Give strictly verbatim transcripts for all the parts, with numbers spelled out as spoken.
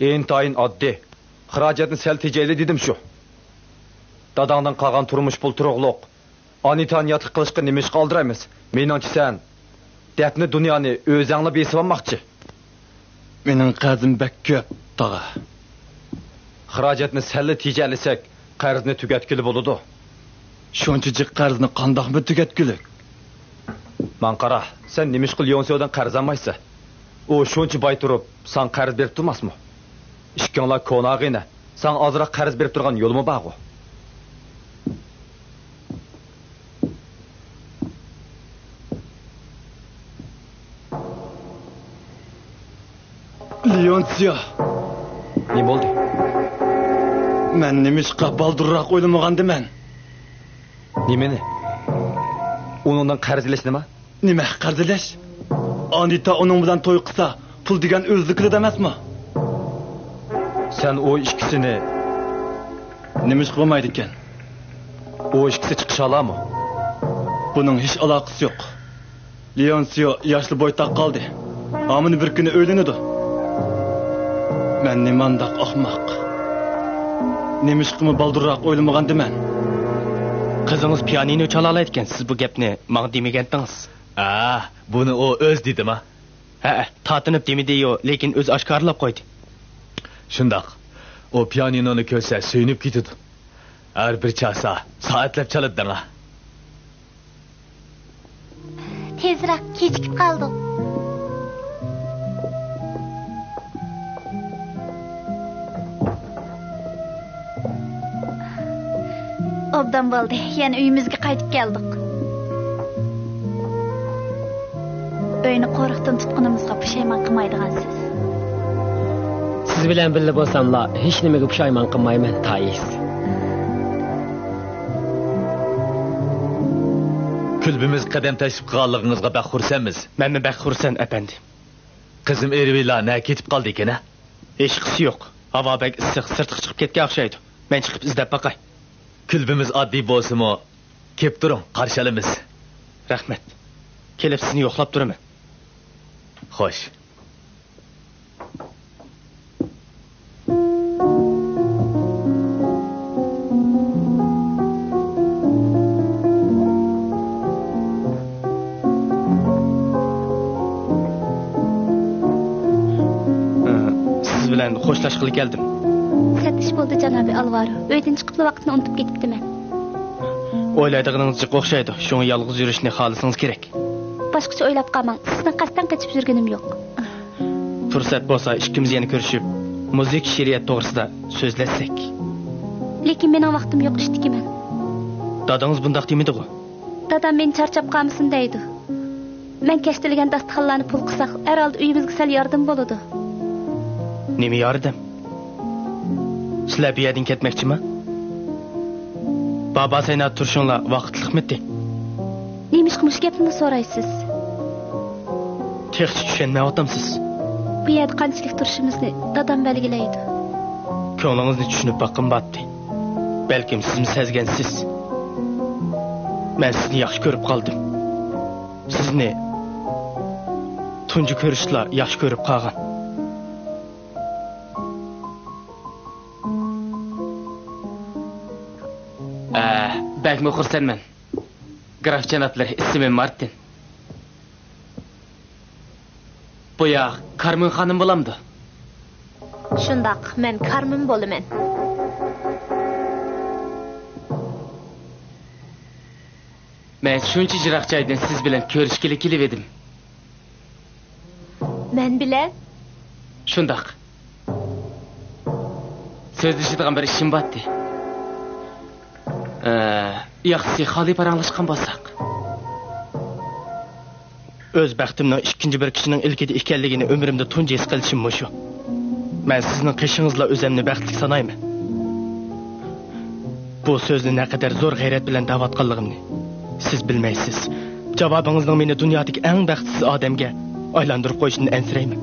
ئىنتايىن ئاددىي. خىراجەتنى سەل تېجەيلى دېدىم شۇ. داداڭدىن قالغان تۇرمۇش پۇل تۇرۇقلۇق. ئانىتانى ياتلىق قىلىشقا نېمىشقا ئالدىرايمىز؟ مېنىڭچە سەن دەپنە دۇنيانى ئۆزەڭلا بېسىۋالماقچى. مېنىڭ قەرزىم بەك كۆپ، تاغا. خىراجەتنى سەللا تېجەلىسەك، قەرزنى تۈگەتكىلى بولىدۇ. شۇنچە جىق قەرزنى قانداقمۇ تۈگەتكۈلۈك؟ ماڭا قارا، سەن نېمىشقا ليونسيودىن قەرز ئالمايسەن؟ ئۇ شۇنچە باي تۇرۇپ، ساڭا قەرز بېرىپ تۇرماسمۇ؟ ئىككىڭلار كونا ئاغىنە، ساڭا ئازراق قەرز بېرىپ تۇرغان يولىمۇ بارغۇ. ليونسيو. نېمە بولدى؟ مەن نېمىشقا بالدۇرراق ئويلىمىغاندىمەن؟ نېمىنى؟ ئۇنىڭدىن قەرز ئېلىشنىما؟ نېمە قەرز ئېلىش؟ ئانىتا ئۇنىڭ بىلەن توي قىلسا، پۇل دېگەن ئۆزلۈكىدە ئەمەسمۇ؟ سەن ئۇ ئىككىسىنى نېمىشقا بولمايدىكەن؟ ئۇ ئىككىسى چىقىشالامۇ؟ بۇنىڭ ھېچ ئالاقىسى يوق. ليونسيو ياشلا بويتاق قالدى. ھامىنى بىر كۈنى ئۆيلىنىدۇ. مەن نېمانداق ئاخماق. نېمىشقىمۇ بالدۇرراق ئويلىمىغاندىمەن؟ قىزىڭىز پىيانىنو چالالايدىكەن، سىز بۇ گەپنى ماڭا دېمىگەنتىڭىز. ئا، بۇنى ئۇ ئۆزى دېدىما؟ ھەئە، تارتىنىپ دېمىدى-يۇ، لېكىن ئۆزى ئاشكارىلاپ قويدى. شۇنداق. ئۇ پىيانىنونى كۆرسە سۆيۈنۈپ كېتىدۇ. ھەر بىر چالسا، سائەتلەپ چالىدۇ دەڭا. تېزراق، كېچىكىپ قالدۇق. ئوبدان بولدى، يەنە ئۆيىمىزگە قايتىپ كەلدۇق. ئۆينى قورۇقتىن تۇتقىنىمىزغا پۇشايمان قىلمايدىغانسىز. سىز بىلەن بىللە بولساملا، ھېچنېمىگە پۇشايمان قىلمايمەن، تايىس. كۈلبىمىزگە قەدەم تەشرىپ قىلغانلىقىڭىزغا بەك خۇرسەنمىز. مەنمۇ بەك خۇرسەن، ئەپەندى. قىزىم ئېرىۋىلا نەگە كېتىپ قالدىكىن، ھە؟ ھېچقىسى يوق. ھاۋا بەك ئىسسىق، سىرتقا چىقىپ كەتكەن ئوخشايدۇ. مەن چىقىپ ئىزدەپ باقاي. كۈلبىمىز ئاددىي بولسىمۇ، كېلىپ تۇرۇڭ، قارشى ئالىمىز. رەھمەت. كېلىپ سىزنى يوقلاپ تۇرىمەن. خوش. سىز بىلەن خوشلاشقىلى كەلدىم. سەت ئىش بولدى، جانابى ئالۋارو. ئۆيدىن چىقىپلا ۋاقىتنى ئۇنتۇپ كېتىپتىمەن. ئويلايدىغىنىڭىز جىق ئوخشايدۇ. شۇڭا يالغۇز يۈرۈشنى خالىسىڭىز كېرەك. باشقىچە ئويلاپ قالماڭ. سىزدىن قەستەن قېچىپ يۈرگىنىم يوق. پۇرسەت بولسا، ئىككىمىز يەنە كۆرۈشۈپ، مۇزىكا، شېئىرىيەت توغرىسىدا سۆزلەشسەك. لېكىن مېنىڭ ۋاقتىم يوق، ئىشتىكىمەن. دادىڭىز بۇنداق دېمىدىغۇ؟ دادام مېنى چارچاپ قالمىسۇن دەيدۇ. مەن كەشتىلىگەن داستىخانلارنى پۇل قىلساق، ھەر ھالدا ئۆيىمىزگە سەل ياردىمى بولىدۇ. نېمە ياردەم؟ سىلەر بۇ يەردىن كەتمەكچىما؟ بابا سەينا تۇرۇشۇڭلار ۋاقىتلىقمىتى؟ نېمىشقا مۇشۇ گەپنىمۇ سورايسىز؟ تېخىچە چۈشەنمەيۋاتامسىز؟ بۇ يەردە قانچىلىك تۇرۇشىمىزنى دادام بەلگىلەيدۇ. كۆڭلىڭىزنى چۈشىنىپ باققىم باتتى. بەلكىم سىزمۇ سەزگەنسىز. مەن سىزنى ياخشى كۆرۈپ قالدىم. سىزنى تۇنجى كۆرۈشتىلا ياخشى كۆرۈپ قالغان. ئە، بەكمۇ خۇرسەنمەن. گراف جانابلىرى، ئىسمىم مارتىن. بۇ ياق كارمېن خانىم بولامدۇ؟ شۇنداق، مەن كارمېن بولىمەن. مەن شۇنچە يىراق جايدىن سىز بىلەن كۆرۈشكىلى كېلىۋىدىم. مەن بىلەن؟ شۇنداق. سۆزلىشىدىغان بىر ئىشىم باتتى. ئە، ياخشىسى خالىي پاراڭلاشقان بولساق. ئۆز بەختىمنىڭ ئىككىنچى بىر كىشىنىڭ ئىلكىدە ئىكەنلىكىنى ئۆمرۈمدە تۇنجى ھېس قىلىشىم مۇشۇ. مەن سىزنىڭ قېشىڭىزلا ئۆزەمنى بەختلىك سانايمەن. بۇ سۆزنى نەقەدەر زور غەيرەت بىلەن دەۋاتقانلىقىمنى سىز بىلمەيسىز. جاۋابىڭىزنىڭ مېنى دۇنيادىكى ئەڭ بەختسىز ئادەمگە ئايلاندۇرۇپ قويۇشىدىن ئەنسىرەيمەن.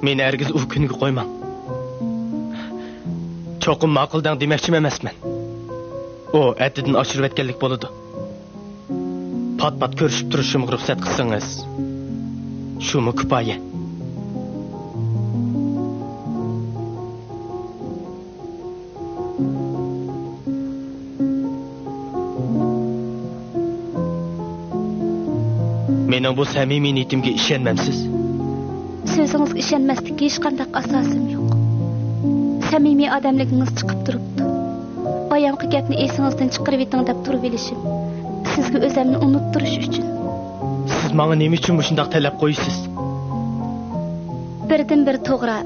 مېنى ھەرگىز ئۇ كۈنگە قويماڭ. چوقۇم ماقۇل دەڭ دېمەكچىمۇ ئەمەسمەن. ئۇ ھەددىدىن ئاشۇرۇۋەتكەنلىك بولىدۇ. پات-پات كۆرۈشۈپ تۇرۇشۇمغا رۇخسەت قىلسىڭىز، شۇمۇ كۇپايە. مېنىڭ بۇ سەمىمىي نىيىتىمگە ئىشەنمەمسىز؟ سۆزىڭىزگە ئىشەنمەسلىككە ھېچقانداق ئاساسىم يوق. سەمىمىي ئادەملىكىڭىز چىقىپ تۇرۇپتۇ. بايامقى گەپنى ئېسىڭىزدىن چىقىرىۋېتىڭ دەپ تۇرۇۋېلىشىم، سىزگە ئۆزەمنى ئۇنتۇتتۇرۇش ئۈچۈن. سىز ماڭا نېمە ئۈچۈن مۇشۇنداق تەلەپ قويىسىز؟ بىردىنبىر توغرا،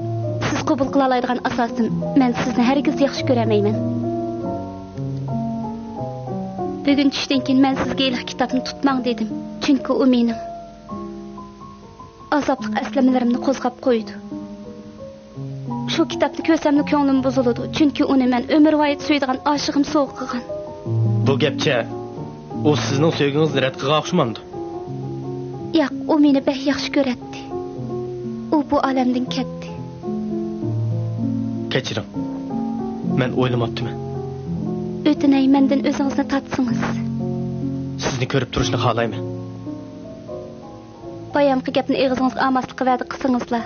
سىز قوبۇل قىلالايدىغان ئاساسىم، مەن سىزنى ھەرگىز ياخشى كۆرەلمەيمەن. بۈگۈن چۈشتىن كېيىن مەن سىزگە ھېلىقى كىتابنى تۇتماڭ دېدىم، چۈنكى ئۇ مېنىڭ ئازابلىق ئەسلىمىلىرىمنى قوزغاپ قويىدۇ. شۇ كىتابنى كۆرسەملا كۆڭلۈم بۇزۇلىدۇ، چۈنكى ئۇنى مەن ئۆمۈرۋايىت سۆيىدىغان ئاشىقىم سوۋغا قىلغان. بۇ گەپچە ئۇ سىزنىڭ سۆيگۈڭىزنى رەت قىلغان ئوخشىمامدۇ؟ ياق، ئۇ مېنى بەك ياخشى كۆرەتتى. ئۇ بۇ ئالەمدىن كەتتى. كەچۈرۈڭ، مەن ئويلىماپتىمەن. ئۆتۈنەي، مەندىن ئۆزىڭىزنى تارتسىڭىز. سىزنى كۆرۈپ تۇرۇشنى خالايمەن. بايامقى گەپنى ئېغىزىڭىزغا ئالماسلىققا ۋەدە قىلسىڭىزلا،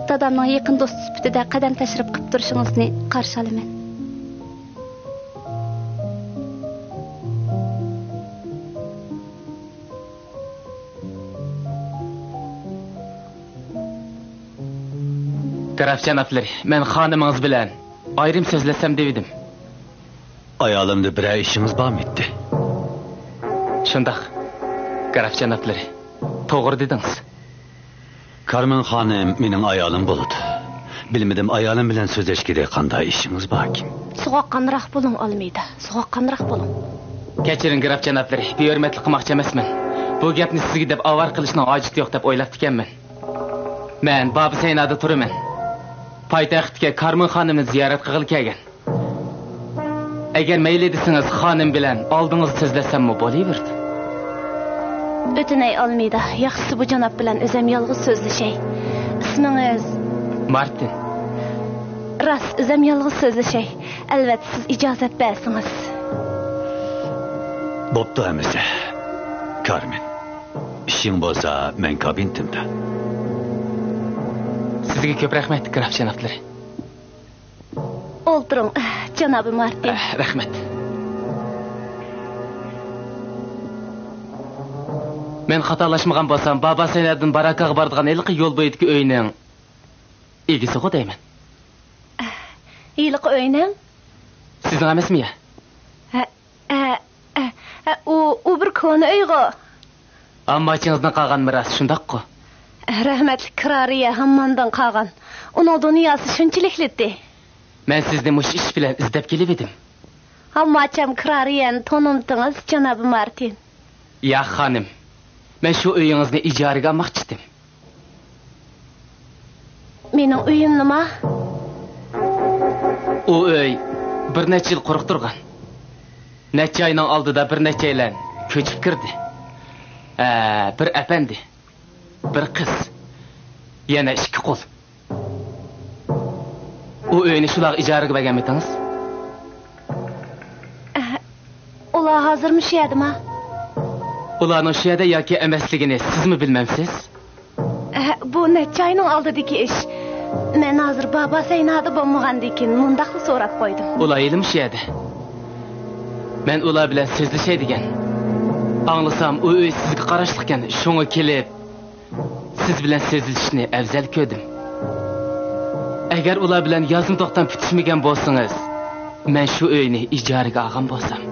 دادامنىڭ يېقىن دوستى سۈپىتىدە قەدەم تەشرىپ قىلىپ تۇرۇشىڭىزنى قارشى ئالىمەن. گراف جانابلىرى، مەن خانىمىڭىز بىلەن ئايرىم سۆزلەشسەم دېۋىدىم. ئايالىمدا بىرەر ئىشىڭىز بارمىدى؟ شۇنداق، گراف جانابلىرى، توغرا دېدىڭىز. كارمېن خانىم مېنىڭ ئايالىم بولىدۇ. بىلمىدىم، ئايالىم بىلەن سۆزلەشكىلى قانداق ئىشىڭىز باركىن؟ سوغۇققانراق بولۇڭ، ئالمىدا، سوغۇققانراق بولۇڭ. كەچۈرۈڭ، گراف جانابلىرى، بىھۆرمەتلىك قىلماقچى ئەمەسمەن. بۇ گەپنى سىزگە دەپ ئاۋارە قىلىشنىڭ ھاجىتى يوق دەپ ئويلاپتىكەنمەن. مەن بابا سەينادا تۇرىمەن. پايتەختتىكى كارمېن خانىمنى زىيارەت قىلغىلى كەلگەن. ئەگەر مەيلى دېسىڭىز، خانىم بىلەن ئالدىڭىزدا سۆزلەشسەممۇ بولۇۋېرىدۇ. ئۆتۈنەي، ئالمىدا، ياخشىسى بۇ جاناب بىلەن ئۆزەم يالغۇز سۆزلىشەي. ئىسمىڭىز؟ مارتىن. راست، ئۆزەم يالغۇز سۆزلىشەي. ئەلۋەتتە، سىز ئىجازەت بەرسىڭىز. بوپتۇ، ئەمىسە. كارمېن، ئىشىڭ بولسا، مەن كابىنېتىمدا. سىزگە كۆپ رەھمەت، گراف جانابلىرى. ئولتۇرۇڭ، جانابى مارتىن. ئەھ، رەھمەت. مەن خاتالاشمىغان بولسام، بابا سەينادىن باراكاغا بارىدىغان ھېلىقى يول بويىدىكى ئۆينىڭ ئىگىسىغۇ دەيمەن. ھېلىقى ئۆينىڭ؟ سىزنىڭ ئەمەسمۇ يا؟ ھە، ھە، ھە، ھە، ئۇ، ئۇ بىر كونا ئۆيغۇ. ئامماچىڭىزدىن قالغان مىراس، شۇنداققۇ؟ رەھمەتلىك كرارىيە ھاممامدىن قالغان. ئۇنىڭ دۇنياسى شۇنچىلىكلىتى. مەن سىزنى مۇشۇ ئىش بىلەن ئىزدەپ كېلىۋىدىم. ھامماچام كرارىيەنى تونۇمتىڭىز، جانابى مارتىن؟ ياق، خانىم. مەن شۇ ئۆيىڭىزنى ئىجارىگە ئالماقچىدىم. مېنىڭ ئۆيۈمنىما؟ ئۇ ئۆي بىر نەچچە يىل قۇرۇق تۇرغان. نەچچە ئاينىڭ ئالدىدا بىر نەچچەيلەن كۆچۈپ كىردى. ھە، بىر ئەپەندى، بىر قىز، يەنە ئىككى قۇل. ئۇ ئۆينى شۇلارغا ئىجارىگە بەرگەنمىتىڭىز؟ ئۇلار ھازىرمۇ شۇ يەردىما؟ ئۇلارنىڭ شۇ يەردە ياكى ئەمەسلىكىنى سىزمۇ بىلمەمسىز؟ ئە، بۇ نەچچە ئاينىڭ ئالدىدىكى ئىش. مەن ھازىر بابا سەينادا بولمىغاندىكىن مۇنداقلا سوراپ قويدۇم. ئۇلار ھېلىمۇ شۇ يەردە. مەن ئۇلار بىلەن سۆزلىشەي دېگەن. ئاڭلىسام، ئۇ ئۆي سىزگە قاراشلىقكەن، شۇڭا كېلىپ، سىز بىلەن سۆزلىشىشنى ئەۋزەل كۆردۈم. ئەگەر ئۇلار بىلەن يازما توختام پۈتۈشمىگەن بولسىڭىز، مەن شۇ ئۆينى ئىجارىگە ئالغان بولسام.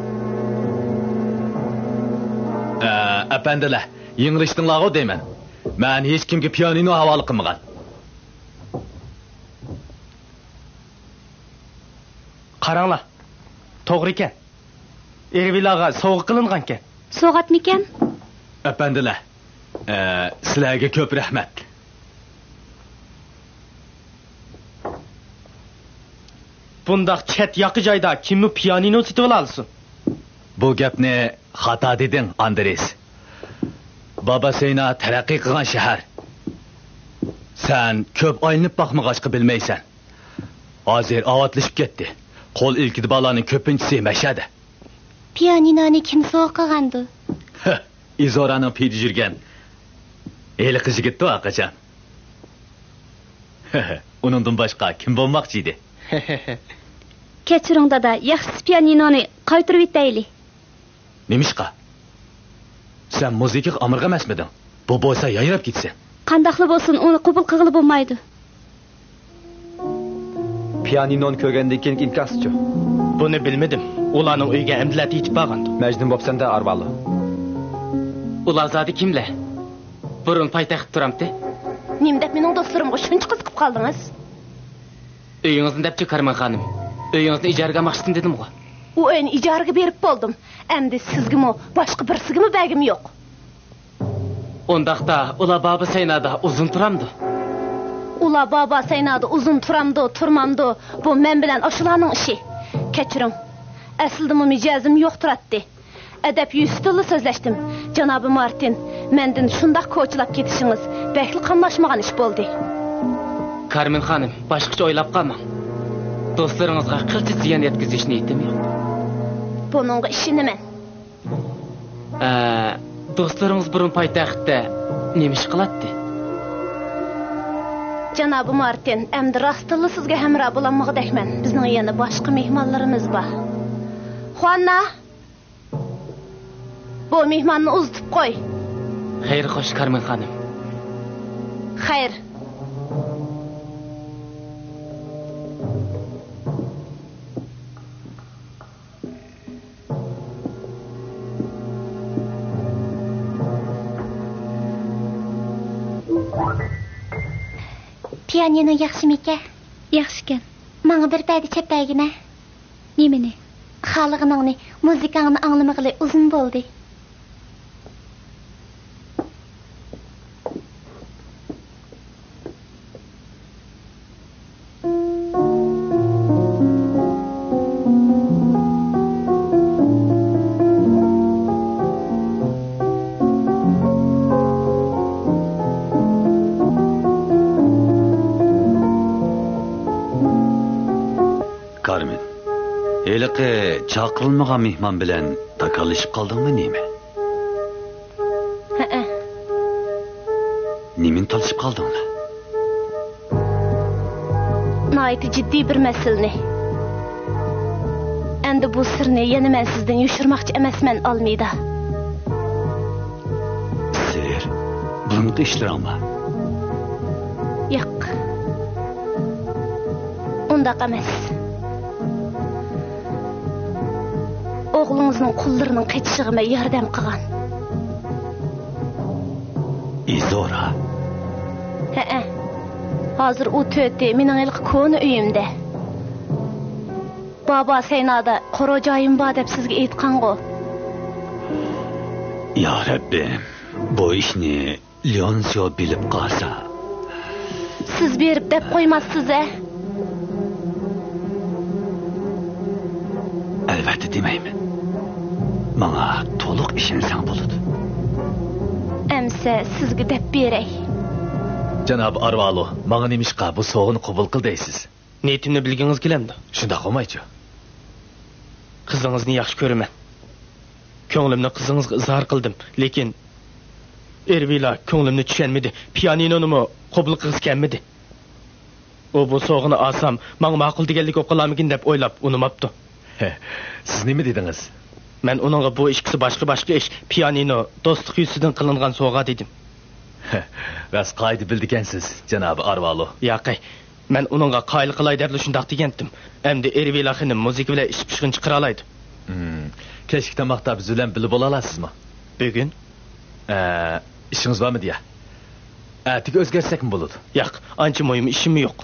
ئە، ئەپەندىلەر، يىڭىلىشتىڭلارغۇ دەيمەن. مەن ھېچكىمگە پىيانىنو ھاۋالە قىلمىغان. قاراڭلار، توغرىكەن. ئېرۋىلاغا سوۋغا قىلىنغانكەن. سوۋغاتمىكەن؟ ئەپەندىلەر، ئە، سىلەرگە كۆپ رەھمەت. بۇنداق چەت ياقا جايدا كىممۇ پىيانىنو سېتىۋالالىسۇن؟ بۇ گەپنى خاتا دېدىڭ، ئاندرېس. باباسېنا تەرەققىي قىلغان شەھەر. سەن كۆپ ئايلىنىپ باقمىغاچقا بىلمەيسەن. ھازىر ئاۋاتلىشىپ كەتتى. قول ئىلكىدە بالارنىڭ كۆپىنچىسى مەشەدە. پىيانىنونى كىم سوۋغا قىلغاندۇ؟ ئىزورانىڭ پېيىدە يۈرگەن ھېلىقى يىگىتتۇ ئاقاجان. ئۇنىڭدىن باشقا كىم بولماقچى ئىدى؟ كەچۈرۈڭ دادا، ياخشىسى پىيانىنونى قايتۇرۇۋېتەيلى. نېمىشقا؟ سەن مۇزىكىغا ئامراق ئەمەسمىدىڭ؟ بۇ بولسا يايراپ كېتىسەن. قانداقلا بولسۇن، ئۇنى قوبۇل قىلغىلى بولمايدۇ. پىيانىنونى كۆرگەندىن كېيىنكى ئىنكاسچۇ؟ بۇنى بىلمىدىم. ئۇلارنىڭ ئۆيىگە ئەمدىلا يېتىپ بارغاندۇ. مەجنۇن بوپسەن-دە، ئارۋالو. ئۇلار زادى كىملەر؟ بۇرۇن پايتەختتە تۇرامتى؟ نېمە دەپ مېنىڭ دوستلىرىمغا شۇنچە قىزىقىپ قالدىڭىز؟ ئۆيىڭىزنى دەپچۇ، كارمېن خانىم. ئۆيىڭىزنى ئىجارىگە ئالماقچىسىن دېدىمغۇ. ئۇ ئۆينى ئىجارىگە بېرىپ بولدۇم. ئەمدى سىزگىمۇ، باشقا بىرسىگىمۇ بەرگۈم يوق. ئۇنداقتا ئۇلار بابا سەينادا ئۇزۇن تۇرامدۇ؟ ئۇلار بابا سەينادا ئۇزۇن تۇرامدۇ، تۇرمامدۇ، بۇ مەن بىلەن ئاشۇلارنىڭ ئىشى. كەچۈرۈڭ، ئەسلىدىمۇ مىجەزىم يوق تۇراتتى. ئەدەپ يۈزىسىدىنلا سۆزلەشتىم. جانابى مارتىن، مەندىن شۇنداق كوچىلاپ كېتىشىڭىز بەكلا قاملاشمىغان ئىش بولدى. كارمېن خانىم، باشقىچە ئويلاپ قالماڭ. دوستلىرىڭىزغا قىلچە زىيان يەتكۈزۈش نىيىتىم يوق. بۇنىڭغا ئىشىنىمەن. ئە، دوستلىرىڭىز بۇرۇن پايتەختتە نېمە ئىش قىلاتتى؟ جانابى مارتىن، ئەمدى راستتىنلا سىزگە ھەمراھ بولالمىغۇدەكمەن. بىزنىڭ يەنە باشقا مېھمانلىرىمىز بار. خۇئاننا، بۇ مېھماننى ئۇزىتىپ قوي. خەير خوش، كارمېن خانىم. خەير. پىيانىنو ياخشىمىكەن؟ ياخشىكەن. ماڭا بىر پەدە چەپ بەرگىنە. نېمىنى؟ خالىغىنىڭنى. مۇزىكاڭنى ئاڭلىمىغىلى ئۇزۇن بولدى. كارمېن، ھېلىقى چاقىرىلمىغان مېھمان بىلەن تاكاللىشىپ قالدىڭمۇ نېمە؟ ھەئە. نېمىنى تالىشىپ قالدىڭلار؟ ناھايىتى جىددىي بىر مەسىلىنى. ئەمدى بۇ سىرنى يەنە مەن سىزدىن يوشۇرماقچى ئەمەسمەن، ئالمىدا. سىر؟ بۇرۇنقى ئىشلىرىڭمۇ؟ ياق. ئۇنداق ئەمەس. ئوغلىڭىزنىڭ قۇللىرىنىڭ قېچىشىغا مەن ياردەم قىلغان. ئىزورا؟ ھەئە. ھازىر ئۇ تۆتى مېنىڭ ھېلىقى كونا ئۆيۈمدە. بابا سەينادا قورۇ جايىم بار دەپ سىزگە ئېيتقانغۇ. يا رەببىم، بۇ ئىشنى ليونسيو بىلىپ قالسا. سىز بېرىپ دەپ قويماسسىز-ە؟ ئەلۋەتتە دېمەيمەن. ماڭا تولۇق ئىشەنسەڭ بولىدۇ. ئەمسە سىزگە دەپ بېرەي. جاناب ئارۋالو، ماڭا نېمىشقا بۇ سوۋغىنى قوبۇل قىل دەيسىز؟ نىيىتىمنى بىلگىڭىز كېلەمدۇ؟ شۇنداق بولمايچۇ؟ قىزىڭىزنى ياخشى كۆرىمەن. كۆڭلۈمنى قىزىڭىزغا ئىزھار قىلدىم، لېكىن ئېرۋىلا كۆڭلۈمنى چۈشەنمىدى، پىيانىنونىمۇ قوبۇل قىلغۇسى كەلمىدى. ئۇ بۇ سوۋغىنى ئالسام، ماڭا ماقۇل دېگەنلىك بولۇپ قالارمىكىن دەپ ئويلاپ، ئۇنىماپتۇ. سىز نېمە دېدىڭىز؟ مەن ئۇنىڭغا بۇ ئىككىسى باشقا-باشقا ئىش، پىيانىنو، دوستلۇق يۈزىسىدىن قىلىنغان سوۋغا دېدىم. راست قائىدە بىلىدىكەنسىز، جانابى ئارۋالو. ياقەي، مەن ئۇنىڭغا قايىل قىلاي دەپلا شۇنداق دېگەنتىم. ئەمدى ئېرۋىلا خېنىم مۇزىكا بىلەن ئىش پىشقىنى چىقىرالايدۇ. ھىم، كەچلىك تاماقتا بىز بىلەن بىللە بولالامسىزمۇ؟ بۈگۈن؟ ئە، ئىشىڭىز بارمىدى يا؟ ئەتىگە ئۆزگەرتسەكمۇ بولىدۇ. ياق، ئانچە مۇھىم ئىشىممۇ يوق.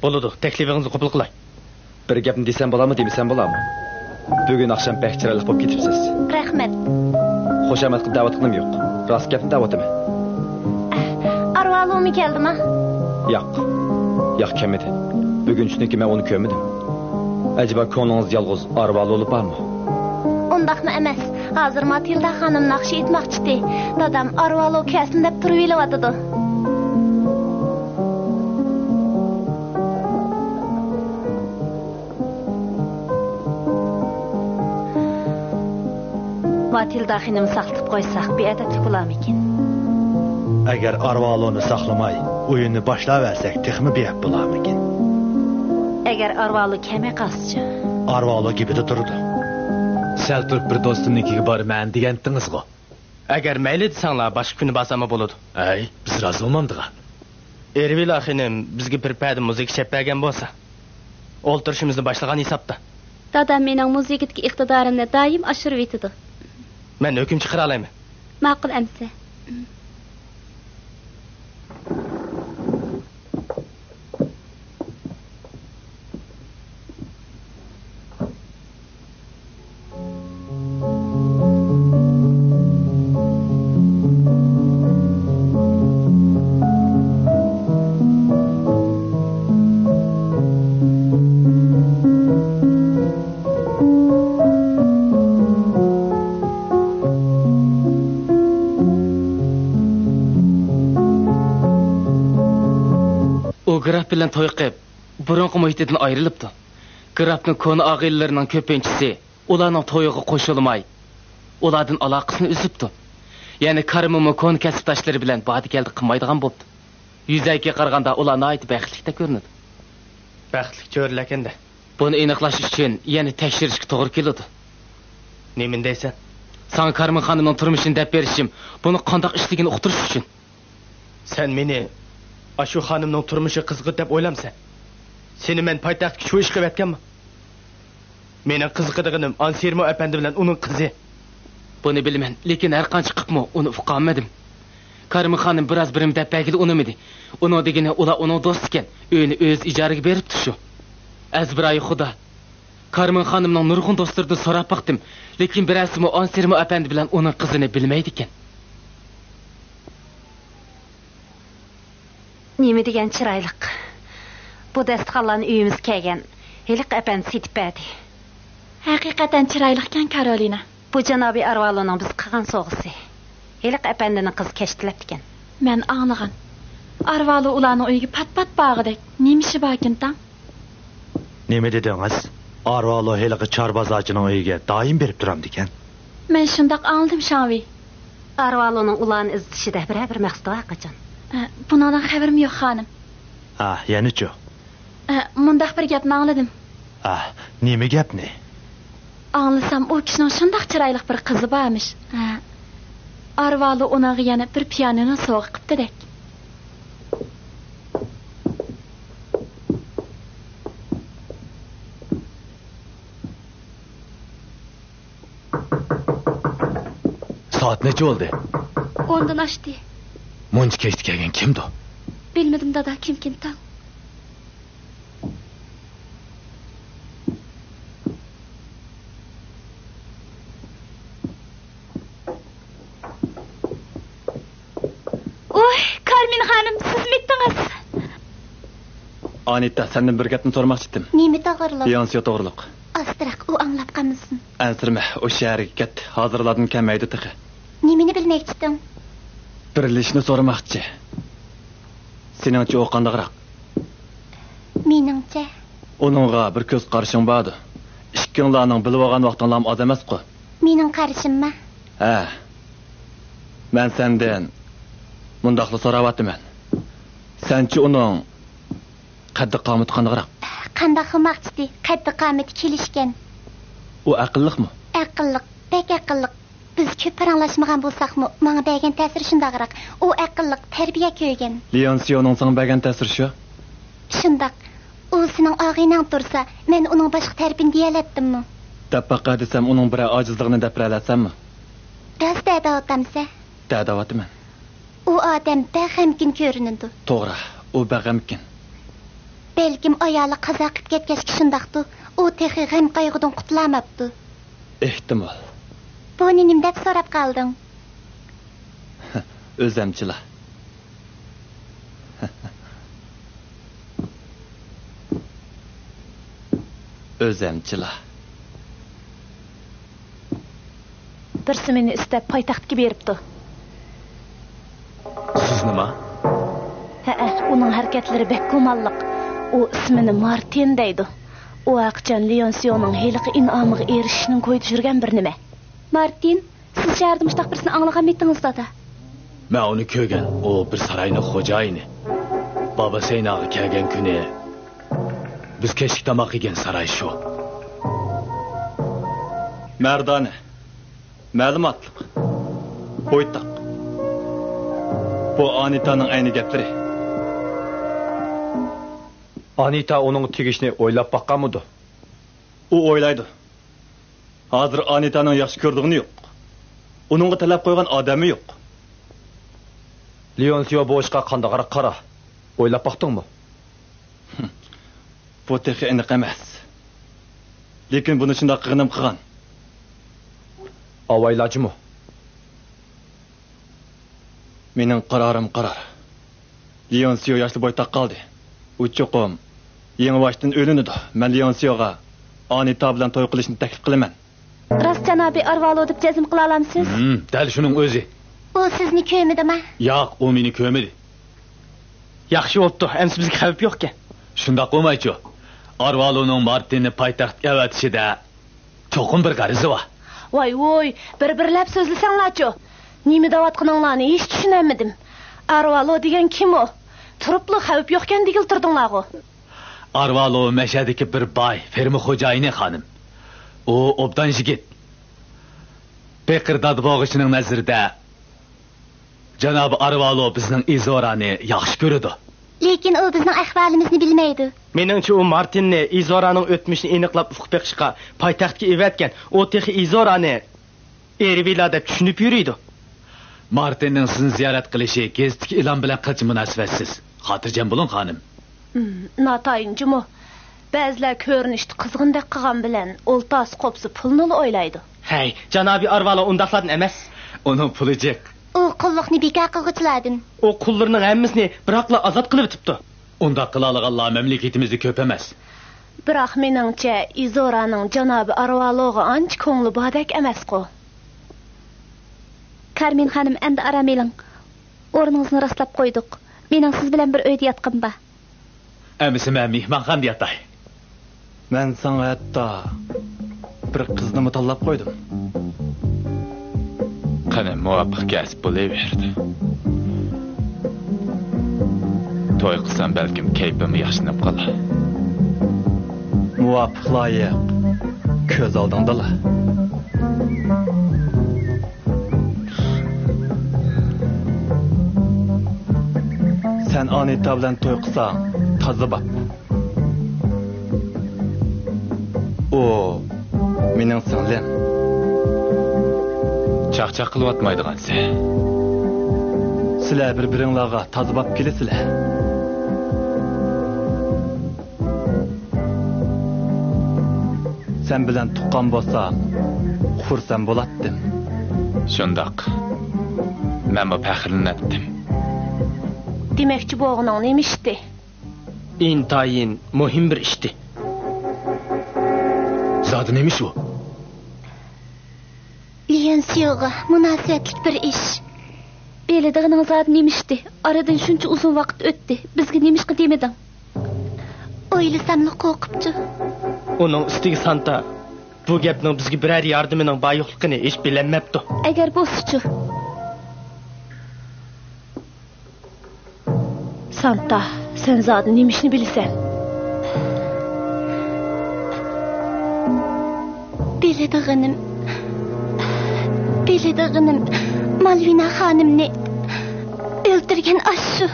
بولىدۇ، تەكلىپىڭىزنى قوبۇل قىلاي. بىر گەپنى دېسەم بولامۇ، دېمىسەم بولامۇ؟ بۈگۈن ئاخشام بەك چىرايلىق بولۇپ كېتىپسىز. رەھمەت. خۇشامەت قىلىپ دەۋاتقىنىم يوق. راست گەپنى دەۋاتىمەن. ئارۋالۇمۇ كەلدىما؟ ياق. ياق، كەلمىدى. بۈگۈن چۈنكى مەن ئۇنى كۆرمىدىم. ئەجەبا كۆڭلىڭىزدە يالغۇز ئارۋالۇلا بارمۇ؟ ئۇنداقمۇ ئەمەس. ھازىر ماتىلدا خانىم ناخشا ئېيتماقچىتى. دادام ئارۋالۇ كەلسۇن دەپ تۇرۇۋېلىۋاتىدۇ. ماتىلدا خېنىم ساقلىتىپ قويساق، بىئەدەپلىك بولارمىكىن؟ ئەگەر ئارۋالونى ساقلىماي، ئويۇننى باشلاۋەرسەك، تېخىمۇ بىئەپ بولارمىكىن؟ ئەگەر ئارۋالو كەلمەي قالسىچۇ؟ ئارۋالو گېپىدە تۇرىدۇ. سەل تۇرۇپ بىر دوستۇمنىڭكىگە بارىمەن دېگەنتىڭىزغۇ؟ ئەگەر مەيلى دېسەڭلار، باشقا كۈنى بارساممۇ بولىدۇ. ھەي، بىز رازى بولمامدىغا؟ ئېرۋىلا خېنىم بىزگە بىر پەدە مۇزىكا چەپ بەرگەن بولسا، ئولتۇرۇشىمىزنى باشلىغان ھېسابتا. دادام مېنىڭ مۇزىكىدىكى ئىقتىدارىمنى دائىم ئاشۇرۇۋېتىدۇ. مەن ھۆكۈم چىقىرالايمەن. ماقۇل ئەمىسە. ئۇ گراف بىلەن توي قىپ، بۇرۇنقى مۇھىتىدىن ئايرىلىپتۇ. گرافنىڭ كونا ئاغىنىلىرىنىڭ كۆپىنچىسى ئۇلارنىڭ تويىغا قوشۇلماي، ئۇلاردىن ئالاقىسىنى ئۈزۈپتۇ. يەنى كارمىنمۇ كونا كەسىپداشلىرى بىلەن باردا-كەلدە قىلمايدىغان بوپتۇ. يۈزەكىگە قارىغاندا ئۇلار ناھايىتى بەختلىكتەك كۆرۈنىدۇ. بەختلىك چۆرىلەركەندە. بۇنى ئېنىقلاش ئۈچۈن يەنە تەكشۈرۈشكە توغرا كېلىدۇ. نېمىنى دەيسەن؟ ساڭا كارمېن خانىمنىڭ تۇرمۇشىنى دەپ بېرىشىم، بۇنى قانداق ئىشلىگىنى ئۇقتۇرۇش ئۈچۈن. سەن مېنى ئاشۇ خانىمنىڭ تۇرمۇشى قىزىقىدۇ دەپ ئويلامسەن؟ سېنى مەن پايتەختكە شۇ ئىش قىلىۋەتكەنمۇ؟ مېنىڭ قىزىقىدىغىنىم ئانسېرمو ئەپەندى بىلەن ئۇنىڭ قىزى. بۇنى بىلىمەن، لېكىن ھەر قانچە قىپمۇ ئۇنى ئۇقالمىدىم. كارمېن خانىم بىراز بىرىم دەپ بەرگىلى ئۇنىمىدى. ئۇنىڭ دېگىنى ئۇلار ئۇنىڭ دوستىكەن، ئۆينى ئۆزى ئىجارىگە بېرىپتۇ شۇ. ئەزبىرايى خۇدا. كارمېن خانىمنىڭ نۇرغۇن دوستلىرىدىن سوراپ باقتىم، لېكىن بىرەرسىمۇ ئانسېرمو ئەپەندى بىلەن ئۇنىڭ قىزىنى بىلمەيدىكەن. نېمە دېگەن چىرايلىق. بۇ دەستىخانلارنى ئۆيىمىزگە كەلگەن ھېلىقى ئەپەندى سېتىپ بەردى. ھەقىقەتەن چىرايلىقكەن، كارولىنا. بۇ جانابىي ئارۋالونىڭ بىزگە قىلغان سوۋغىسى. ھېلىقى ئەپەندىنىڭ قىزى كەچتە تەلەپتىكەن. مەن ئاڭلىغان. ئارۋالو ئۇلارنىڭ ئۆيىگە پات-پات بارغۇدەك. نېمە ئىشى باركىن تاڭ؟ نېمە دېدىڭىز؟ ئارۋالو ھېلىقى چار بازارچىنىڭ ئۆيىگە دائىم بېرىپ تۇرامدىكەن؟ مەن شۇنداق ئاڭلىدىم، شاڭۋېي. ئارۋالونىڭ ئۇلارنى ئىزدىشىدە بىرەر بىر مەقسىتى بار قاچان؟ ئە، بۇنىڭدىن خەۋىرىم يوق، خانىم. ھە، يەنىچۇ؟ ئە، مۇنداق بىر گەپنى ئاڭلىدىم. ھە، نېمە گەپنى؟ ئاڭلىسام، ئۇ كىشىنىڭ شۇنداق چىرايلىق بىر قىزى بارمىش. ھە. ئارۋالو ئۇنىڭغا يەنە بىر پىيانىنو سوۋغا قىپتىدەك. سائەت نەچچە بولدى؟ ئوندىن ئاشتى. مۇنچە كەچتە كەلگەن كىمدۇ؟ بىلمىدىم، دادا، كىمكىن تاڭ. ئۇي، كارمېن خانىم، سىزمىتتىڭىز؟ ئانىتا، سەندىن بىر گەپنى سورىماقچى ئىدىم. نېمە توغرۇلۇق؟ پىيانسيو توغرۇلۇق. ئاستىراق، ئۇ ئاڭلاپ قالمىسۇن. ئەنسىرىمە، ئۇ شەھەرگە كەتتى. ھازىرلاردىن كەلمەيدۇ تېخى. نېمىنى بىلمەكچىتىڭ؟ بىر ئىشنى سورىماقچى. سېنىڭچە ئۇ قانداقراق؟ مېنىڭچە؟ ئۇنىڭغا بىر كۆز قارىشىڭ باردۇ. ئىككىڭلارنىڭ بىلىۋالغان ۋاقتىڭلارمۇ ئاز ئەمەسقۇ؟ مېنىڭ قارىشىممۇ؟ ھە. مەن سەندىن مۇنداقلا سوراۋاتىمەن. سەنچە ئۇنىڭ قەددى قامىتى قانداقراق؟ قانداق قىلماقچىدى؟ قەددى قامىتى كېلىشكەن. ئۇ ئەقىللىقمۇ؟ ئەقىللىق. بەك ئەقىللىق. بىز كۆپ پاراڭلاشمىغان بولساقمۇ، ماڭا بەرگەن تەسىرى شۇنداقراق. ئۇ ئەقىللىق، تەربىيە كۆرگەن. ليونسيونىڭ ساڭا بەرگەن تەسىرى شۇ؟ شۇنداق. ئۇ سېنىڭ ئاغىنەڭ تۇرسا، مەن ئۇنىڭ باشقا تەرىپىنى دېيەلەتتىممۇ؟ دەپ باقاي دېسەم، ئۇنىڭ بىرەر ئاجىزلىقىنى دەپ بېرەلەتسەممۇ؟ راست دەدىۋاتامسە؟ دەدىۋاتىمەن. ئۇ ئادەم بەك غەمكىن كۆرۈنىدۇ. توغرا، ئۇ بەك غەمكىن. بەلكىم ئايالى قازا قىپ كەتكەچكە شۇنداقتۇ. ئۇ تېخى غەم-قايغۇدىن قۇتۇلالماپتۇ. ئېھتىمال. بۇنى نېمە دەپ سوراپ قالدىڭ؟ ئۆزەمچىلا. ئۆزەمچىلا. بىرسى مېنى ئىستەپ پايتەختكە بېرىپتۇ. سىزنىما؟ ھەئە، ئۇنىڭ ھەرىكەتلىرى بەك گۇمانلىق. ئۇ ئىسمىنى مارتىن دەيدۇ. ئۇ ھەقىچان ليونسيونىڭ ھېلىقى ئىنئامىغا ئېرىشىشنىڭ كويىدا يۈرگەن بىر نېمە. مارتىن، سىز شەھەردە مۇشۇنداق بىرسىنى ئاڭلىغانمىدىڭىز، دادا؟ مەن ئۇنى كۆرگەن، ئۇ بىر ساراينىڭ خوجايىنى. بابا سەيناغا كەلگەن كۈنى بىز كەچلىك تاماق يېگەن ساراي شۇ. مەردانە، مەلۇماتلىق، بويتاق. بۇ ئانىتانىڭ ئەينى گەپلىرى. ئانىتا ئۇنىڭغا تېگىشنى ئويلاپ باققانمىدۇ؟ ئۇ ئويلايدۇ. ھازىر ئانىتانىڭ ياخشى كۆرىدىغىنى يوق. ئۇنىڭغا تەلەپ قويغان ئادەممۇ يوق. ليونسيو بۇ ئىشقا قانداقراق قارا؟ ئويلاپ باقتىڭمۇ؟ بۇ تېخى ئېنىق ئەمەس. لېكىن بۇنى شۇنداق قىلغىنىم قىلغان. ئاۋايلاجىمۇ؟ مېنىڭ قارارىم قارار. ليونسيو ياشلا بويتاق قالدى. ئۇ چوقۇم يېڭىباشتىن ئۆيلىنىدۇ. مەن ليونسيوغا ئانىتا بىلەن توي قىلىشنى تەكلىپ قىلىمەن. راست جانابىي ئارۋالو دەپ جەزم قىلالامسىز؟ ھىم، دەل شۇنىڭ ئۆزى. ئۇ سىزنى كۆرمىدىما؟ ياق، ئۇ مېنى كۆرمىدى. ياخشى بوپتۇ، ئەمسە بىزگە خەۋپ يوقكەن. شۇنداق بولمايچۇ؟ ئارۋالونىڭ مارتىننى پايتەختكە ئەۋەتىشىدە چوقۇم بىر غەرىزى بار. ۋاي ۋوي، بىر-بىرلەپ سۆزلىسەڭلارچۇ. نېمە دەۋاتقىنىڭلارنى ھېچ چۈشىنەلمىدىم. ئارۋالو دېگەن كىم ئۇ؟ تۇرۇپلا خەۋپ يوقكەن دېگىلى تۇردۇڭلارغۇ. ئارۋالو مەشەدىكى بىر باي، فېرما خوجايىنى خانىم. ئۇ ئوبدان يىگىت. پېقىر دادا بوغىچىنىڭ نەزىرىدە جانابى ئارۋالو بىزنىڭ ئىزورانى ياخشى كۆرىدۇ. لېكىن ئۇ بىزنىڭ ئەھۋالىمىزنى بىلمەيدۇ. مېنىڭچە، ئۇ مارتىننى ئىزورانىڭ ئۆتمۈشىنى ئېنىقلاپ ئۇقۇپ بېقىشقا پايتەختكە ئېۋەتكەن. ئۇ تېخى ئىزورانى ئېرىۋىلا دەپ چۈشىنىپ يۈرىدۇ. مارتىننىڭ سىزنى زىيارەت قىلىشى گېزىتتىكى ئېلان بىلەن قىلچە مۇناسىۋەتسىز. خاتىرجەم بولۇڭ، خانىم. ھىم، ناتايىن جۇمۇ. بەزىلەر كۆرۈنۈشتە قىزغىندەك قىلغان بىلەن ئولتاسى قوپسا پۇلنىلا ئويلايدۇ. ھەي، جانابىي ئارۋالو ئۇنداقلاردىن ئەمەس. ئۇنىڭ پۇلى جىق. ئۇ قۇللۇقنى بىكار قىلغۇچىلاردىن. ئۇ قۇللىرىنىڭ ھەممىسىنى بىراقلا ئازاد قىلىۋېتىپتۇ. ئۇنداق قىلالىغانلار مەملىكىتىمىزدە كۆپ ئەمەس. بىراق مېنىڭچە، ئىزورانىڭ جانابى ئارۋالوغا ئانچە كۆڭلى باردەك ئەمەسقۇ. كارمىن خانىم، ئەمدى ئارام ئېلىڭ. ئورنىڭىزنى راسلاپ قويدۇق. مېنىڭ سىز بىلەن بىر ئۆيدە ياتقىنىم بار. ئەمىسە مەن مېھمانخانىدا ياتاي. مەن ساڭا ھەتتا بىر قىزنىمۇ تاللاپ قويدۇم. قېنى، مۇۋاپىق كەسىپ بولۇۋېرىدۇ. توي قىلسام، بەلكىم كەيپىممۇ ياخشىلىنىپ قالار. مۇۋاپىق لايىق كۆز ئالدىڭدىلا. سەن ئانىتا بىلەن توي قىلساڭ، تازا بار. ئۇ مېنىڭ سىڭلىم. چاقچاق قىلىۋاتمايدىغانسەن. سىلەر بىر-بىرىڭلارغا تازا بوپ كېلىسىلەر. سەن بىلەن تۇغقان بولسام، خۇرسەن بولاتتىم. شۇنداق. مەنمۇ پەخىرلىنەتتىم. دېمەكچى بولغىنىڭ نېمە ئىشتى؟ ئىنتايىن مۇھىم بىر ئىشتى. زادى نېمە ئىش ئۇ؟ ليەنسىيوغا مۇناسىۋەتلىك بىر ئىش. بىلىدىغىنىڭ زادى نېمە ئىشتى؟ ئارىدىن شۇنچە ئۇزۇن ۋاقىت ئۆتتى. بىزگە نېمىشقا دېمىدىڭ؟ ئويلىساملا قورقۇپچۇ. ئۇنىڭ ئۈستىگە سانتا بۇ گەپنىڭ بىزگە بىرەر ياردىمىنىڭ بار-يوقلۇقىنى ھېچ بىلەلمەپتۇ. ئەگەر بولسىچۇ؟ سانتا، سەن زادى نېمە ئىشنى بىلىسەن؟ بىلىدىغىنىم، بىلىدىغىنىم، مالۋىنا خانىمنى ئۆلتۈرگەن ئاشۇ.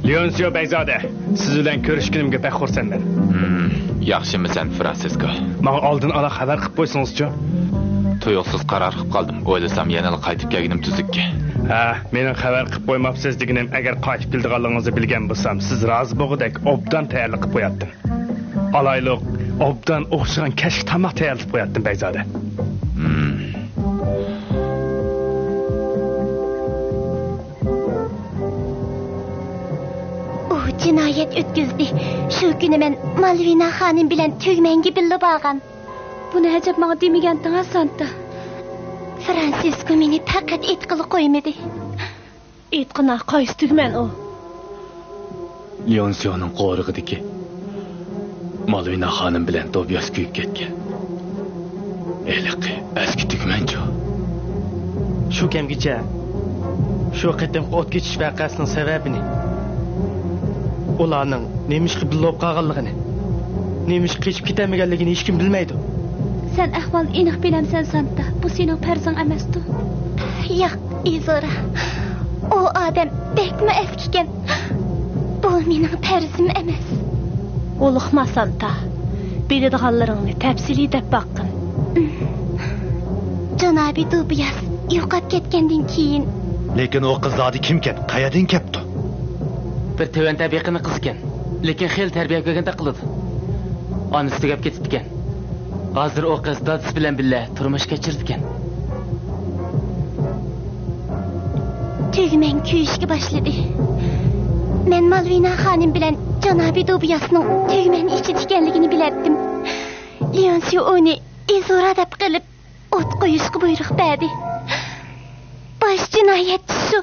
لېئونسىيو بەگزادە، سىز بىلەن كۆرۈشكىنىمگە بەك خۇرسەنمەن. ھىم، ياخشىمىسەن، فرانسىسكو؟ ماڭا ئالدىن ئالا خەۋەر قىلىپ قويسىڭىزچۇ؟ تۇيۇقسىز قارار قىلىپ قالدىم. ئويلىسام، يەنىلا قايتىپ كەلگىنىم تۈزۈككەن. ھە، مېنىڭ خەۋەر قىلىپ قويماپسىز دېگىنىم، ئەگەر قايتىپ كېلىدىغانلىقىڭىزنى بىلگەن بولسام، سىز رازى بولغۇدەك ئوبدان تەييارلىق قىلىپ قوياتتىم. ئالايلۇق، ئوبدان ئوخشىغان كەچلىك تاماق تەييارلىتىپ قوياتتىم، بەگزادە. ھىم. ئۇ جىنايەت ئۆتكۈزدى. شۇ كۈنى مەن مالۋىنا خانىم بىلەن تۈگمەنگە بىللە بارغان. بۇنى ئەجەب ماڭا دېمىگەنتىڭ-ھە، سانتا؟ فرانسىسكو مېنى پەقەت ئېيتقىلى قويمىدى. ئېيتقىنا، قايسى تۈگمەن ئۇ؟ لېئونسىيونىڭ قورۇقىدىكى مالۋىنا خانىم بىلەن توبىياس كۆيۈپ كەتكەن. ھېلىقى ئەسكى تۈگمەنچۇ؟ شۇ كەمگىچە شۇ قېتىمقى ئوت كېچىش ۋەقەسىنىڭ سەۋەبىنى، ئۇلارنىڭ نېمىشقا بىللە بولۇپ قالغانلىقىنى، نېمىشقا قېچىپ كېتەلمىگەنلىكىنى ھېچكىم بىلمەيدۇ. سەن ئەھۋالنى ئېنىق بىلەمسەن، سانتا؟ بۇ سېنىڭ پەرزىڭ ئەمەستۇ؟ ياق، ئىزورا. ئۇ ئادەم بەكمۇ ئەسكىكەن. بۇ مېنىڭ پەرزىم ئەمەس. ھولۇقما، سانتا. بىلىدىغانلىرىڭنى تەپسىلىي دەپ باققىن. جانابى دوبىياس يوقاپ كەتكەندىن كېيىن. لېكىن ئۇ قىز زادى كىمكەن؟ قەيەردىن كەپتۇ؟ بىر تۆۋەن تەبىقىنىڭ قىزىكەن. لېكىن خېلى تەربىيە كۆرگەندەك قىلىدۇ. ئانىسى تۈگەپ كېتىپتىكەن. ھازىر ئۇ قىز دادىسى بىلەن بىللە تۇرمۇش كەچۈرىدىكەن. تۈگمەن كۆيۈشكە باشلىدى. مەن مالۋىنا خانىم بىلەن جانابى دوبىياسنىڭ تۈگمەن ئىچىدە ئىكەنلىكىنى بىلەتتىم. ليونسيو ئۇنى ئىزورا دەپ قىلىپ، ئوت قويۇشقا بۇيرۇق بەردى. باش جىنايەتچى شۇ.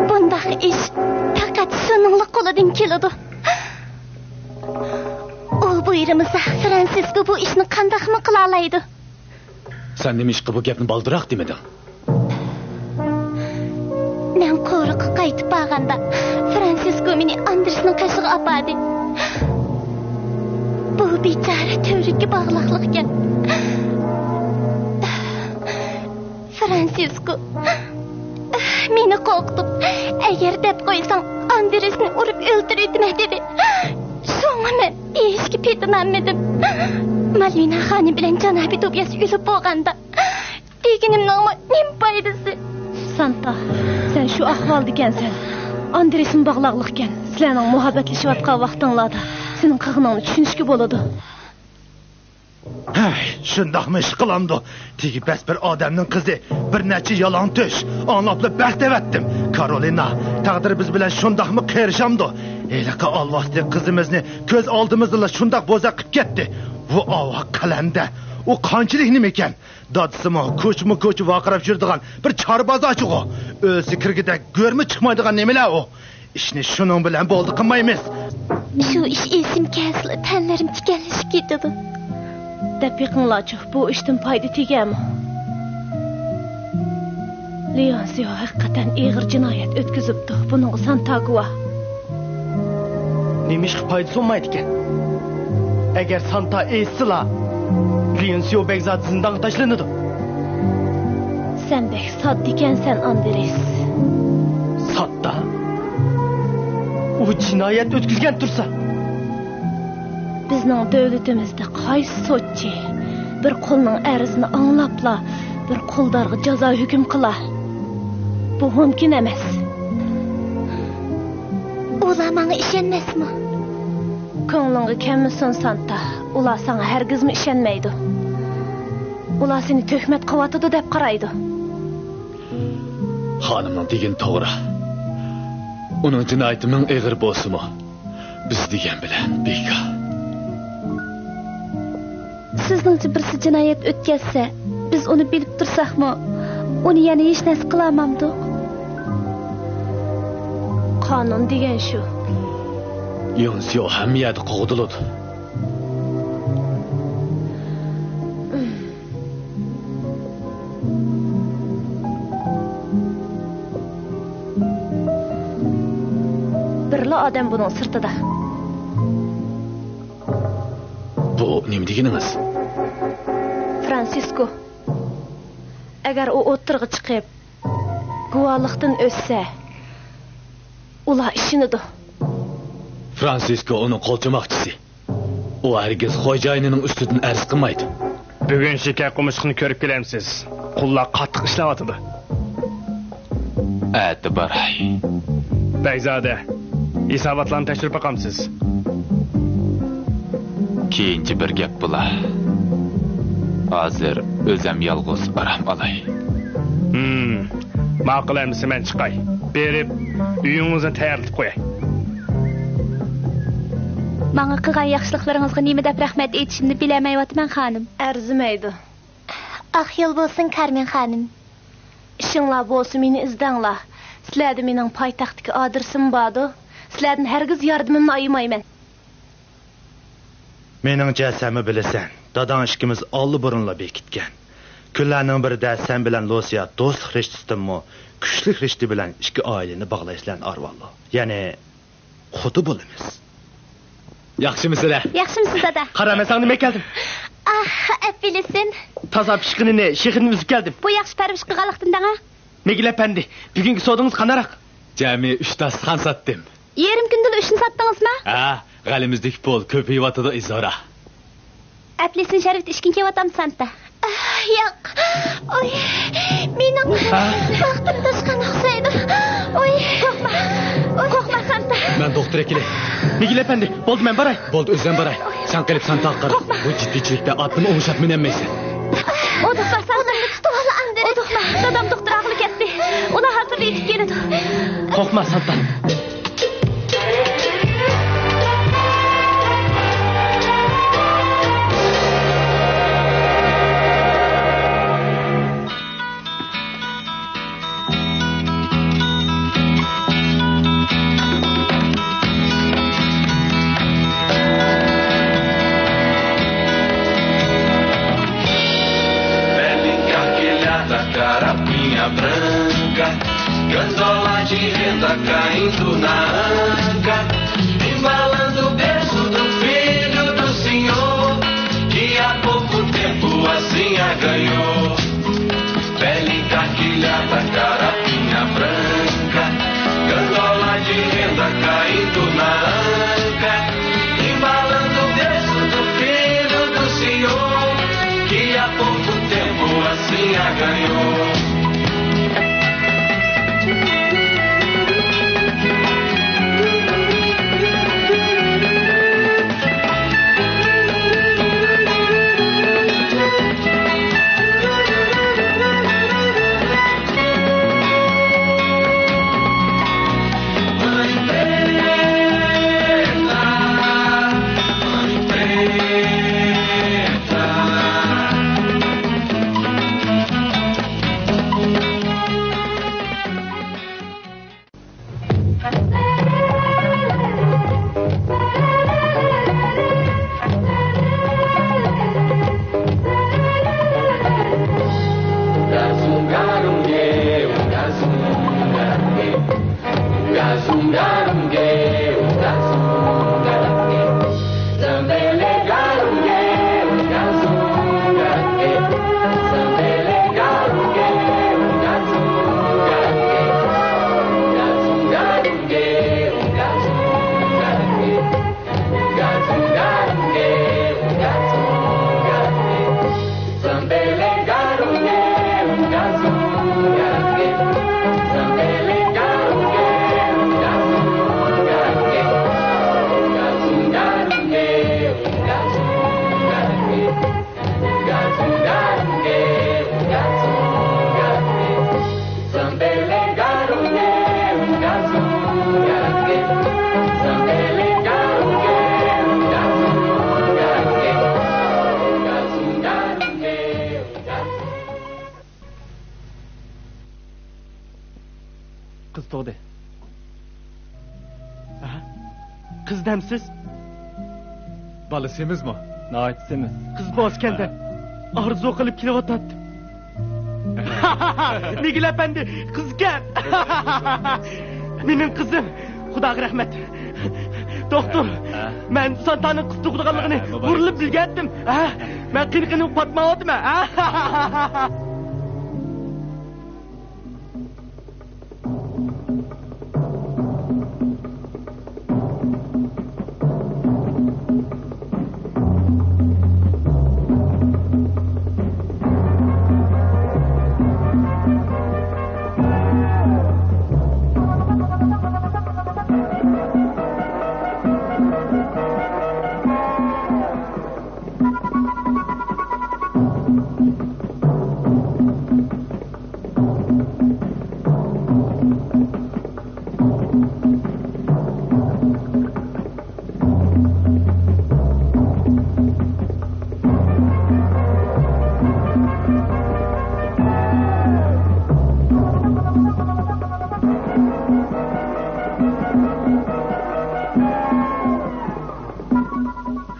بۇنداق ئىش پەقەت شۇنىڭلا قولىدىن كېلىدۇ. ئۇ بۇيرۇمىسا، فرانسىسكو بۇ ئىشنى قانداقمۇ قىلالايدۇ؟ سەن نېمىشقا بۇ گەپنى بالدۇرراق دېمىدىڭ؟ مەن قورۇققا قايتىپ بارغاندا، فرانسىسكو مېنى ئاندرېسنىڭ قېشىغا ئاپاردى. بۇ بىچارە تۈۋرۈككە باغلاقلىقكەن. فرانسىسكو مېنى قورقۇتۇپ، ئەگەر دەپ قويساڭ، ئاندرېسنى ئۇرۇپ ئۆلتۈرۈۋېتىمەن دېدى. شۇڭا مەن دېيىشكە پېتىنالمىدىم. مالۋىنا خانىم بىلەن جانابى توبىياس ئۆلۈپ بولغاندا، دېگىنىمنىڭمۇ نېمە پايدىسى؟ سانتا، سەن شۇ ئەھۋالدىكەنسەن. ئاندرېسمۇ باغلاقلىقكەن. سىلەرنىڭ مۇھەببەتلىشىۋاتقان ۋاقتىڭلاردا سېنىڭ قىلغىنىڭنى چۈشىنىشكە بولىدۇ. ھەي، شۇنداقمۇ ئىش قىلامدۇ؟ تېگى پەس بىر ئادەمنىڭ قىزى، بىر نەچچە يالاڭتۆش. ئاڭلاپلا بەس دەۋەتتىم. كارولىنا، تەقدىر بىز بىلەن شۇنداقمۇ قېرىشامدۇ؟ ھېلىقى ئالۋاستى قىزىمىزنى كۆز ئالدىمىزدىلا شۇنداق بوزەك قىپ كەتتى. ۋۇ ئاۋاق قەلەندەر. ئۇ قانچىلىك نېمىكەن؟ دادىسىمۇ كوچىمۇ كوچا ۋارقىراپ يۈرىدىغان بىر چاربازاچىغۇ. ئۆلسە كىرگۈدەك گۆرمۇ چىقمايدىغان نېمىلەر ئۇ. ئىشنى شۇنىڭ بىلەن بولدى قىلمايمىز. شۇ ئىش ئېسىمگە كەلسىلا تەنلىرىم تىكەنلىشىپ كېتىدۇ. دەپ بېقىڭلارچۇ، بۇ ئىشتىن پايدا تېگەرمۇ؟ ليونسيو ھەقىقەتەن ئېغىر جىنايەت ئۆتكۈزۈپتۇ، بۇنىڭغا سانتا گۇۋاھ. نېمىشقا پايدا سۇنمايدىكەن؟ ئەگەر سانتا ئېيتسىلا، ليونسيو بەگزادە زىندانغا تاشلىنىدۇ. سەن بەك ساددىكەنسەن، ئاندرېس. ساددا؟ ئۇ جىنايەت ئۆتكۈزگەن تۇرسا. بىزنىڭ دۆلىتىمىزدە قايسى سوتچى بىر قۇلنىڭ ئەرزىنى ئاڭلاپلا بىر قۇلدارغا جازا ھۆكۈم قىلا؟ بۇ مۇمكىن ئەمەس. ئۇلار ماڭا ئىشەنمەسمۇ؟ كۆڭلۈڭگە كەلمىسۇن، سانتا. ئۇلار ساڭا ھەرگىزمۇ ئىشەنمەيدۇ. ئۇلار سېنى تۆھمەت قىلىۋاتىدۇ دەپ قارايدۇ. خانىمنىڭ دېگىنى توغرا. ئۇنىڭ جىنايىتى مىڭ ئېغىر بولسىمۇ، بىز دېگەن بىلەن بىكار. سىزنىڭچە بىرسى جىنايەت ئۆتكەزسە، بىز ئۇنى بىلىپ تۇرساقمۇ، ئۇنى يەنە ھېچ نەرسە قىلالمامدۇق؟ قانۇن دېگەن شۇ. يونسيو ھەممە يەردە قوغدىلىدۇ. ئادەم بۇنىڭ سىرتىدا. بۇ نېمە دېگىنىڭىز؟ فرانسىسكو. ئەگەر ئۇ ئوتتۇرىغا چىقىپ، گۇۋاھلىقتىن ئۆتسە، ئۇلار ئىشىنىدۇ. فرانسىسكو ئۇنىڭ قولچىماقچىسى. ئۇ ھەرگىز خوجايىنىنىڭ ئۈستىدىن ئەرز قىلمايدۇ. بۈگۈن شېكەر قومۇچىقىنى كۆرۈپ كېلەمسىز؟ قۇللار قاتتىق ئىشلەۋاتىدۇ. ئەتە باراي. بەگزادە، ھېساباتلارنى تەكشۈرۈپ باقامسىز؟ كېيىنچە بىر گەپ بولا. ھازىر ئۆزەم يالغۇز ئارام ئالاي. ھىم، ماقۇل ئەمىسە مەن چىقاي. بېرىپ، ئۆيىڭىزنى تەييارلىتىپ قوياي. ماڭا قىلغان ياخشىلىقلىرىڭىزغا نېمە دەپ رەھمەت ئېيتىشىمنى بىلەلمەيۋاتىمەن، خانىم. ئەرزىمەيدۇ. ئاق يول بولسۇن، كارمېن خانىم. ئىشىڭلار بولسا مېنى ئىزدەڭلار. سىلەردە مېنىڭ پايتەختتىكى ئادرېسىم باردۇ. سىلەردىن ھەرگىز ياردىمىمنى ئايىمايمەن. مېنىڭچە، سەنمۇ بىلىسەن، داداڭ ئىككىمىز ئاللىبۇرۇنلا بېكىتكەن. كۈنلەرنىڭ بىرىدە سەن بىلەن لۇسىيا دوستلۇق رىشتىسىدىنمۇ كۈچلۈك رىشتە بىلەن ئىككى ئائىلىنى باغلايسىلەن، ئارۋانلو. يەنى، قۇدا بولىمىز. ياخشىمىسىلەر؟ ياخشىمىسىز، دادا؟ قارا، مەن ساڭا نېمە كەلدىم؟ ئاھ، ئەپلىسىن. تازا پىشقىنىنى، شېخىدىن ئۈزۈپ كەلدىم. بۇ ياخشى پەرۋىش قىلغانلىقتىن دەڭە. مىگىل ئەپەندى، بۈگۈنكى سودىڭىز قانداق؟ جەمئىي ئۈچ داستىخان ساتتىم. يېرىم كۈندىلا ئۈچنى ساتتىڭىزمۇ؟ ھە، غەلىمىزدىكى پۇل كۆپىيىۋاتىدۇ، ئىزورا. ئەپلىسىن شەربىتى ئىچكىن كېلىۋاتامدۇ سانتا؟ ئاھ، ياق. ئوي، مېنىڭ ۋاقتىم توشقان ئوخشايدۇ. ئوي. قورقما. ئوي. قورقما سانتا. مەن دوختۇر ئەكېلەي. مىگىل ئەپەندى، بولدى، مەن باراي. بولدى، ئۆزۈم باراي. سەن قېلىپ سانتاغا قارا. قورقما. بۇ جىددىيچىلىكتە ئاتنىمۇ ئوڭشاپ مىنەلمەيسەن. ئۇدۇقما سانتا. ئۇدۇقما. دادام دوختۇر ئاغىلى كەتتى. ئۇلار ھازىرلا يېتىپ كېلىدۇ. قورقما سانتا. Carapinha branca, gandola de renda caindo na anca, embalando o berço do filho do senhor, que há pouco tempo assim a ganhou. Pele encarquilhada, carapinha branca, gandola de renda caindo na anca, embalando o berço do filho do senhor, que há pouco tempo assim a ganhou. قىز تۇغدى. ئەھە. قىز دەمسىز؟ بالا سېمىزمۇ؟ ناھايىتى سېمىز. قىز بوزكەندە. ئارزۇ قىلىپ كېلىۋاتاتتىم. مىگىل ئەپەندى، قىزكەن. مېنىڭ قىزىم. خۇداغا رەھمەت. دوختۇر، ھە؟ مەن سانتانىڭ قىز تۇغىدىغانلىقىنى ھە، مۇبارەك بۇرۇنلا بولسۇن. بىلگەنتىم. ھە؟ مەن قېنى-قېنى ئۇخلاپ ياتمايۋاتىمەن. ھە؟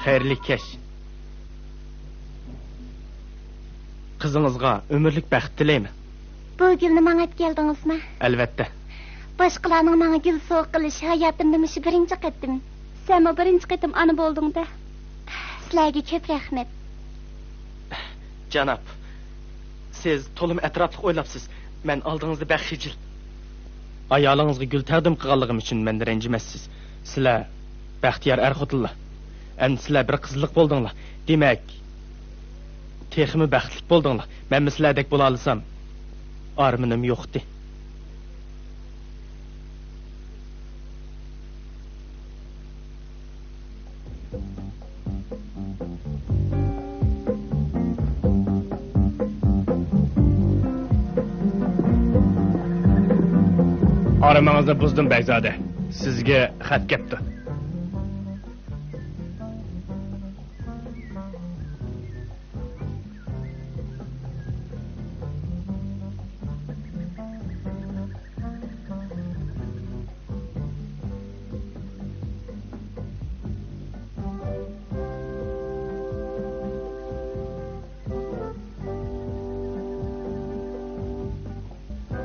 خەيرلىك كەچ. قىزىڭىزغا ئۆمۈرلۈك بەخت تىلەيمەن. بۇ گۈلنى ماڭا ئەپ كەلدىڭىزمۇ؟ ئەلۋەتتە. باشقىلارنىڭ ماڭا گۈل سوۋغا قىلىشى ھاياتىمدا مۇشۇ بىرىنچى قېتىم. سەنمۇ بىرىنچى قېتىم ئانا بولدۇڭ-دە. سىلەرگە كۆپ رەھمەت. جاناب، سىز تولىمۇ ئەتراپلىق ئويلاپسىز. مەن ئالدىڭىزدا بەك خىجىل. ئايالىڭىزغا گۈل تەقدىم قىلغانلىقىم ئۈچۈن مەندىن رەنجىمەسسىز. سىلەر بەختىيار ئەر-خوتۇنلار. ئەمدى سىلەر بىر قىزلىق بولدۇڭلار. دېمەك، تېخىمۇ بەختلىك بولدۇڭلار. مەنمۇ سىلەردەك بولالىسام، ئارمىنىم يوقتى. ئارىمىڭىزنى بۇزدۇم، بەگزادە. سىزگە خەت كەپتۇ.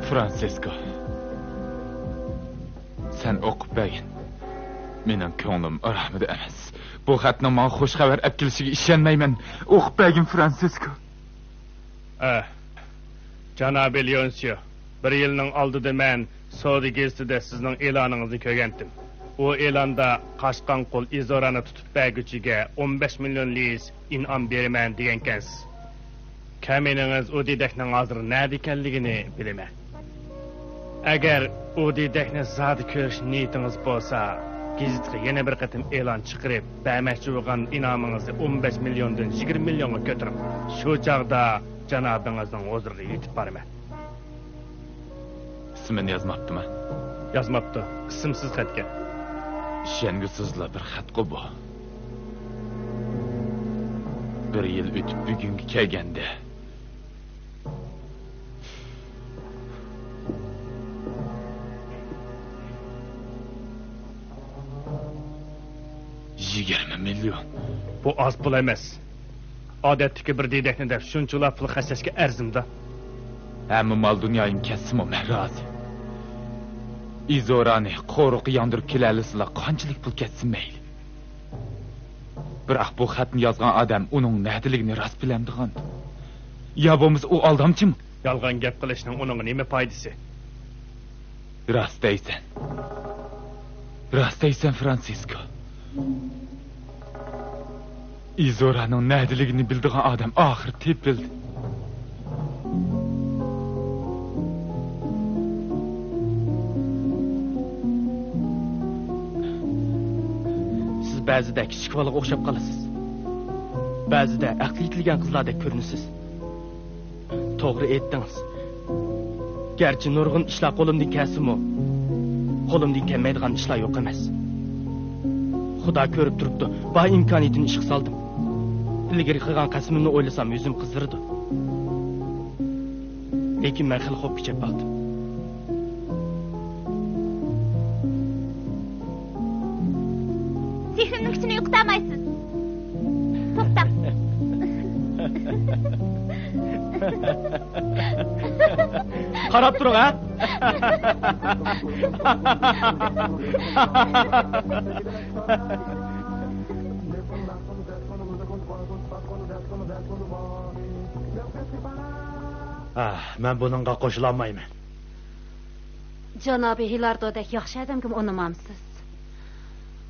فرانسىسكو، سەن ئوقۇپ بەرگىن. مېنىڭ كۆڭلۈم ئارامىدا ئەمەس. بۇ خەتنىڭ ماڭا خۇش خەۋەر ئەپ كېلىشىگە ئىشەنمەيمەن. ئوقۇپ بەرگىن، فرانسىسكو. ئە، جانابى لېئونسىيو، بىر يىلنىڭ ئالدىدا مەن سودا گېزىتىدە سىزنىڭ ئېلانىڭىزنى كۆرگەنتىم. ئۇ ئېلاندا قاچقان قۇل ئىزورانى تۇتۇپ بەرگۈچىگە ئون بەش مىليون لىيىس ئىنئام بېرىمەن دېگەنكەنسىز. كامىنىڭىز ئۇ دېدەكنىڭ ھازىر نەدە ئىكەنلىكىنى بىلىمەن. ئەگەر ئۇ دېدەكنى زادى كۆرۈش نىيىتىڭىز بولسا، گېزىتكە يەنە بىر قېتىم ئېلان چىقىرىپ، بەرمەكچى بولغان ئىنئامىڭىزنى ئون بەش مىليوندىن يىگىرمە مىليونغا كۆتۈرۈڭ. شۇ چاغدا جانابىڭىزنىڭ ھۇزۇرىغا يېتىپ بارىمەن. ئىسمىنى يازماپتىما؟ يازماپتۇ. ئىسىمسىز خەتكەن. ئىشەنگۈسىزلا بىر خەتقۇ بۇ. بىر يىل ئۆتۈپ بۈگۈنگە كەلگەندە، يىگىرمە مىليون. بۇ ئاز پۇل ئەمەس. ئادەتتىكى بىر دېدەكنى دەپ شۇنچىلا پۇل خەجلەشكە ئەرزىمدۇ؟ ھەممە مال دۇنيايىم كەتسىمۇ مەن رازى. ئىزورانى قورۇققا ياندۇرۇپ كېلەلىسىلا قانچىلىك پۇل كەتسە مەيلى. بىراق بۇ خەتنى يازغان ئادەم ئۇنىڭ نەدىلىكىنى راست بىلەمدىغاندۇ؟ يا بولمىسا ئۇ ئالدامچىمۇ؟ يالغان گەپ قىلىشنىڭ ئۇنىڭغا نېمە پايدىسى؟ راست دەيسەن. راست دەيسەن، فرانسىسكو. ئىزورانىڭ نەدىلىكىنى بىلىدىغان ئادەم ئاخىرى تېپىلدى. سىز بەزىدە كىچىك بالىغا ئوخشاپ قالىسىز. بەزىدە ئەقلى يېتىلگەن قىزلاردەك كۆرۈنىسىز. توغرا ئېيتتىڭىز. گەرچە نۇرغۇن ئىشلار قولۇمدىن كەلسىمۇ، قولۇمدىن كەلمەيدىغان ئىشلار يوق ئەمەس. خۇدا كۆرۈپ تۇرۇپتۇ، بار ئىمكانىيىتىنى ئىشقا سالدىم. ئىلگىرى قىلغان قەسىمىمنى ئويلىسام يۈزۈم قىزىرىدۇ. لېكىن مەن خېلى خوپ كېچەپ باقتىم. زېھنىمنىڭ ئىچىنى يوقىتالمايسىز. توختاڭ. قاراپ تۇرۇڭ، ھە؟ ئاھ، مەن بۇنىڭغا قوشۇلالمايمەن. جانابى ھىلاردودەك ياخشى ئادەمگىمۇ ئۇنىمامسىز؟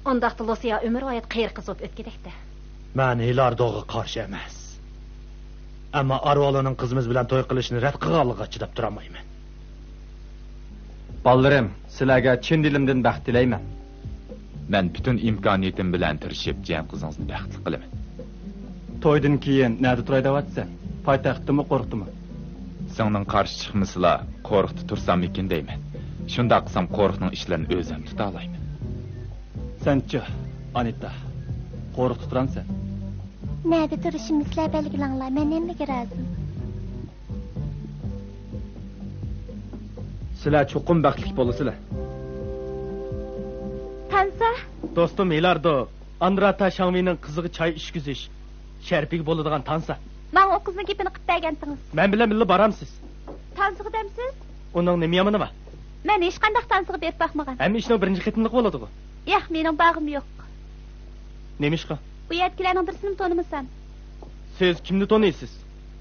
ئۇنداقتا لۇسىيا ئۆمۈرۋايەت قېرى قىز بولۇپ ئۆتكۈدەك-دە. مەن ھىلاردوغا قارشى ئەمەس. ئەمما ئارۋالونىڭ قىزىمىز بىلەن توي قىلىشنى رەت قىلغانلىقىغا چىداپ تۇرالمايمەن. بالىلىرىم، سىلەرگە چىن دىلىمدىن بەخت تىلەيمەن. مەن پۈتۈن ئىمكانىيىتىم بىلەن تىرىشىپ جىيەن قىزىڭىزنى بەختلىك قىلىمەن. تويدىن كېيىن نەدە تۇراي دەۋاتىسەن؟ پايتەختتىمۇ، قورۇقتىمۇ؟ سىڭلىڭ قارشى چىقمىسىلا، قورۇقتا تۇرساممىكىن دەيمەن. شۇنداق قىلسام قورۇقنىڭ ئىشلىرىنى ئۆزۈم تۇتالايمەن. سەنچۇ، ئانىتا، قورۇقتا تۇرامسەن؟ نەدە تۇرۇشۇمنى سىلەر بەلگىلەڭلار، مەن ھەممىگە رازى. سىلەر چوقۇم بەختلىك بولىسىلەر. تانسا؟ دوستۇم ھىلاردو، ئاندراتا شاڭۋېينىڭ قىزىغا چاي ئىچكۈزۈش شەرىپىگە بولىدىغان تانسا. ماڭا ئۇ قىزنىڭ گېپىنى قىلىپ بەرگەنتىڭىز. مەن بىلەن بىللە بارامسىز؟ تانسىغا دەمسىز؟ ئۇنىڭ نېمە يامىنى بار؟ مەن ھېچقانداق تانسىغا بېرىپ باقمىغان. ھەممە ئىشنىڭ بىرىنچى قېتىملىقى بولىدىغۇ. ياق، مېنىڭ بارغۇم يوق. نېمىشقا؟ بۇ يەردىكىلەرنىڭ بىرسىنىمۇ تونۇمىسام. سىز كىمنى تونۇيسىز؟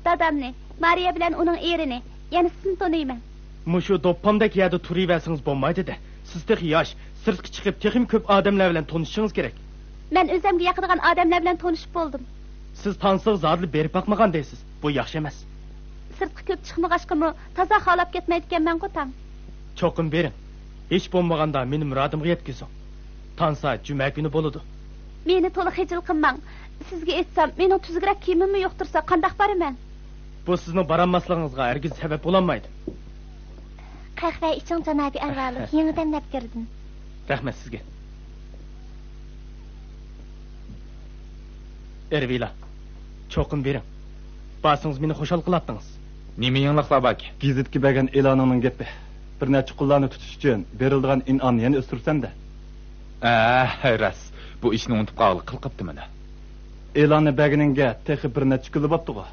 دادامنى، مارىيا بىلەن ئۇنىڭ ئېرىنى، يەنە سىزنى تونۇيمەن. مۇشۇ دوپپامدەك يەردە تۇرۇۋەرسىڭىز بولمايدۇ-دە. سىز تېخى ياش، سىرتقا چىقىپ تېخىمۇ كۆپ ئادەملەر بىلەن تونۇشۇشىڭىز كېرەك. مەن ئۆزۈمگە ياقىدىغان ئادەملەر بىلەن تونۇشۇپ بولدۇم. سىز تانسىغا زادىلا بېرىپ باقمىغان دەيسىز. بۇ ياخشى ئەمەس. سىرتقا كۆپ چىقمىغاچقىمۇ تازا خالاپ كەتمەيدىكەنمەنغۇ تاڭ. چوقۇم بېرىڭ. ھېچ بولمىغاندا مېنى مۇرادىمغا يەتكۈزۈڭ. تانسا جۈمە كۈنى بولىدۇ. مېنى تولا خىجىل قىلماڭ. سىزگە ئېيتسام، مېنىڭ تۈزۈكرەك كىيىمىممۇ يوق تۇرسا قانداق بارىمەن؟ بۇ سىزنىڭ بارالماسلىقىڭىزغا ھەرگىز سەۋەب بولالمايدۇ. قەھۋە ئىچىڭ، جانابىي ئەرۋالۇ، يېڭىدىن دەپ كىردىم. رەھمەت سىزگە. ئېرۋىلا، چوقۇم بېرىڭ. بارسىڭىز مېنى خۇشال قىلاتتىڭىز. نېمە يېڭىلىقلار باركەن؟ گېزىتكە بەرگەن ئېلانىڭنىڭ گېپى. بىر نەچچە قۇللارنى تۇتۇش ئۈچۈن بېرىلىدىغان ئىنئامنى يەنە ئۆستۈرسەن-دە. ھە، راست. بۇ ئىشنى ئۇنتۇپ قالغىلى قىلقىپتىمەن. ئېلاننى بەرگىنىڭگە تېخى بىر نەچچە كۈنلا بوپتىغۇ.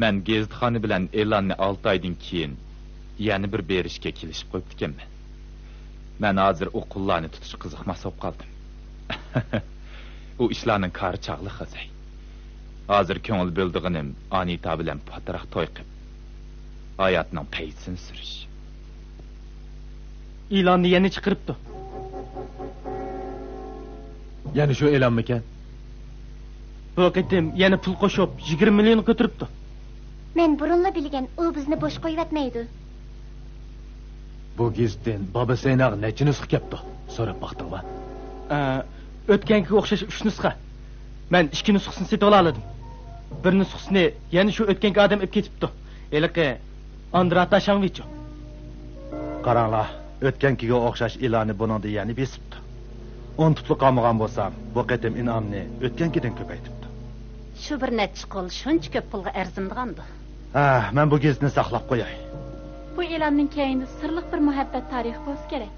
مەن گېزىتخانا بىلەن ئېلاننى ئالتە ئايدىن كېيىن يەنە بىر بېرىشكە كېلىشىپ قويۇپتىكەنمەن. مەن ھازىر ئۇ قۇللارنى تۇتۇشقا قىزىقماس بولۇپ قالدىم. ئۇ ئىشلارنىڭ كارى چاغلىق، غازەي. ھازىر كۆڭۈل بۆلىدىغىنىم ئانىتا بىلەن پاتراق توي قىپ، ھاياتنىڭ پەيزىسىنى سۈرۈش. ئېلاننى يەنە چىقىرىپتۇ. يەنە شۇ ئېلانمىكەن؟ بۇ قېتىم يەنە پۇل قوشۇپ، يىگىرمە مىليونغا كۆتۈرۈپتۇ. مەن بۇرۇنلا بىلگەن، ئۇ بىزنى بوش قويۇۋەتمەيدۇ. بۇ گېزىتتىن بابا سەيناغا نەچچە نۇسخا كەپتۇ؟ سوراپ باقتىڭما؟ ئە، ئۆتكەنكىگە ئوخشاش ئۈچ نۇسخا. مەن ئىككى نۇسخىسىنى سېتىۋالالىدىم. بىر نۇسخىسىنى يەنە شۇ ئۆتكەنكى ئادەم ئېلىپ كېتىپتۇ. ھېلىقى ئاندرا تاشاڭۋىچۇ. قاراڭلار، ئۆتكەنكىگە ئوخشاش ئېلاننى بۇنىڭدا يەنە بېسىپتۇ. ئۇنتۇپلا قالمىغان بولسام، بۇ قېتىم ئىنئامنى ئۆتكەنكىدىن كۆپەيتىپتۇ. شۇ بىر نەچچە قۇل شۇنچە كۆپ پۇلغا ئەرزىمدىغاندۇ؟ ھە، مەن بۇ گېزىتنى ساقلاپ قوياي. بۇ ئېلاننىڭ كەينىدە سىرلىق بىر مۇھەببەت تارىخى بولسا كېرەك.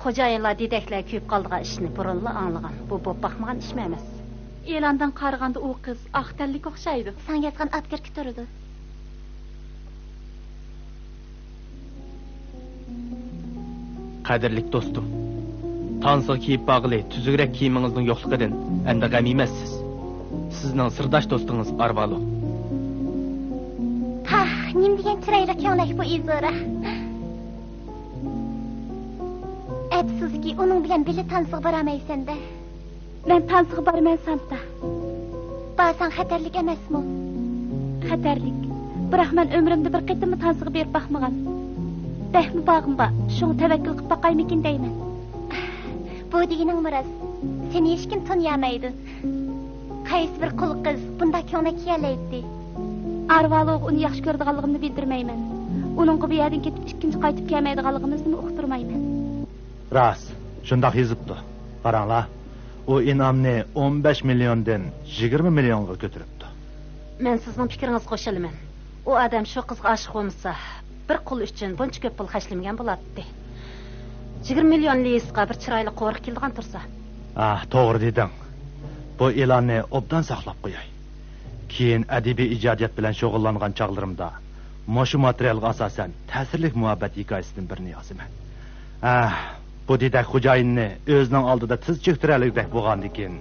خوجايىنلار دېدەكلەر كۆيۈپ قالىدىغان ئىشنى بۇرۇنلا ئاڭلىغان. بۇ بولۇپ باقمىغان ئىشمۇ ئەمەس. ئېلاندىن قارىغاندا ئۇ قىز ئاق تەنلىك ئوخشايدۇ. ساڭا يازغان ئاتكىرىكى تۇرىدۇ. قەدىرلىك دوستۇم، تانسىغا كىيىپ بارغىلى تۈزۈكرەك كىيىمىڭىزنىڭ يوقلۇقىدىن ئەمدى غەم يېمەسسىز. سىزنىڭ سىرداش دوستىڭىز ئارۋالو. پاھ، نېمە دېگەن چىرايلىق كۆڭلەك بۇ ئىزورا. ئەپسۇسكى، ئۇنىڭ بىلەن بىللە تانسىغا بارالمايسەن-دە. مەن تانسىغا بارىمەن، سانتا. بارساڭ خەتەرلىك ئەمەسمۇ؟ خەتەرلىك. بىراق مەن ئۆمرۈمدە بىر قېتىممۇ تانسىغا بېرىپ باقمىغان. بەكمۇ بارغۇم بار، شۇڭا تەۋەككۈل قىلىپ باقايمىكىن دەيمەن. بۇ دېگىنىڭمۇ راست. سېنى ھېچكىم تونۇيالمايدۇ. قايسى بىر قۇل قىز بۇنداق كۆڭلەك كىيەلەيتتى؟ ئارۋالوغا ئۇنى ياخشى كۆرىدىغانلىقىمنى بىلدۈرمەيمەن. ئۇنىڭغا بۇ يەردىن كېتىپ ئىككىنچى قايتىپ كەلمەيدىغانلىقىمىزنىمۇ ئۇقتۇرمايمەن. راست، شۇنداق يېزىپتۇ. قاراڭلار، ئۇ ئىنئامنى ئون بەش مىليوندىن يىگىرمە مىليونغا كۆتۈرۈپتۇ. مەن سىزنىڭ پىكرىڭىزگە قوشۇلىمەن. ئۇ ئادەم شۇ قىزغا ئاشىق بولمىسا، بىر قۇل ئۈچۈن بۇنچە كۆپ پۇل خەجلىمىگەن بولاتتى. يىگىرمە مىليون لىيىسقا بىر چىرايلىق قورۇق كېلىدىغان تۇرسا. ئاھ، توغرا دېدىڭ. بۇ ئېلاننى ئوبدان ساقلاپ قوياي. كېيىن ئەدەبىي ئىجادىيەت بىلەن شۇغۇللانغان چاغلىرىمدا مۇشۇ ماتېرىيالغا ئاساسەن تەسىرلىك مۇھەببەت ھېكايىسىدىن بىرنى يازىمەن. ئەھ، بۇ دېدەك خوجايىننى ئۆزىنىڭ ئالدىدا تىز چۆكتۈرەلىگۈدەك بولغاندىكىن،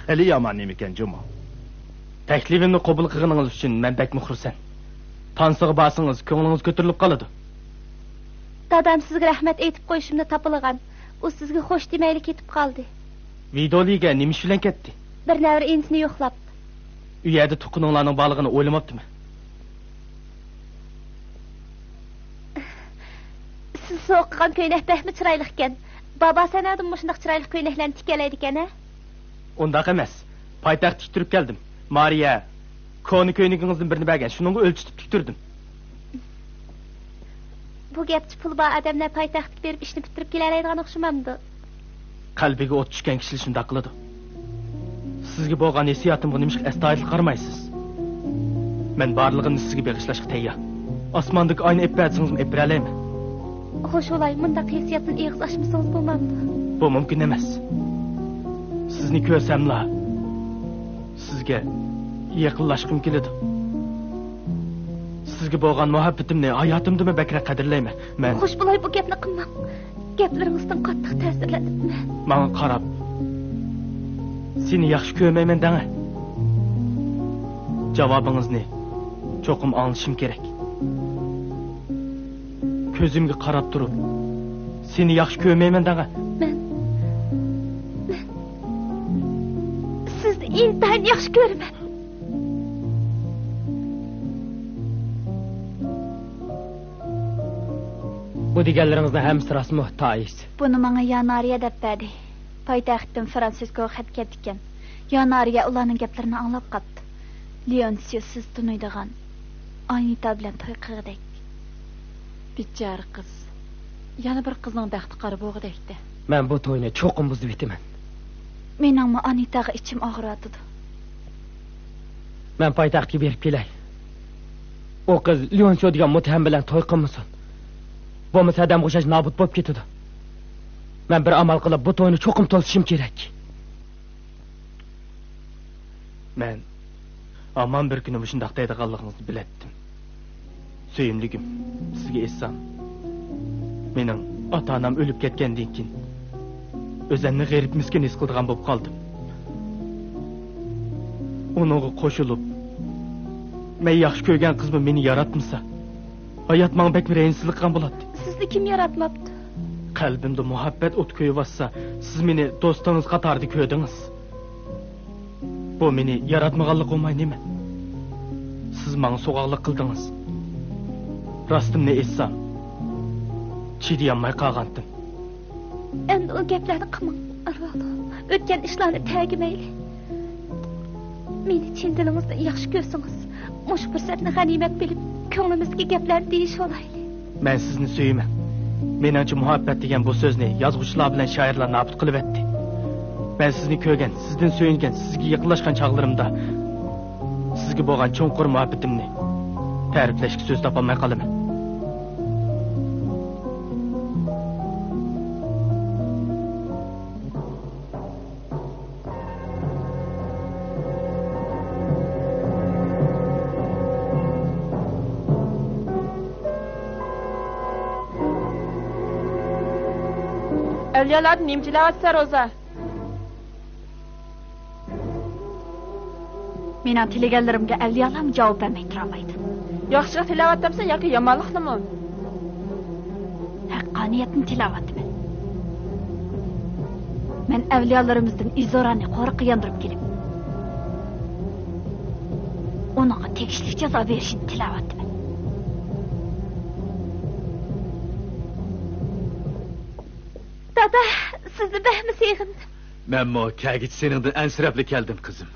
خېلى يامان نېمىكەن جۇمۇ. تەكلىپىمنى قوبۇل قىلغىنىڭىز ئۈچۈن مەن بەكمۇ خۇرسەن. تانسىغا بارسىڭىز، كۆڭلىڭىز كۆتۈرۈلۈپ قالىدۇ. دادام سىزگە رەھمەت ئېيتىپ قويۇشۇمنى تاپىلىغان. ئۇ سىزگە خوش دېمەيلا كېتىپ قالدى. ۋىدولىگە نېمە ئىش بىلەن كەتتى؟ بىر نەۋرە ئىنىسىنى يوقلاپ. ئۇ يەردە تۇغقىنىڭلارنىڭ بارلىقىنى ئويلىماپتىمەن. سىز سوقىغان كۆينەك بەكمۇ چىرايلىقكەن. بابا سەنەدىمۇ مۇشۇنداق چىرايلىق كۆينەكلەرنى تىكەلەيدىكەن ھە؟ ئۇنداق ئەمەس. پايتەختتە تىكتۈرۈپ كەلدىم. مارىيە، كونا كۆينىكىڭىزدىن بىرنى بەرگەن، شۇنىڭغا ئۆلچىتىپ تىكتۈردۈم. بۇ گەپچە پۇلى بار ئادەملەر پايتەختكە بېرىپ ئىشنى پۈتتۈرۈپ كېلەلەيدىغان ئوخشىمامدۇ؟ قەلبىگە ئوت چۈشكەن كىشىلەر شۇنداق قىلىدۇ. سىزگە بولغان ھېسسىياتىمغا نېمىشقا ئەستايىدىل قارىمايسىز؟ مەن بارلىقىمنى سىزگە بېغىشلاشقا تەييار. ئاسماندىكى ئاينى ئېلىپ بەرسىڭىزمۇ ئېلىپ بېرەلەيمەن. خوش بولاي، مۇنداق ھېسسىياتتىن ئېغىز ئاچمىسىڭىز بولمامدۇ؟ بۇ مۇمكىن ئەمەس. سىزنى كۆرسەملا، سىزگە يېقىنلاشقۇم كېلىدۇ. سىزگە بولغان مۇھەببىتىمنى ھاياتىمدىنمۇ بەكرەك قەدىرلەيمەن. مەن خوش بولاي، بۇ گەپنى قىلماڭ. گەپلىرىڭىزدىن قاتتىق تەسىرلەندىم مەن. ماڭا قاراپ، سېنى ياخشى كۆرمەيمەن دەڭە. جاۋابىڭىزنى چوقۇم ئاڭلىشىم كېرەك. كۆزۈمگە قاراپ تۇرۇپ، سېنى ياخشى كۆرمەيمەن دەڭە. مەن، مەن سىزنى ئىنتايىن ياخشى كۆرىمەن. بۇ دېگەنلىرىڭىزنىڭ ھەممىسى راستمۇ، تائىس؟ بۇنى ماڭا يانارىيە دەپ بەردى. پايتەختتىن فرانسىسكوغا خەت كەپتىكەن. يانارىيە ئۇلارنىڭ گەپلىرىنى ئاڭلاپ قاپتۇ. لېئونسىيو سىز تونۇيدىغان ئانىتا بىلەن توي قىلغۇدەك. بىچارە قىز. يەنە بىر قىزنىڭ بەختى قارا بولغۇدەكتە. مەن بۇ توينى چوقۇم بۇزۇۋېتىمەن. مېنىڭمۇ ئانىتاغا ئىچىم ئاغرىۋاتىدۇ. مەن پايتەختكە بېرىپ كېلەي. ئۇ قىز لېئونسىيو دېگەن مۇتتەھەم بىلەن توي قىلمىسۇن. بولمىسا ھەدەمگە ئوخشاش نابۇت بولۇپ كېتىدۇ. مەن بىر ئامال قىلىپ بۇ توينى چوقۇم توسۇشۇم كېرەك. مەن ھامان بىر كۈنى مۇشۇنداق دەيدىغانلىقىڭىزنى بىلەتتىم. سۆيۈملۈكۈم، سىزگە ئېيتسام، مېنىڭ ئاتا-ئانام ئۆلۈپ كەتكەندىن كېيىن، ئۆزۈمنى غېرىب مىسكىن ھېس قىلىدىغان بولۇپ قالدىم. ئۇنىڭغا قوشۇلۇپ، مەن ياخشى كۆرگەن قىزمۇ مېنى ياراتمىسا، ھايات ماڭا بەك رەھىمسىزلىك قىلغان بولاتتى. سىزنى كىم ياراتماپتۇ؟ قەلبىمدە مۇھەببەت ئوتى كۆيۈۋاتسا، سىز مېنى دوستىڭىز قاتارىدا كۆردىڭىز. بۇ مېنى ياراتمىغانلىق بولماي نېمە؟ سىز ماڭا سوغۇقلۇق قىلدىڭىز. راستىمنى ئېيتسام، چىدىيالماي قالغانتىم. ئەمدى ئۇ گەپلەرنى قىلماڭ، ئارۋالدۇ. ئۆتكەن ئىشلارنى تەگىمەيلى. مېنى چىن دىلىڭىزدىن ياخشى كۆرسىڭىز، مۇشۇ پۇرسەتنى غەنىيمەت بىلىپ، كۆڭلىمىزدىكى گەپلەرنى دېيىشىۋالايلى. مەن سىزنى سۆيىمەن. مېنىڭچە، مۇھەببەت دېگەن بۇ سۆزنى يازغۇچىلار بىلەن شائىرلار نابۇت قىلىۋەتتى. مەن سىزنى كۆرگەن، سىزدىن سۆيۈنگەن، سىزگە يېقىنلاشقان چاغلىرىمدا سىزگە بولغان چوڭقۇر مۇھەببىتىمنى تەرىپلەشكە سۆز تاپالماي قالىمەن. ئەۋلىيالاردىن نېمە تىلەۋاتىسەن، روزا؟ مېنىڭ تىلىگەنلىرىمگە ئەۋلىيالارمۇ جاۋاب بەرمەي تۇرالمايدۇ. ياخشىلىق تىلەۋاتامسەن ياكى يامانلىقنىمۇ؟ ھەققانىيەتنى تىلەۋاتىمەن. مەن ئەۋلىيالىرىمىزدىن ئىزورانى قورۇققا ياندۇرۇپ كېلىپ، ئۇنىڭغا تېگىشلىك جازا بېرىشىنى تىلەۋاتىمەن. دادا، سىزنى بەكمۇ سېغىندىم. مەنمۇ كەلگۈچە سېنىڭدىن ئەنسىرەپلا كەلدىم، قىزىم.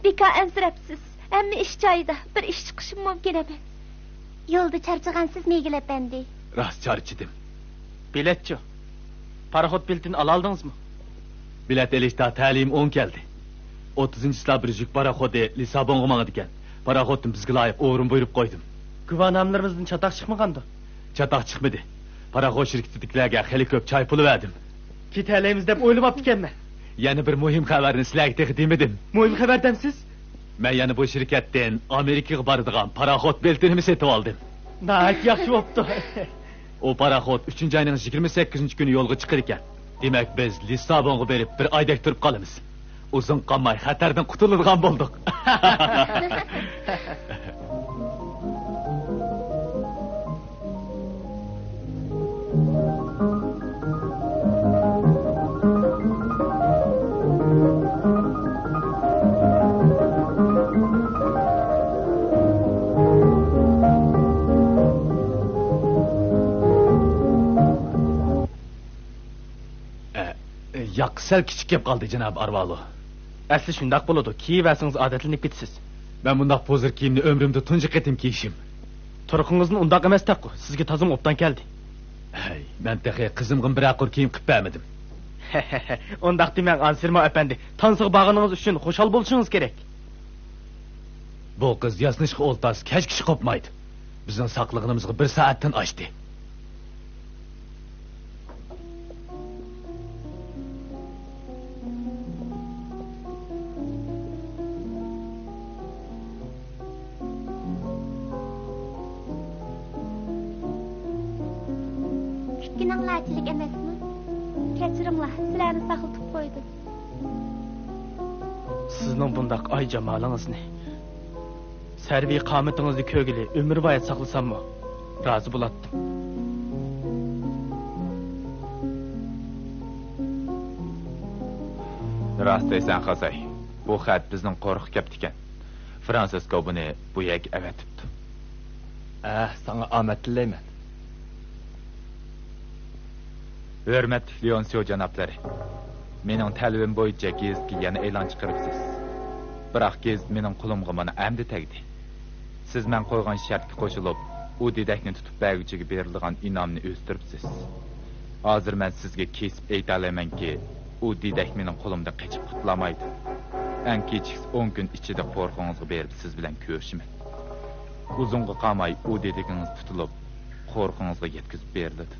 بىكار ئەنسىرەپسىز. ھەممە ئىش جايىدا. بىر ئىش چىقىشىمۇ مۇمكىن ئەمەس. يولدا چارچىغانسىز، مىگېل ئەپەندى؟ راست چارچىدىم. بېلەتچۇ؟ پاراخوت بېلىتىنى ئالالدىڭىزمۇ؟ بېلەت ئېلىشتا تەلىيىم ئوڭ كەلدى. ئوتتۇزىنچى چىسلا بىر يۈك پاراخوتى لىسسابونغا ماڭىدىكەن. پاراخوتتىن بىزگە لايىق ئورۇن بۇيرۇپ قويدۇم. گۇۋاھنامىلىرىمىزدىن چاتاق چىقمىغاندۇ؟ چاتاق چىقمىدى. پاراخوت شىركىتىدىكىلەرگە خېلى كۆپ چاي پۇلى بەردىم. كېتەلەيمىز دەپ ئويلىماپتىكەنمەن. يەنە بىر مۇھىم خەۋەرنى سىلەرگە تېخى دېمىدىم. مۇھىم خەۋەر دەمسىز؟ مەن يەنە بۇ شىركەتتىن ئامېرىكىغا بارىدىغان پاراخوت بېلىتىنىمۇ سېتىۋالدىم. ناھايىتى ياخشى بوپتۇ. ئۇ پاراخوت ئۈچىنچى ئاينىڭ يىگىرمە سەككىزىنچى كۈنى يولغا چىقىدىكەن. دېمەك، بىز لىسسابونغا بېرىپ بىر ئايدەك تۇرۇپ قالىمىز. ئۇزۇن قالماي خەتەردىن قۇتۇلىدىغان بولدۇق. ئە، ياق، سەل كىچىك كەپ قالدى، جاناب ئارۋالو. ئەسلى شۇنداق بولىدۇ، كىيىۋەرسىڭىز ئادەتلىنىپ كېتىسىز. مەن بۇنداق پوزۇر كىيىمنى ئۆمرۈمدە تۇنجى قېتىم كىيىشىم. تۇرقىڭىزمۇ ئۇنداق ئەمەستەكقۇ، سىزگە تازىمۇ ئوبدان كەلدى. ھەي، مەن تېخى قىزىمغىمۇ بىرەر قۇر كىيىم قىپ بەرمىدىم. ئۇنداق دېمەڭ، ئانسېرمو ئەپەندى. تانسىغا بارغىنىڭىز ئۈچۈن خۇشال بولۇشىڭىز كېرەك. بۇ قىز ياسىنىشقا ئولتۇرسا كەچكىچە قوپمايدۇ. بىزنىڭ ساقلىغىنىمىزغا بىر سائەتتىن ئاشتى. كۈتكىنىڭ لەچچىلىك ئەمەسمۇ؟ كەچۈرۈڭلار، سىلەرنى ساقلىتىپ قويدۇم. سىزنىڭ بۇنداق ئاي جامالىڭىزنى، سەرۋى قامىتىڭىزنى كۆرگىلى ئۆمۈر بايا ساقلىساممۇ، رازى بولاتتىم. راست دەيسەن، خازاي. بۇ خەت بىزنىڭ قورۇققا كەپتىكەن. فرانسىسكو بۇنى بۇ يەرگە ئەۋەتىپتۇ. ئە، ساڭا ئامەت تىلەيمەن. ھۆرمەتلىك لېئونسىيو جانابلىرى، مېنىڭ تەلىپىم بويىچە گېزىتكە يەنە ئېلان چىقىرىپسىز. بىراق گېزىت مېنىڭ قولۇمغا مانا ئەمدى تەگدى. سىز مەن قويغان شەرتكە قوشۇلۇپ، ئۇ دېدەكنى تۇتۇپ بەرگۈچىگە بېرىلىدىغان ئىنئامنى ئۆستۈرۈپسىز. ھازىر مەن سىزگە كېسىپ ئېيتالايمەنكى، ئۇ دېدەك مېنىڭ قولۇمدىن قېچىپ قۇتۇلالمايدۇ. ئەڭ كېچىكسە ئون كۈن ئىچىدە قورۇقىڭىزغا بېرىپ سىز بىلەن كۆرۈشىمەن. ئۇزۇنغا قالماي ئۇ دېدىكىڭىز تۇتۇلۇپ، قورۇقىڭىزغا يەتكۈزۈپ بېرىلىدۇ.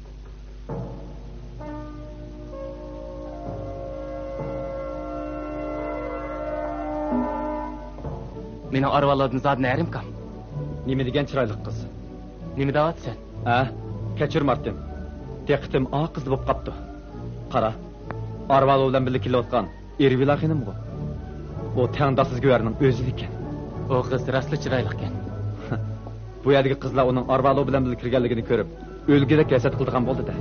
مېنىڭ ئارۋالودىن زادى نەرىم كام. نېمە دېگەن چىرايلىق قىز؟ نېمە دەۋاتىسەن؟ ھە؟ كەچۈر، مارتىن. دىققىتىم ئا قىزدا بولۇپ قاپتۇ. قارا، ئارۋالو بىلەن بىللە كېلىۋاتقان ئېرۋىلا خېنىمغۇ؟ ئۇ تەڭداشسىز گۆھەرنىڭ ئۆزى ئىكەن. ئۇ قىز راستلا چىرايلىقكەن. بۇ يەردىكى قىزلار ئۇنىڭ ئارۋالو بىلەن بىللە كىرگەنلىكىنى كۆرۈپ، ئۆلگۈدەك ھەسەت قىلىدىغان بولدى-دە.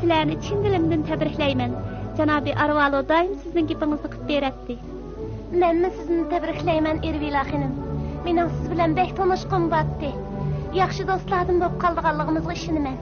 سىلەرنى چىن دىلىمدىن تەبرىكلەيمەن. جانابى ئارۋالو دائىم سىزنىڭ گېپىڭىزنى قىلىپ بېرەتتى. مەنمۇ سىزنى تەبرىكلەيمەن، ئېرۋىلا خېنىم. مېنىڭ سىز بىلەن بەك تونۇشقۇم بارتتى. ياخشى دوستلاردىن بولۇپ قالىدىغانلىقىمىزغا ئىشىنىمەن.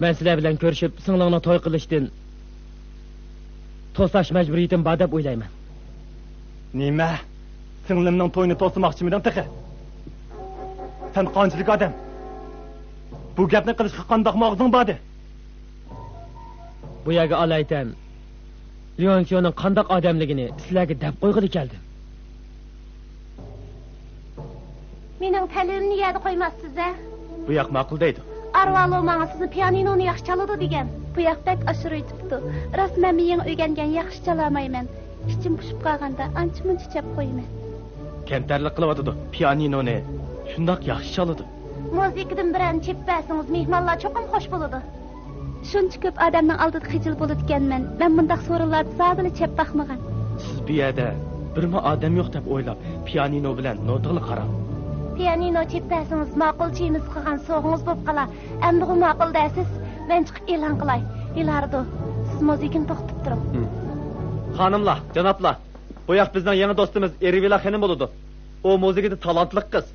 مەن سىلەر بىلەن كۆرۈشۈپ، سىڭلىڭنى توي قىلىشتىن توساش مەجبۇرىيىتىم بار دەپ ئويلايمەن. نېمە؟ سىڭلىمنىڭ تويىنى توسىماقچىمىدىڭ تېخى؟ سەن قانچىلىك ئادەم؟ بۇ گەپنى قىلىشقا قانداقمۇ ئاغزىڭ باردى؟ بۇ يەرگە ئالايىتەن لېئونسىيونىڭ قانداق ئادەملىكىنى سىلەرگە دەپ قويغىلى كەلدىم. مېنىڭ تەلىپىمنى يەردە قويماپسىز-ھە؟ بۇ ياق ماقۇل دەيدۇ. ئارۋالو ماڭا سىزنى پىيانىنونى ياخشى چالىدۇ دېگەن. بۇ ياق بەك ئاشۇرۇۋېتىپتۇ. راست مەنمۇ يېڭى ئۆگەنگەن، ياخشى چالالمايمەن. ئىچىم پۇشۇپ قالغاندا ئانچە-مۇنچە چاپ قويىمەن. كەمتەرلىك قىلىۋاتىدۇ، پىيانىنونى شۇنداق ياخشى چالىدۇ. مۇزىكىدىن بىرەرنى چېپىپ بەرسىڭىز، مېھمانلار چوقۇم خوش بولىدۇ. شۇنچە كۆپ ئادەمنىڭ ئالدىدا خىجىل بولىدىكەنمەن. مەن مۇنداق سورۇنلاردا زادىلا چەپ باقمىغان. سىز بۇ يەردە بىرمۇ ئادەم يوق دەپ ئويلاپ، پىيانىنو بىلەن نوتىغىلا قاراڭ. پىيانىنو چېپىپ بەرسىڭىز، ماقۇل چېيىمىز قىلغان سوغىڭىز بولۇپ قالار. ئەمدىغۇ ماقۇل دەرسىز، مەن چىقىپ ئېلان قىلاي. ھىلاردو، سىز مۇزىكىنى توختىتىپ تۇرۇڭ. خانىملار، جانابلار، بۇ بۇ ياق بىزنىڭ يېڭى دوستىمىز ئېرۋىلا خېنىم بولىدۇ. ئۇ مۇزىكىدا تالانتلىق قىز.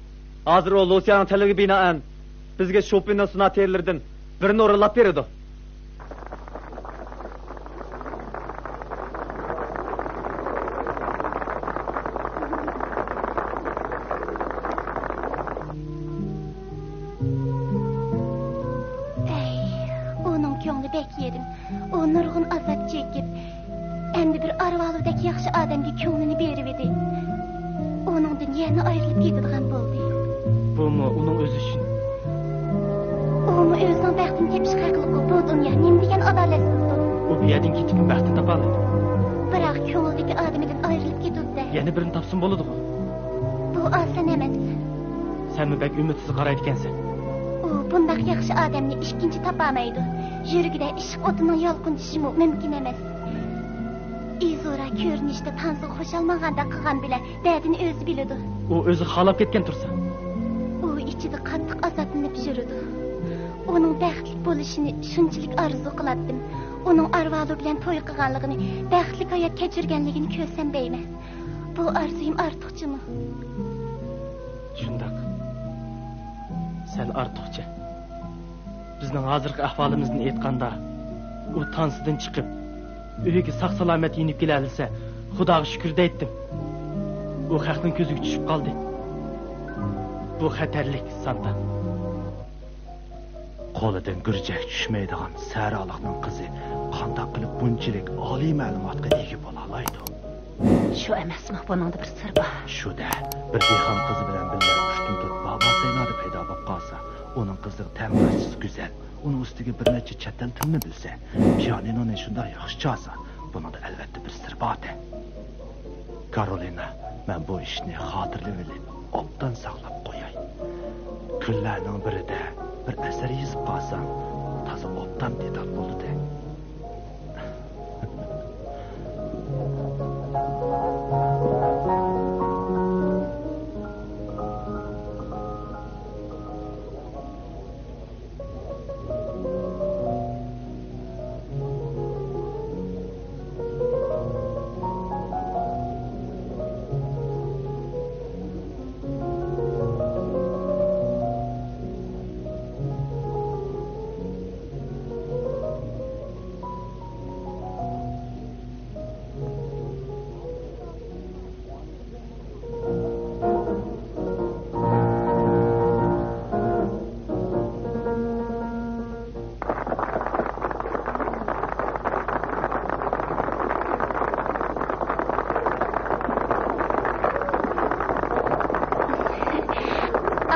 ھازىر ئۇ لۇسىيانىڭ تەلىپىگە بىنائەن بىزگە شوپېننىڭ سوناتېلىرىدىن بىرنى ئورۇنلاپ بېرىدۇ. ئەي، ئۇنىڭ كۆڭلى بەك يېرىم. ئۇ نۇرغۇن ئازاب چېكىپ، ئەمدى بىر ئارىۋالۇدەك ياخشى ئادەمگە كۆڭلىنى بېرىۋىدى. ئۇنىڭدىن يەنە ئايرىلىپ كېتىدىغان بولدى. بۇمۇ ئۇنىڭ ئۆزى ئۈچۈن. ئۇمۇ ئۆزىنىڭ بەختىنى تېپىشقا ھەقلىققۇ. بۇ دۇنيا نېمە دېگەن ئادالەتسىزدۇر. ئۇ بۇ يەردىن كېتىپمۇ بەختىنى تاپالايدۇ. بىراق كۆڭلىدىكى ئادىمىدىن ئايرىلىپ كېتىدۇ-دە. يەنە بىرىنى تاپسىمۇ بولىدىغۇ. بۇ ئاسان ئەمەس. سەنمۇ بەك ئۈمىدسىز قارايدىكەنسەن. ئۇ بۇنداق ياخشى ئادەمنى ئىككىنچى تاپالمايدۇ. يۈرىكىدە ئىشق ئوتىنىڭ يالقۇن چىشىمۇ مۇمكىن ئەمەس. ئىزورا كۆرۈنۈشتە تانسىغا خۇشالمانغاندەك قىلغان بىلەن دەردىنى ئۆزى بىلىدۇ. ئۇ ئۆزى خالاپ كەتكەن تۇرسا. ئۇ ئىچىدە قاتتىق ئازابلىنىپ يۈرىدۇ. ئۇنىڭ بەختلىك بولۇشىنى شۇنچىلىك ئارزۇ قىلاتتىم. ئۇنىڭ ئارۋالۇ بىلەن توي قىلغانلىقىنى، بەختلىك ھايات كەچۈرگەنلىكىنى كۆرسەم دەيمەن. بۇ ئارزۇيۇم ئارتۇقچىمۇ؟ شۇنداق. سەل ئارتۇقچە. بىزنىڭ ھازىرقى ئەھۋالىمىزدىن ئېيتقاندا، ئۇ تانسىدىن چىقىپ، ئۆيىگە ساق-سالامەت يېنىپ كېلەلىسە، خۇداغا شۈكۈر دەيتتىم. ئۇ خەقنىڭ كۆزىگە چۈشۈپ قالدى. بۇ خەتەرلىك، سانتا. قولىدىن گۈرجەك چۈشمەيدىغان سەھرالىقنىڭ قىزى قانداق قىلىپ بۇنچىلىك ئالىي مەلۇماتقا ئىگە بولالايدۇ؟ شۇ ئەمەسمۇ، بۇنىڭدا بىر سىر بار. شۇ-دە، بىر دېھقان قىزى بىلەن بىللە ئۇشتۇمتۇت بابا سەينادا پەيدا بولۇپ قالسا، ئۇنىڭ قىزىغا تەڭ بارچىسى گۈزەل، ئۇنىڭ ئۈستىگە بىر نەچچە چەت ئەل تىلىنى بىلسە، پىيانىنونى شۇنداق ياخشى چالسا، بۇنىڭدا ئەلۋەتتە بىر سىر بار-دە. كارولىنا، مەن بۇ ئىشنى خاتىرىلىۋېلىپ، ئوبدان ساقلاپ قوياي. كۈنلەرنىڭ بىرىدە بىر ئەسەر يېزىپ قالسام، تازا ئوبدان دېتال بولىدۇ.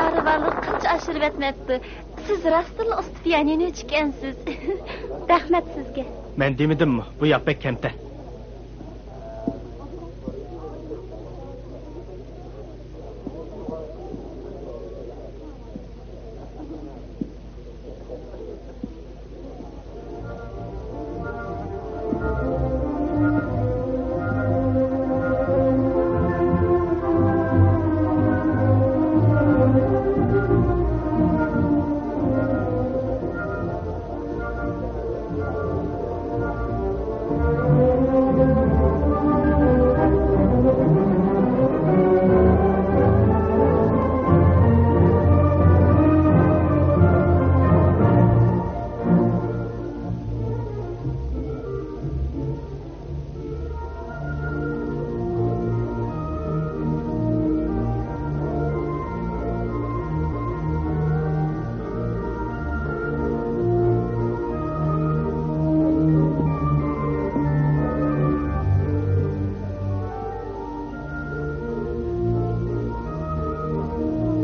ئارىۋالىق قىلچە ئاشۇرۇۋەتمەپتۇ. سىز راستتىنلا ئۇستا پىيانىنوچى ئىكەنسىز. رەھمەت سىزگە. مەن دېمىدىممۇ، بۇ ياق بەك كەمتەر.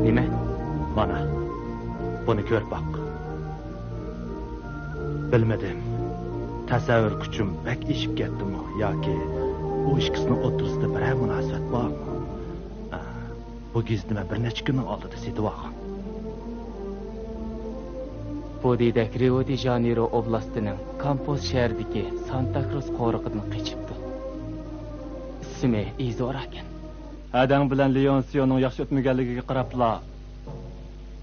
نېمە؟ مانا، بۇنى كۆرۈپ باق. بىلمىدىم. تەسەۋۋۇر كۈچۈم بەك ئېشىپ كەتتىمۇ ياكى ئۇ ئىككىسىنىڭ ئوتتۇرىسىدا بىرەر مۇناسىۋەت بارمۇ؟ ئا، بۇ گېزىتنى مەن بىر نەچچە كۈننىڭ ئالدىدا سېتىۋالغان. بۇ دېدەك رىئو دې ژانېيرو ئوبلاستىنىڭ كامپوس شەھىرىدىكى سانتا كروس قورۇقىدىن قېچىپتۇ. ئىسمى ئىزورا ئىكەن. ھەدەڭ بىلەن لېئونسىيونىڭ ياخشى ئۆتمىگەنلىكىگە قاراپلا،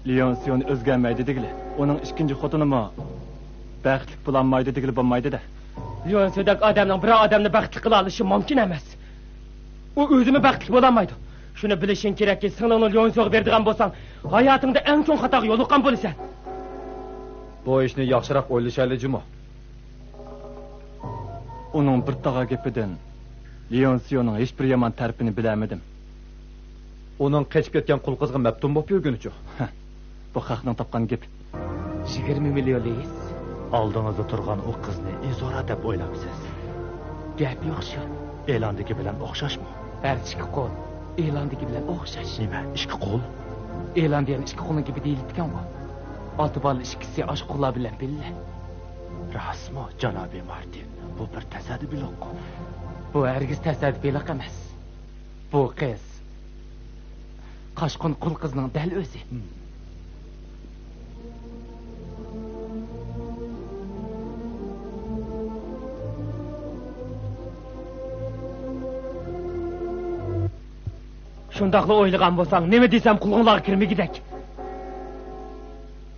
لېئونسىيونى ئۆزگەرمەيدۇ دېگىلى، ئۇنىڭ ئىككىنچى خوتۇنىمۇ بەختلىك بولالمايدۇ دېگىلى بولمايدۇ-دە. لېئونسىيودەك ئادەمنىڭ بىرەر ئادەمنى بەختلىك قىلالىشى مۇمكىن ئەمەس. ئۇ ئۆزىمۇ بەختلىك بولالمايدۇ. شۇنى بىلىشىڭ كېرەككى، سىڭلىڭنى ليونسيوغا بېرىدىغان بولساڭ، ھاياتىڭدا ئەڭ چوڭ خاتاغا يولۇققان بولىسەن. بۇ ئىشنى ياخشىراق ئويلىشايلى جۇمۇ. ئۇنىڭ بىر تاغا گېپىدىن ليونسيونىڭ ھېچبىر يامان تەرىپىنى بىلەلمىدىم. ئۇنىڭ قېچىپ كەتكەن قۇل قىزىغا مەپتۇن بولۇپ يۈرگىنىچۇ؟ بۇ خەقنىڭ تاپقان گېپى. يىگىرمە مىليون لىيىس. ئالدىڭىزدا تۇرغان ئۇ قىزنى ئىزورا دەپ ئويلامسىز؟ گەپ يوق شۇ. ئېلاندىكى بىلەن ئوخشاشمۇ؟ ھەر ئىككى قول ئېلاندىكى بىلەن ئوخشاش. نېمە، ئىككى قول؟ ئېلاندىيەنىڭ ئىككى قولنىڭ گېپى دېيىلىدىكەنغۇ. ئاتا-بالىلار ئىككىسى ئاشۇ قۇللار بىلەن بىللە. راستمۇ، جانابى مارتىن؟ بۇ بىر تەسادىپىيلىققۇ. بۇ ھەرگىز تەسادىپىيلىق ئەمەس. بۇ قىز قاچقۇن قۇل قىزنىڭ دەل ئۆزى. شۇنداقلا ئويلىغان بولساڭ، نېمە دېسەم قۇلىقىڭلارغا كىرمىگۈدەك.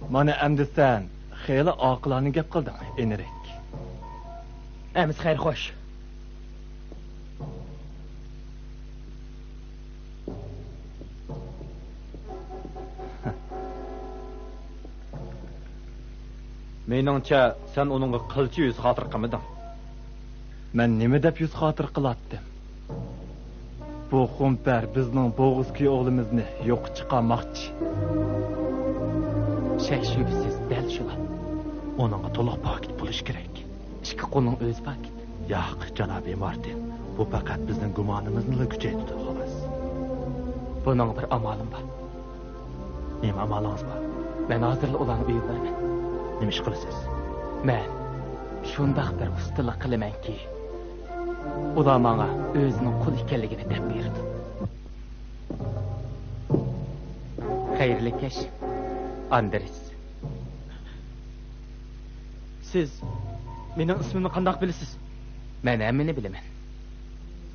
مانا ئەمدى سەن خېلى ئاقىلانە گەپ قىلدىڭ، ئېنرىك. ئەمىسە خەير خوش. مېنىڭچە، سەن ئۇنىڭغا قىلچە يۈز خاتىرە قىلمىدىڭ. مەن نېمە دەپ يۈز خاتىرە قىلاتتىم؟ بۇ خۇمپەر بىزنىڭ بوغۇز كۈيئوغلىمىزنى يوققا چىقارماقچى. شەك-شۈبھىسىز دەل شۇلار. ئۇنىڭغا تولۇق پاكىت بولۇشى كېرەك. ئىككى قولنىڭ ئۆزى پاكىت. ياق، جانابى مارتىن، بۇ پەقەت بىزنىڭ گۇمانىمىزنىلا كۈچەيتىدۇ، خولاس. بۇنىڭغا بىر ئامالىم بار. نېمە ئامالىڭىز بار؟ مەن ھازىرلا ئۇلارنىڭ ئۆيىگە بارىمەن. نېمە ئىش قىلىسىز؟ مەن شۇنداق بىر ئۇستىلىق قىلىمەنكى، ئۇلار ماڭا ئۆزىنىڭ قۇل ئىكەنلىكىنى دەپ بېرىدۇ. خەيرلىك كەچ، ئاندرېس. سىز مېنىڭ ئىسمىمنى قانداق بىلىسىز؟ مەن ھەممىنى بىلىمەن.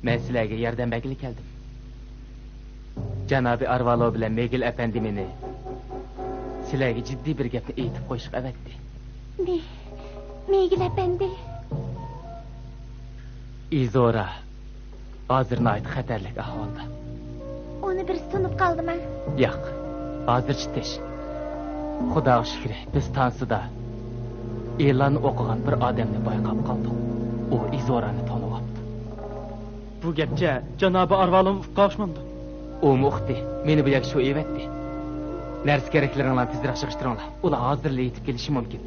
مەن سىلەرگە ياردەم بەرگىلى كەلدىم. جانابى ئارۋالو بىلەن مىگېل ئەپەندى مېنى سىلەرگە جىددىي بىر گەپنى ئېيتىپ قويۇشقا ئەۋەتتى. مى-، مىگېل ئەپەندى. ئىزورا ھازىر ناھايىتى خەتەرلىك ئەھۋالدا. ئۇنى بىرسى تونۇپ قالدىمۇ؟ ياق، ھازىرچە تىنچ. خۇداغا شۈكرى، بىز تانسىدا ئېلاننى ئوقۇغان بىر ئادەمنى بايقاپ قالدۇق. ئۇ ئىزورانى تونۇۋاپتۇ. بۇ گەپچە جانابى ئارۋالومۇ ئۇققان ئوخشىمامدۇ؟ ئۇمۇ ئۇقتى. مېنى بۇ يەرگە شۇ ئېۋەتتى. نەرسە-كېرەكلىرىڭلارنى تېزرەك يىغىشتۇرۇڭلار. ئۇلار ھازىرلا يېتىپ كېلىشى مۇمكىن.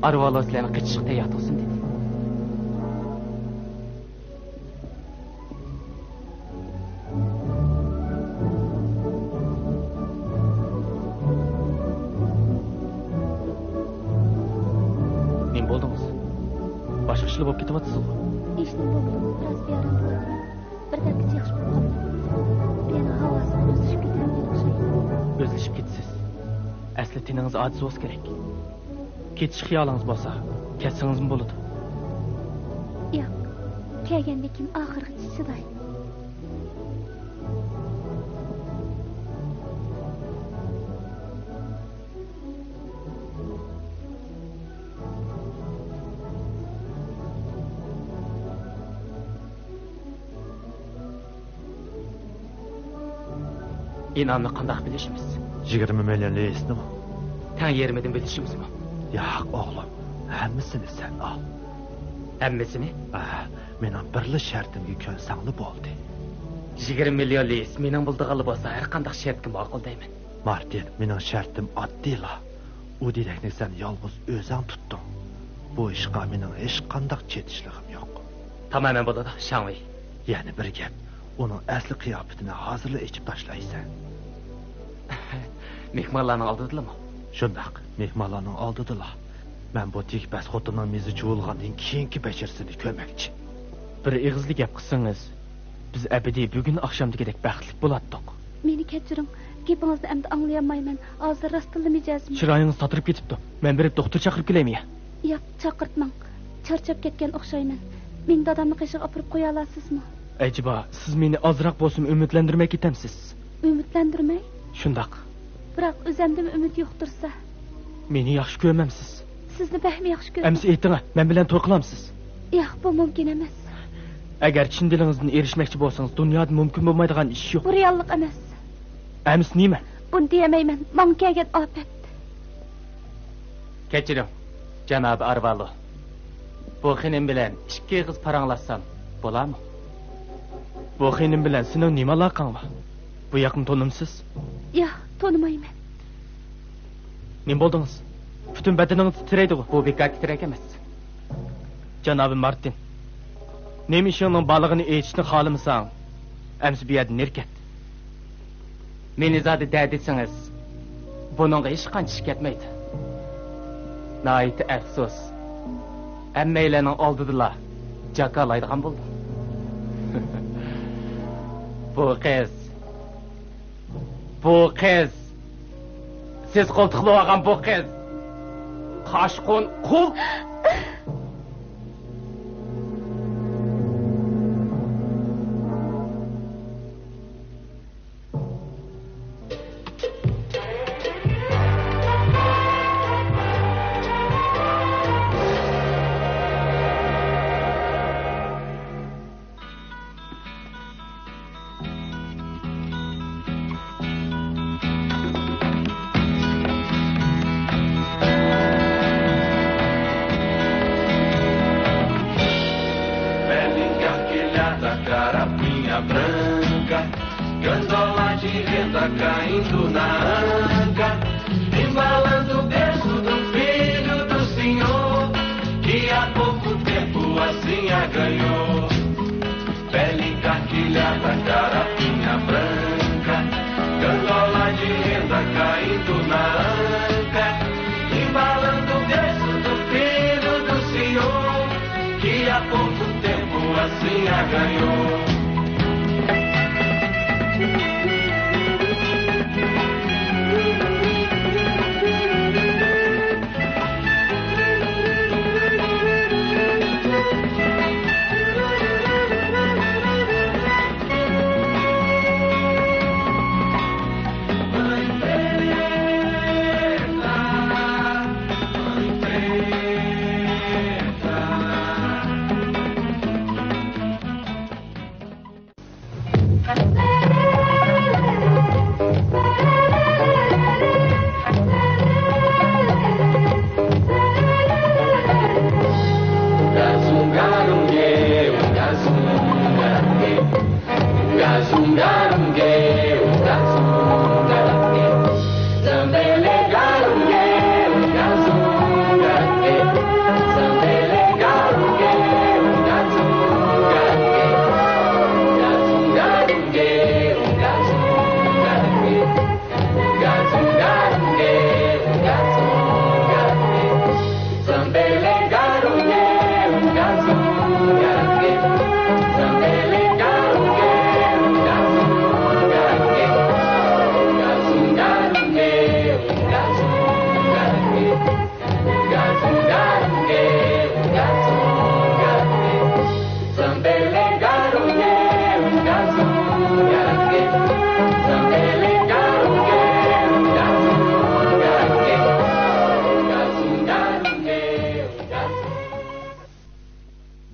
ئارۋالو سىلەرنى قېچىشقا تەييار تۇرسۇن، دېدى. نېمە بولدىڭىز؟ باشقا ئىشلار بولۇپ كېتىۋاتىسىزغۇ؟ ھېچنېمە بولمىدى، بىراز بىئارام بولدۇم. بىردەمگىچە ياخشى بولۇپ قالدىم. يەنە ھاۋاسىغا ئۆزلىشىپ كېتەمدىكەن ئوخشايدۇ. ئۆزلىشىپ كېتىسىز. ئەسلى تېنىڭىز ئاجىز بولسا كېرەك. كېتىش خىيالىڭىز بولسا، كەتسىڭىزمۇ بولىدۇ. ياق، كەلگەندىن كېيىن ئاخىرغىچە چىداي. ئىنئامنى قانداق بۆلۈشىمىز؟ يىگىرمە مىليون لىيىسنىمۇ؟ تەڭ يېرىمىدىن بۆلۈشىمىزمۇ؟ ياق، ئوغلۇم، ھەممىسىنى سەن ئال. ھەممىسىنى؟ ئە، مېنىڭ بىرلا شەرتىمگە كۆنسەڭلا بولدى. يىگىرمە مىليون لىيىس مېنىڭ بولىدىغانلا بولسا، ھەر قانداق شەرتكە ماقۇل دەيمەن. مارتىن، مېنىڭ شەرتىم ئاددىيلا. ئۇ دېرەكنى سەن يالغۇز ئۆزۈڭ تۇتتۇڭ. بۇ ئىشقا مېنىڭ ھېچقانداق چېتىشلىقىم يوق. تامامەن بولىدۇ، شاڭۋېي. يەنە بىر گەپ، ئۇنىڭ ئەسلى قىياپىتىنى ھازىرلا ئېچىپ تاشلايسەن. مېھمانلارنىڭ ئالدىدىلىمۇ؟ شۇنداق، مېھمانلارنىڭ ئالدىدىلا. مەن بۇ تېگى پەس خوتۇننىڭ مېزى چۇۋۇلغاندىن كېيىنكى بەشىرىسىنى كۆرمەكچى. بىر ئېغىزلا گەپ قىلسىڭىز، بىز ئەبەدىي بۈگۈن ئاخشامدىكىدەك بەختلىك بولاتتۇق. مېنى كەچۈرۈڭ، گېپىڭىزنى ئەمدى ئاڭلىيالمايمەن. ھازىر راستتىنلا مىجەزىم. چىرايىڭىز تاتىرىپ كېتىپتۇ. مەن بېرىپ دوختۇر چاقىرىپ كېلەيمۇ يا؟ ياق، چاقىرتماڭ. چارچاپ كەتكەن ئوخشايمەن. مېنى دادامنىڭ قېشىغا ئاپىرىپ قويالارسىزمۇ؟ ئەجەبا، سىز مېنى ئازراق بولسىمۇ ئۈمىدلەندۈرمەي كېتەمسىز؟ ئۈمىدلەندۈرمەي؟ شۇنداق. بىراق ئۆزەمدىمۇ ئۈمىد يوق تۇرسا. مېنى ياخشى كۆرمەمسىز؟ سىزنى بەكمۇ ياخشى كۆرىمەن. ئەمىسە ئېيتىڭە، مەن بىلەن توي قىلامسىز؟ ياق، بۇ مۇمكىن ئەمەس. ئەگەر چىن دىلىڭىزدىن ئېرىشمەكچى بولسىڭىز، دۇنيادا مۇمكىن بولمايدىغان ئىش يوق. بۇ رېئاللىق ئەمەس. ئەمىسە نېمە؟ بۇنى دېيەلمەيمەن. ماڭا كەلگەن ئاپەت. كەچۈرۈڭ، جانابى ئارۋالو. بۇ خېنىم بىلەن ئىككى ئېغىز پاراڭلاشسام بولامۇ؟ بۇ خېنىم بىلەن سېنىڭ نېمە ئالاقەڭ بار؟ بۇ ياقنى تونۇمسىز؟ ياق، تونۇمايمەن. نېمە بولدىڭىز؟ پۈتۈن بەدىنىڭىز تىترەيدىغۇ؟ بۇ بىكار تىترەك ئەمەس. جانابى مارتىن، نېمە ئىشىڭنىڭ بارلىقىنى ئېيتىشنى خالىمىساڭ، ئەمسە بۇ يەردىن نېرى كەت. مېنى زادى دە دېسىڭىز، بۇنىڭغا ھېچقانچە ئىش كەتمەيدۇ. ناھايىتى ئەپسۇس، ھەممەيلەننىڭ ئالدىدىلا جاكارلايدىغان بولدۇم. بۇ قىز، بۇ قىز، سىز قولتۇقلىۋالغان بۇ قىز قاشقۇن قۇل. Branca, gandola de renda caindo na anca, embalando o berço do filho do Senhor, que há pouco tempo assim a ganhou. Pele encarquilhada, carapinha branca, gandola de renda caindo na anca, embalando o berço do filho do Senhor, que há pouco tempo assim a ganhou.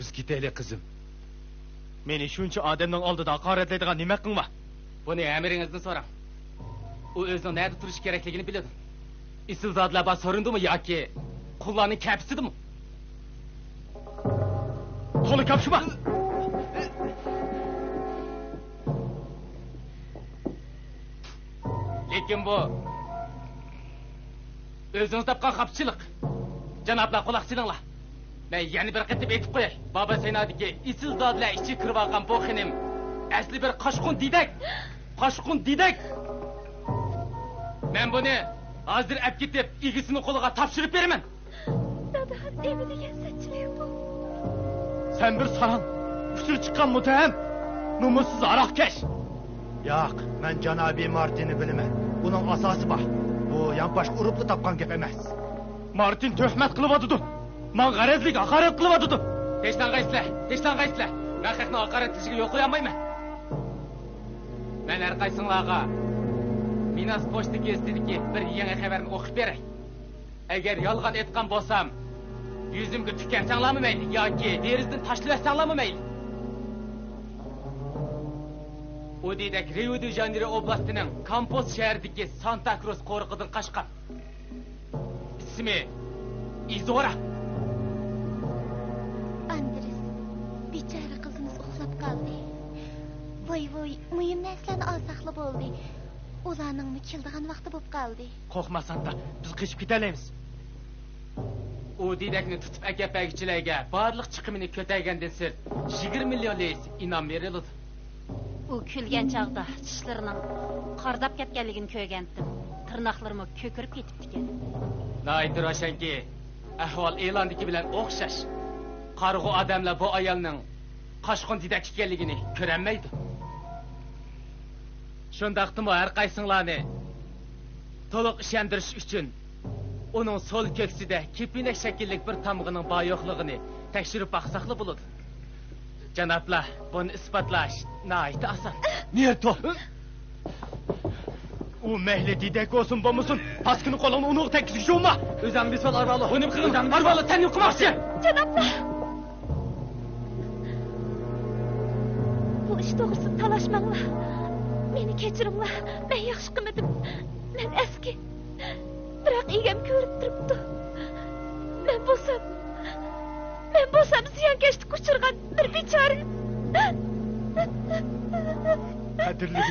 بىز كېتەيلى، قىزىم. مېنى شۇنچە ئادەمنىڭ ئالدىدا ھاقارەتلەيدىغان نېمە ھەققىڭ بار؟ بۇنى ئەمىرىڭىزدىن سوراڭ. ئۇ ئۆزىنىڭ نەدە تۇرۇشى كېرەكلىكىنى بىلىدۇ. ئېسىلزادىلەر بار سورۇندىمۇ ياكى قۇللارنىڭ كەپىسىدىمۇ؟ تولا كاپشىما! لېكىن بۇ ئۆزىڭىز تاپقان خاپىچىلىق. جانابلار، قۇلاق سېلىڭلار. مەن يەنە بىر قېتىم ئېيتىپ قوياي. بابا سەينادىكى ئېسىلزادىلەر ئىچىگە كىرىۋالغان بۇ خېنىم ئەسلى بىر قاشقۇن دېدەك. قاشقۇن دېدەك. مەن بۇنى ھازىر ئەپ كېتىپ، ئىگىسىنىڭ قولىغا تاپشۇرۇپ بېرىمەن. دادا، نېمە دېگەن سەتچىلىك بۇ؟ سەن بىر ساراڭ، ئۇچۇرى چىققان مۇتتەھەم، نومۇسسىز ھاراقكەش. ياق، مەن جانابى مارتىننى بىلىمەن. ئۇنىڭ ئاساسى بار. بۇ يانپاشقا ئۇرۇپلا تاپقان گەپ ئەمەس. مارتىن تۆھمەت قىلىۋاتىدۇ. ماڭا غەرەزلىك ھاقارەت قىلىۋاتىدۇ. تىنچلاڭغايسىلەر، تىنچلاڭغايسىلەر. مەن خەقنىڭ ھاقارەتلىشىگە يول قويالمايمەن. مەن ھەر قايسىڭلارغا مىناس پوچتا گېزىتىدىكى بىر يېڭى خەۋەرنى ئوقۇپ بېرەي. ئەگەر يالغان ئېيتقان بولسام، يۈزۈمگە تۈكەنسەڭلارمۇ مەيلى ياكى دېرىزىدىن تاشلىۋەتسەڭلارمۇ مەيلى. ئۇ دېدەك رىيو دې ژانېيرو ئوبلاستىنىڭ كامپوس شەھىرىدىكى سانتا كروس قورۇقىدىن قاچقان. ئىسمى ئىزورا. ئاندرېس، بىچارە قىزىمىز ئۇخلاپ قالدى. ۋاي ۋۇي، مۇھىم نەرسىلەرنى ئالساقلا بولدى. ئۇلارنىڭمۇ كېلىدىغان ۋاقتى بولۇپ قالدى. قورقما سانتا، بىز قېچىپ كېتەلەيمىز. ئۇ دېدەكنى تۇتۇپ ئەكەپ بەرگۈچىلەرگە بارلىق چىقىمىنى كۆتەرگەندىن سىرت، يىگىرمە مىليون لىيىس ئىنئام بېرىلىدۇ. ئۇ كۈلگەن چاغدا چىشلىرىنىڭ قارىداپ كەتكەنلىكىنى كۆرگەنتىم. تىرناقلىرىمۇ كۆكىرىپ كېتىپتىكەن. ناھايىتى روشەنكى، ئەھۋال ئېلاندىكى بىلەن ئوخشاش. قارىغۇ ئادەملەر بۇ ئايالنىڭ قاچقۇن دېدەك ئىكەنلىكىنى كۆرەلمەيدۇ. شۇنداقتىمۇ ھەر قايسىڭلارنى تولۇق ئىشەندۈرۈش ئۈچۈن ئۇنىڭ سول كۆكسىدە كېپىنەك شەكىللىك بىر تامغىنىڭ بار يوقلۇقىنى تەكشۈرۈپ باقساقلا بولىدۇ. جانابلار، بۇنى ئىسپاتلاش ناھايىتى ئاسان. نېرتو! ئۇ مەيلى دېدەك بولسۇن بولمىسۇن، پاسكىنى قولۇڭنى ئۇنىڭغا تەگكۈزگۈچى بولما! ئۆزۈڭنى بېسىۋال، ئارۋالو! بۇ نېمە قىلغىنىڭ؟ ئارۋالو، سەن نېمە قىلماقچى؟ جانابلار! بۇ ئىش توغرىسىدا تالاشماڭلار. مېنى كەچۈرۈڭلار. مەن ياخشى قىلمىدىم. مەن ئەسكى. بىراق ئىگەم كۆرۈپ تۇرۇپتۇ. مەن بولسام، مەن بولسام زىيانكەشلىككە ئۇچرىغان بىر بىچارە. قەدىرلىك،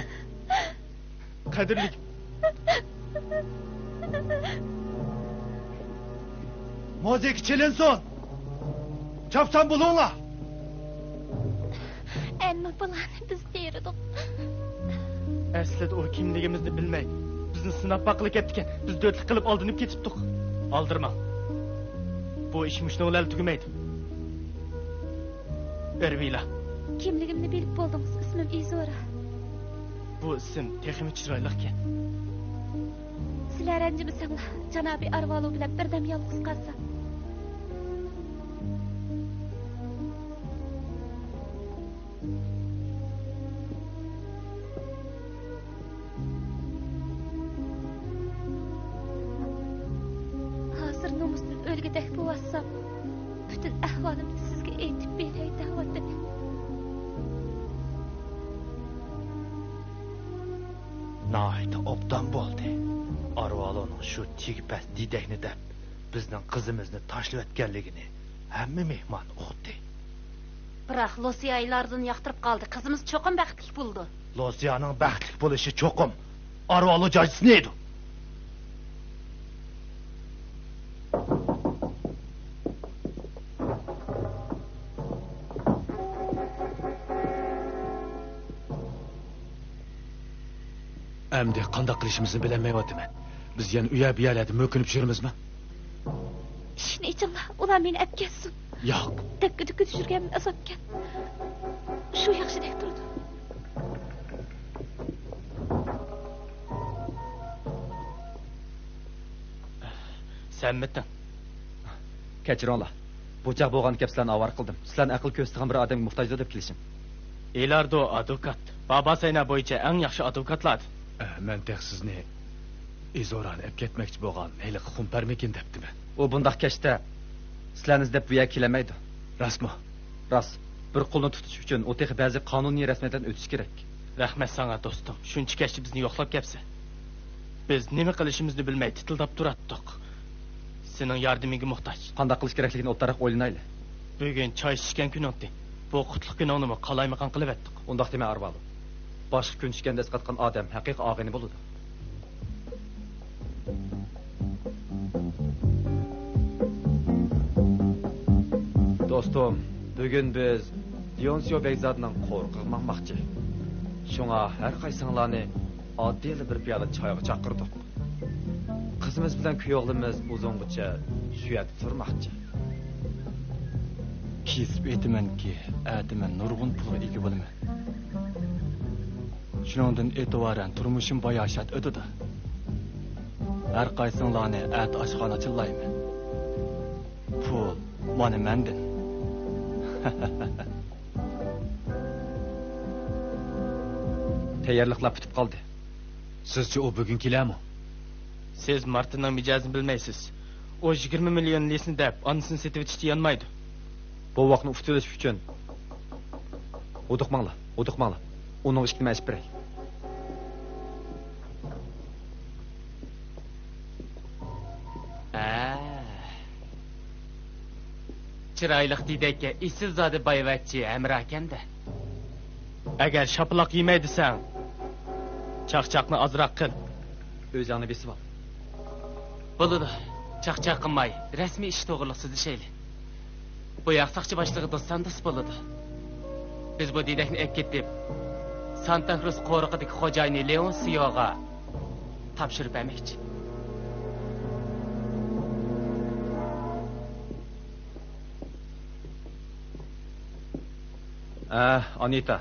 قەدىرلىك. مۇزىكا چېلىنسۇن! چاپسان بولۇڭلار! ئەمما بۇلارنى بىز تېرىدۇق. ئەسلىدە ئۇ كىملىكىمىزنى بىلمەي، بىزنى سىناپ باققىلى كەپتىكەن. بىز دۆتلۈك قىلىپ ئالدىنىپ كېتىپتۇق. ئالدىرىماڭ. بۇ ئىش مۇشۇنىڭ بىلەن تۈگىمەيدۇ. ئېرۋىلا. كىملىكىمنى بىلىپ بولدىڭىز، ئىسمىم ئىزورا. بۇ ئىسىم تېخىمۇ چىرايلىقكەن. سىلەر رەنجىمىسەڭلار، جانابىي ئارۋالو بىلەن بىردەم يالغۇز قالسام. ھازىر نومۇستىن ئۆلگۈدەك بولۇۋاتسام، پۈتۈن ئەھۋالىمنى سىزگە ئېيتىپ بېرەي دەۋاتىمەن. ناھايىتى ئوبدان بولدى. ئارۋالونىڭ شۇ تېگى پەس دېدەكنى دەپ، بىزنىڭ قىزىمىزنى تاشلىۋەتكەنلىكىنى ھەممە مېھمان ئۇقتى. بىراق لوسىيا ئىلاردىن ياقتۇرۇپ قالدى. قىزىمىز چوقۇم بەختلىك بولىدۇ. لوسىيانىڭ بەختلىك بولۇشى چوقۇم ئارۋالو جاجىسىنى يەيدۇ. ئەمدى قانداق قىلىشىمىزنى بىلەلمەيۋاتىمەن. بىز يەنە ئۇ يەر بۇ يەرلەردە مۆكۈنۈپ يۈرىمىزمۇ؟ ئىشىكنى ئېچىڭلار، ئۇلار مېنى ئەپ كەتسۇن. ياق. دەككە-دۈككىدە يۈرگەنمۇ ئازابكەن. شۇ ياخشىدەك تۇرىدۇ. سەنمىتىڭ؟ كەچۈرۈڭلار. بۇ چاغ بولغاندىكىن سىلەرنى ئاۋارە قىلدىم. سىلەرنى ئەقىل كۆرسىتىدىغان بىر ئادەمگە موھتاجدۇر دەپ كېلىشىم. ئېلاردو ئادۋوكات. بابا سەينا بويىچە ئەڭ ياخشى ئادۋوكاتلاردىن. ئە، مەن تېخى سىزنى ئىزورانى ئەپ كەتمەكچى بولغان ھېلىقى خۇمپەرمىكىن دەپتىمەن. ئۇ بۇنداق كەچتە سىلەرنى ئىزدەپ بۇ يەرگە كېلەلمەيدۇ. راستمۇ؟ راست. بىر قۇلنى تۇتۇش ئۈچۈن ئۇ تېخى بەزى قانۇنىي رەسمىيەتلەردىن ئۆتۈشى كېرەك. رەھمەت ساڭا، دوستۇم. شۇنچە كەچتە بىزنى يوقلاپ كەپسەن. بىز نېمە قىلىشىمىزنى بىلمەي تىتىلداپ تۇراتتۇق. سېنىڭ ياردىمىڭگە موھتاج. قانداق قىلىش كېرەكلىكىنى ئوتتۇراق ئويلىنايلى. بۈگۈن چاي ئىچىشكەن كۈنۈڭتى. بۇ قۇتلۇق كۈنۈڭنىمۇ قالايمىقان قىلىۋەتتۇق. ئۇنداق دېمە، ئارۋالو. باشقا كۈن چۈشكەندە ئەسقاتقان ئادەم ھەقىقىي ئاغىنە بولىدۇ. دوستۇم، بۈگۈن بىز دىيونسيو بەگزادىنىڭ قورۇقىغا ماڭماقچى. شۇڭا ھەر قايسىڭلارنى ئاددىيلا بىر پىيالە چايغا چاقىردۇق. قىزىمىز بىلەن كۈيئوغلىمىز ئۇزۇنغىچە شۇ يەردە تۇرماقچى. كېسىپ ئېيتىمەنكى، ئەتە مەن نۇرغۇن پۇلغا ئىگە بولىمەن. شۇنىڭدىن ئېتىبارەن تۇرمۇشۇم باياشات ئۆتىدۇ. ھەر قايسىڭلارنى ئەتە ئاشخانا چىللايمەن. پۇل مانا مەندىن. تەييارلىقلار پۈتۈپ قالدى. سىزچە ئۇ بۈگۈن كېلەرمۇ؟ سىز مارتىننىڭ مىجەزىنى بىلمەيسىز. ئۇ يىگىرمە مىليون لىيىسنى دەپ، ئانىسىنى سېتىۋېتىشتە يانمايدۇ. بوۋاقنى ئۇتۇۋېلىش ئۈچۈن. ھودۇقماڭلار، ھودۇقماڭلار. ئۇنىڭ ئىشىكىنى مەن ئېچىپ بېرەي. ھە. چىرايلىق دېدەككە ئېسىل زادى بايۋەچچە ھەمراھكەن-دە. ئەگەر شاپىلاق يېمەي دېسەڭ، چاقچاقنى ئازراق قىل. ئۆزۈڭنى بېسىۋال. بولىدۇ. چاقچاق قىلماي، رەسمىي ئىش توغرىلىق سۆزلىشەيلى. بۇ ياق ساقچى باشلىقى دوستاندىس بولىدۇ. بىز بۇ دېدەكنى ئەپ كېتىپ، سانتا كروس قورۇقىدىكى خوجايىنى لېئونسىيوغا تاپشۇرۇپ بەرمەكچى. ئە، ئانىتا،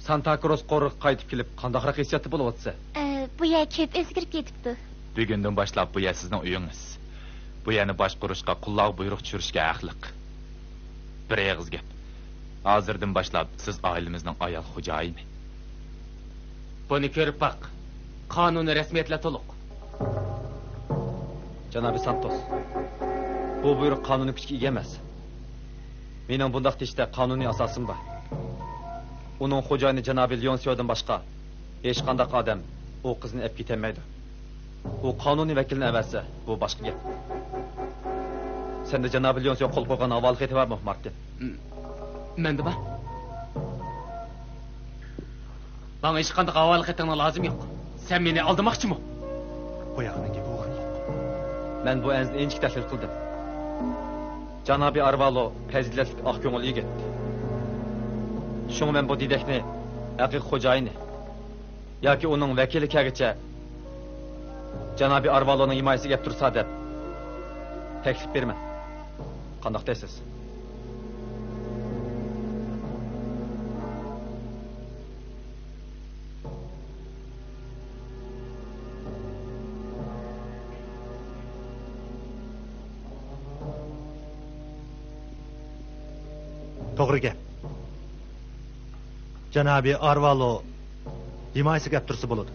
سانتا كروس قورۇقىغا قايتىپ كېلىپ، قانداقراق ھېسسىياتتا بولۇۋاتىسەن؟ ئە، بۇ يەر كۆپ ئۆزگىرىپ كېتىپتۇ. بۈگۈندىن باشلاپ بۇ يەر سىزنىڭ ئۆيىڭىز. بۇ يەرنى باشقۇرۇشقا، قۇللارغا بۇيرۇق چۈشۈرۈشكە ھەقلىق. بىر ئېغىز گەپ. ھازىردىن باشلاپ سىز ئائىلىمىزنىڭ ئايال خوجايىنى. بۇنى كۆرۈپ باق. قانۇنىي رەسمىيەتلەر تولۇق. جانابى سانتوس، بۇ بۇيرۇق قانۇنىي كۈچكە ئىگە ئەمەس. مېنىڭ بۇنداق دېيىشتە قانۇنىي ئاساسىم بار. ئۇنىڭ خوجايىنى جانابى ليونسيودىن باشقا ھېچقانداق ئادەم ئۇ قىزنى ئەپ كېتەلمەيدۇ. ئۇ قانۇنىي ۋەكىلنى ئەۋەتسە، بۇ باشقا گەپ. سەندە جانابى ليونسيو قول قويغان ھاۋالە خېتى بارمۇ، مارتىن؟ م-، مەندە بار. ماڭا ھېچقانداق ھاۋالە خېتىڭنىڭ لازىمى يوق. سەن مېنى ئالدىماقچىمۇ؟ بۇ ياقنىڭ گېپى ئورۇنلۇق. مەن بۇ ئەنزىنى ئىنچىكە تەھلىل قىلدىم. جانابى ئارۋالو پەزىلەتلىك، ئاق كۆڭۈل يىگىت. شۇڭا مەن بۇ دېدەكنى ھەقىقىي خوجايىنى ياكى ئۇنىڭ ۋەكىلى كەلگىچە جانابى ئارۋالونىڭ ھىمايىسىگە ئەپ تۇرسا دەپ تەكلىپ بېرىمەن. قانداق دەيسىز؟ توغرا گەپ. جانابى ئارۋالو ھىمايىسىگە ئەپ تۇرسا بولىدۇ.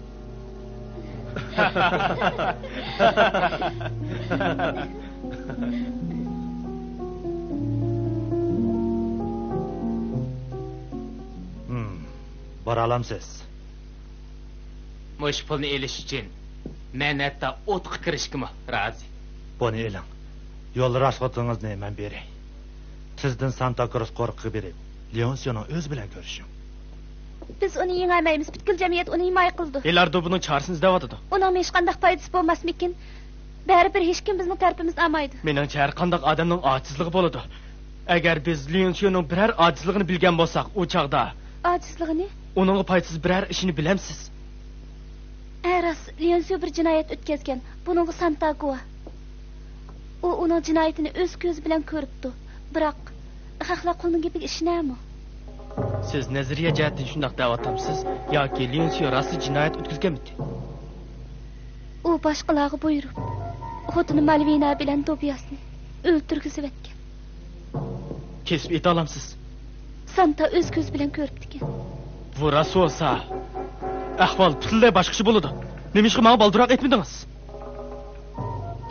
ھىم، بارالامسىز؟ مۇشۇ پۇلنى ئېلىش ئۈچۈن مەن ھەتتا ئوتقا كىرىشكىمۇ رازى. بۇنى ئېلىڭ. يول راسخوتىڭىزنى مەن بېرەي. تېزدىن سانتا كروس قورۇقىغا بېرىپ، لېئونسىيونىڭ ئۆزى بىلەن كۆرۈشۈڭ. بىز ئۇنى يېڭەلمەيمىز. پۈتكۈل جەمئىيەت ئۇنى ھىمايە قىلىدۇ. ئېلاردو بۇنىڭ چارىسىنى ئىزدەۋاتىدۇ. ئۇنىڭ ھېچقانداق پايدىسى بولماسمىكىن؟ بەرىبىر ھېچكىم بىزنىڭ تەرىپىمىزنى ئالمايدۇ. مېنىڭچە، ھەر قانداق ئادەمنىڭ ئاجىزلىقى بولىدۇ. ئەگەر بىز ليۇنسيۇنىڭ بىرەر ئاجىزلىقىنى بىلگەن بولساق، ئۇ چاغدا ئاجىزلىقىنى؟ ئۇنىڭغا پايدىسىز بىرەر ئىشنى بىلەمسىز؟ ھە، راست، ليۇنسيۇ بىر جىنايەت ئۆتكەزگەن. بۇنىڭغا سانتا گۇۋاھ. ئۇ ئۇنىڭ جىنايىتىنى ئۆز كۆزى بىلەن كۆرۈپتۇ. بىراق، خەقلەر قۇلنىڭ گېپىگە ئىشىنەرمۇ؟ سىز نەزەرىيە جەھەتتىن شۇنداق دەۋاتامسىز ياكى ليۇنسيۇ راستلا جىنايەت ئۆتكۈزگەنمىدى؟ ئۇ باشقىلارغا بۇيرۇپ، خوتۇنى مالۋىنا بىلەن دوبياسنى ئۆلتۈرگۈزۈۋەتكەن. كېسىپ ئېيتالامسىز؟ سانتا ئۆز كۆزى بىلەن كۆرۈپتىكەن. بۇ راست بولسا، ئەھۋال پۈتۈنلەي باشقىچە بولىدۇ. نېمىشقا ماڭا بالدۇرراق ئېيتمىدىڭىز؟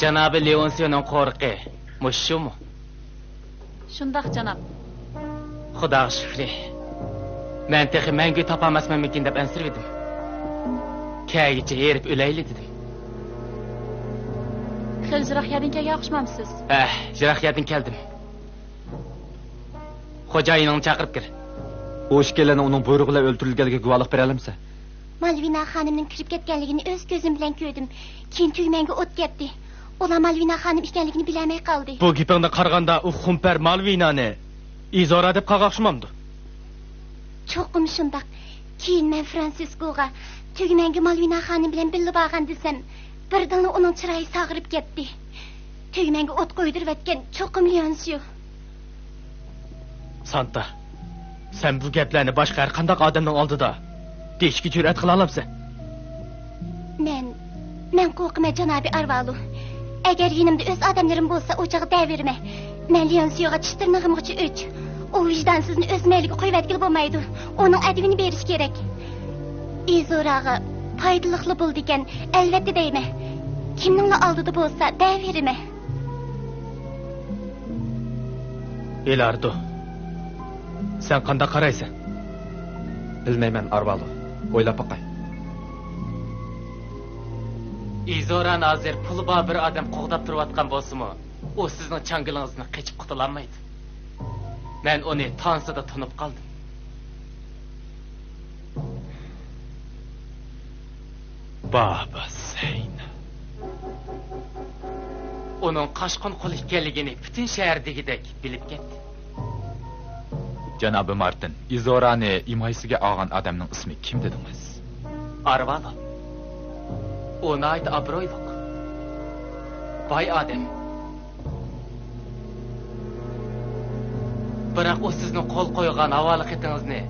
جانابى ليۇنسيۇنىڭ قورۇقى مۇشۇمۇ؟ شۇنداق، جاناب. خۇداغا شۈكرى. مەن تېخى مەڭگۈ تاپالماسمەنمىكىن دەپ ئەنسىرىۋىدىم. كەلگۈچە ھېرىپ ئۆلەيلى دېدىم. خېلى يىراق يەردىن كەلگەن ئوخشىمامسىز؟ ھە، يىراق يەردىن كەلدىم. خوجايىنىڭنى چاقىرىپ كىر. ئۇ ئىككىيلەننىڭ ئۇنىڭ بۇيرۇقى بىلەن ئۆلتۈرۈلگەنلىكىگە گۇۋاھلىق بېرەلەمسەن؟ مالۋىنا خانىمنىڭ كىرىپ كەتكەنلىكىنى ئۆز كۆزۈم بىلەن كۆردۈم. كېيىن تۈگمەنگە ئوت كەتتى. ئۇلار مالۋىنا خانىم ئىكەنلىكىنى بىلەلمەي قالدى. بۇ گېپىڭدىن قارىغاندا، ئۇ خۇمپەر مالۋىنانى ئىزورا دەپ قالغان ئوخشىمامدۇ؟ چوقۇم شۇنداق. كېيىن مەن فرانسىسكوغا، تۈگمەنگە مالۋىنا خانىم بىلەن بىللە بارغان دېسەم، بىردىنلا ئۇنىڭ چىرايى ساغىرىپ كەتتى. تۈگمەنگە ئوت قويدۇرۇۋەتكەن چوقۇم ليونسيۇ. سانتا، سەن بۇ گەپلەرنى باشقا ھەر قانداق ئادەمنىڭ ئالدىدا دېيىشكە جۈرئەت قىلالامسەن؟ مەن، مەن قورقىمەن، جانابى ئارۋالو. ئەگەر يېنىمدا ئۆز ئادەملىرىم بولسا، ئۇ چاغدا دەۋېرىمەن. مەن ليونسيۇغا چىش تىرنىقىمغىچە ئۆچ. ئۇ ۋىجدانسىزنى ئۆز مەيلىگە قويۇۋەتكىلى بولمايدۇ. ئۇنىڭ ئەدىپىنى بېرىش كېرەك. ئىزوراغا پايدىلىقلا بولىدىكەن، ئەلۋەتتە دەيمەن. كىمنىڭلا ئالدىدا بولسا، دەۋېرىمەن. ئېلاردو، سەن قانداق قارايسەن؟ بىلمەيمەن، ئارۋالو. ئويلاپ باقاي. ئىزورانى ھازىر پۇلى بار بىر ئادەم قوغداپ تۇرۇۋاتقان بولسىمۇ، ئۇ سىزنىڭ چاڭگىلىڭىزدىن قېچىپ قۇتۇلالمايدۇ. مەن ئۇنى تانسىدا تونۇپ قالدىم. بابا سەينە. ئۇنىڭ قاچقۇن قۇل ئىكەنلىكىنى پۈتۈن شەھەر دېگۈدەك بىلىپ كەتتى. جانابى مارتىن، ئىزورانى ھىمايىسىگە ئالغان ئادەمنىڭ ئىسمى كىم دېدىڭىز؟ ئارۋالو. ئۇ ناھايىتى ئابرۇيلۇق، باي ئادەم. بىراق ئۇ سىزنىڭ قول قويغان ھاۋالە خېتىڭىزنى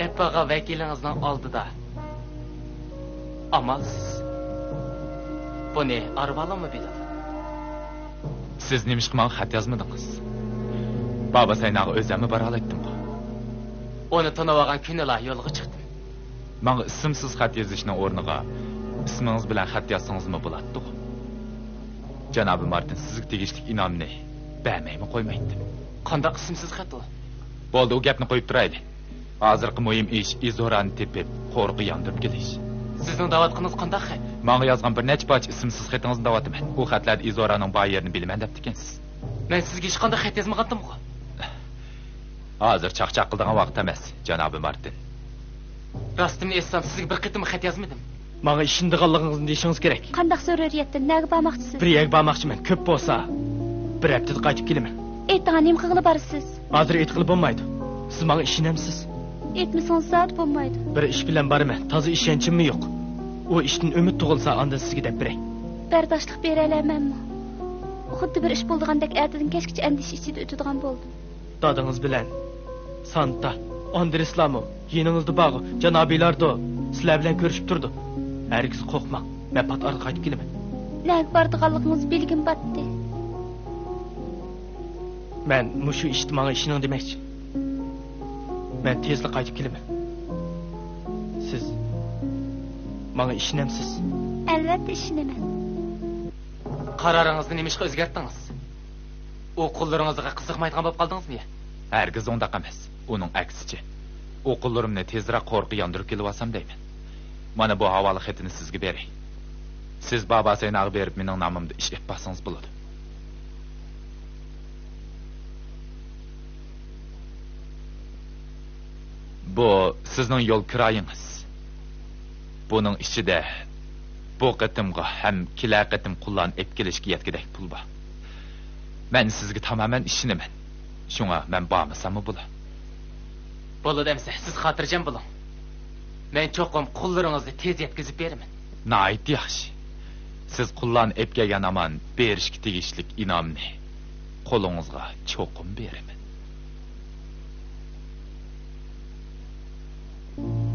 ئېپىغا ۋەكىلىڭىزنىڭ ئالدىدا ئامالسىز. بۇنى ئارۋالومۇ بىلىدۇ. سىز نېمىشقا ماڭا خەت يازمىدىڭىز؟ بابا سەيناغا ئۆزەممۇ بارالايتتىمغۇ. ئۇنى تونۇۋالغان كۈنىلا يولغا چىقتىم. ماڭا ئىسىمسىز خەت يېزىشنىڭ ئورنىغا ئىسمىڭىز بىلەن خەت يازسىڭىزمۇ بولاتتىغۇ. جانابى مارتىن سىزگە تېگىشلىك ئىنئامنى بەرمەيمۇ قويمايتتىم. قانداق ئىسىمسىز خەت ئۇ؟ بولدى، ئۇ گەپنى قويۇپ تۇرايلى. ھازىرقى مۇھىم ئىش ئىزورانى تېپىپ، قورۇققا ياندۇرۇپ كېلىش. سىزنىڭ دەۋاتقىنىڭىز قانداق خەت؟ ماڭا يازغان بىر نەچچە پارچە ئىسىمسىز خېتىڭىزنى دەۋاتىمەن. ئۇ خەتلەردە ئىزورانىڭ بار يېرىنى بىلىمەن دەپتىكەنسىز. مەن سىزگە ھېچقانداق خەت يازمىغانتىمغۇ؟ ھازىر چاقچاق قىلىدىغان ۋاقىت ئەمەس، جانابى مارتىن. راستىمنى ئېيتسام، سىزگە بىر قېتىممۇ خەت يازمىدىم. ماڭا ئىشىنىدىغانلىقىڭىزنى دېيىشىڭىز كېرەك. قانداق زۆرۈرىيەتتىن؟ نەگە بارماقچىسىز؟ بىر يەرگە بارماقچىمەن. كۆپ بولسا، بىر ھەپتىدە قايتىپ كېلىمەن. ئېيتىڭا، نېمە قىلغىلى بارىسىز؟ ھازىر ئېيتقىلى بولمايدۇ. سىز ماڭا ئىشىنەمسىز؟ ئېيتمىسىڭىز زادى بولمايدۇ. بىر ئىش بىلەن بارىمەن. تازا ئىشەنچىممۇ يوق. ئۇ ئىشتىن ئۈمىد تۇغۇلسا، ئاندىن سىزگە دەپ بېرەي. بەرداشلىق بېرەلەيمەنمۇ؟ خۇددى بىر ئىش بولىدىغاندەك ئەتىدىن كەچكىچە ئەندىشە ئىچىدە ئۆتىدىغان بولدۇم. دادىڭىز بىلەن سانتا، ئاندرېسلارمۇ يېنىڭىزدا بارغۇ، جانابىي ھىلاردو سىلەر بىلەن كۆرۈشۈپ تۇرىدۇ. ھەرگىز قورقماڭ، مەن پات ئارىدا قايتىپ كېلىمەن. نەگە بارىدىغانلىقىڭىز بىلگۈم باتتى. مەن مۇشۇ ئىشتا ماڭا ئىشىنىڭ دېمەكچى. مەن تېزلا قايتىپ كېلىمەن. سىز ماڭا ئىشىنەمسىز؟ ئەلۋەتتە ئىشىنىمەن. قارارىڭىزنى نېمىشقا ئۆزگەرتتىڭىز؟ ئۇ قۇللىرىڭىزغا قىزىقمايدىغان بولۇپ قالدىڭىزمۇ يا؟ ھەرگىز ئۇنداق ئەمەس. ئۇنىڭ ئەكسىچە. ئۇ قۇللىرىمنى تېزرەك قورۇققا ياندۇرۇپ كېلىۋالسام دەيمەن. مانا بۇ ھاۋالە خېتىنى سىزگە بېرەي. سىز بابا سەيناغا بېرىپ مېنىڭ نامىمدا ئىش ئېلىپ بارسىڭىز بولىدۇ. بۇ سىزنىڭ يول كىرايىڭىز. بۇنىڭ ئىچىدە بۇ قېتىمغا ھەم كېلەر قېتىم قۇللارنى ئېلىپ كېلىشكە يەتكۈدەك پۇل بار. مەن سىزگە تامامەن ئىشىنىمەن. شۇڭا مەن بارمىساممۇ بولا. بولىدۇ ئەمىسە، سىز خاتىرجەم بولۇڭ. مەن چوقۇم قۇللىرىڭىزنى تېز يەتكۈزۈپ بېرىمەن. ناھايىتى ياخشى. سىز قۇللارنى ئېلىپ كەلگەن ھامان بېرىشكە تېگىشلىك ئىنئامنى قولىڭىزغا چوقۇم بېرىمەن.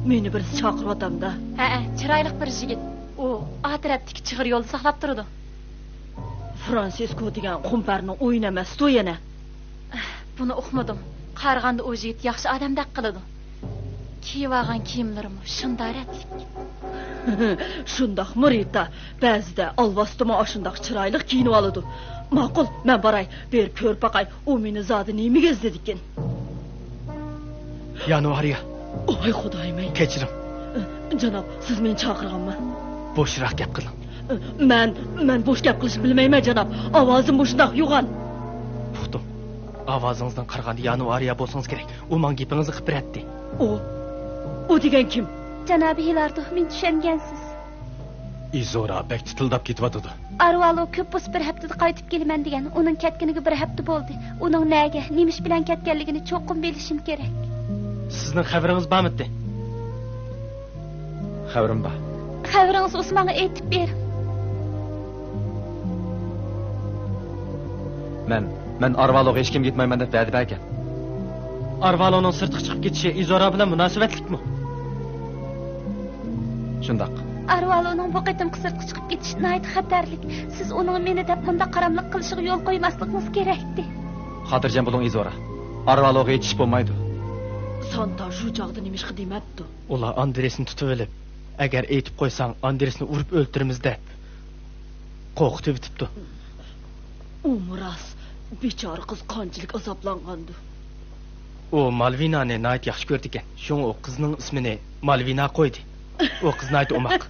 مېنى بىرسى چاقىرىۋاتامدا. ھەئە، چىرايلىق بىر يىگىت. ئۇ ئا تەرەپتىكى چىغىر يولدا ساقلاپ تۇرىدۇ. فرانسىسكو دېگەن خۇمپەرنىڭ ئويۇنى ئەمەستۇ يەنە. بۇنى ئۇقمىدىم. قارىغاندا ئۇ يىگىت ياخشى ئادەمدەك قىلىدۇ. كىيىۋالغان كىيىملىرىمۇ شۇنداق رەتلىك. شۇنداقمۇ، رىتا؟ بەزىدە ئالۋاستىمۇ ئاشۇنداق چىرايلىق كىيىنىۋالىدۇ. ماقۇل، مەن باراي، بېرىپ كۆرۈپ باقاي، ئۇ مېنى زادى نېمىگە ئىزدىدىكىن؟ يانۋارىيا. ئاي خۇدايىم-ئەي. كەچۈرۈڭ. جاناب، سىز مېنى چاقىرغانمۇ؟ بوشراق گەپ قىلىڭ. مەن، مەن بوش گەپ قىلىشنى بىلمەيمەن، جاناب. ئاۋازىم مۇشۇنداق يوغان. ئۇقتۇم. ئاۋازىڭىزدىن قارىغاندا يانۋارىيا بولسىڭىز كېرەك. ئۇ ماڭا گېپىڭىزنى قىلىپ بېرەتتى. ئۇ، ئۇ دېگەن كىم؟ جانابى ھىلاردو، مېنى چۈشەنگەنسىز. ئىزورا بەك چىتىلداپ كېتىۋاتىدۇ. ئارۋالو كۆپ بولسا بىر ھەپتىدە قايتىپ كېلىمەن دېگەن. ئۇنىڭ كەتكىنىگە بىر ھەپتە بولدى. ئۇنىڭ نەگە، نېمە ئىش بىلەن كەتكەنلىكىنى چوقۇم بىلىشىم كېرەك. سىزنىڭ خەۋىرىڭىز بارمىدى؟ خەۋىرىم بار. خەۋىرىڭىز بولسا ماڭا ئېيتىپ بېرىڭ. مەن، مەن ئارۋالوغا ھېچكىمگە ئېيتمايمەن دەپ ۋەدە بەرگەن. ئارۋالونىڭ سىرتقا چىقىپ كېتىشى ئىزورا بىلەن مۇناسىۋەتلىكمۇ؟ شۇنداق. ئارۋالونىڭ بۇ قېتىمقى سىرتقا چىقىپ كېتىشى ناھايىتى خەتەرلىك. سىز ئۇنىڭ مېنى دەپ مۇنداق قاراملىق قىلىشىغا يول قويماسلىقىڭىز كېرەكتى. خاتىرجەم بولۇڭ، ئىزورا. ئارۋالوغا ھېچ ئىش بولمايدۇ. سانتا شۇ چاغدا نېمىشقا دېمەپتۇ؟ ئۇلار ئاندرېسنى تۇتۇۋېلىپ، ئەگەر ئېيتىپ قويساڭ، ئاندرېسنى ئۇرۇپ ئۆلتۈرىمىز دەپ قورقۇتۇۋېتىپتۇ. ئۇمۇ راست، بىچارە قىز قانچىلىك ئازابلانغاندۇ. ئۇ مالۋىنانى ناھايىتى ياخشى كۆرىدىكەن، شۇڭا ئۇ قىزنىڭ ئىسمىنى مالۋىنا قويدى. ئۇ قىز ناھايىتى ئوماق.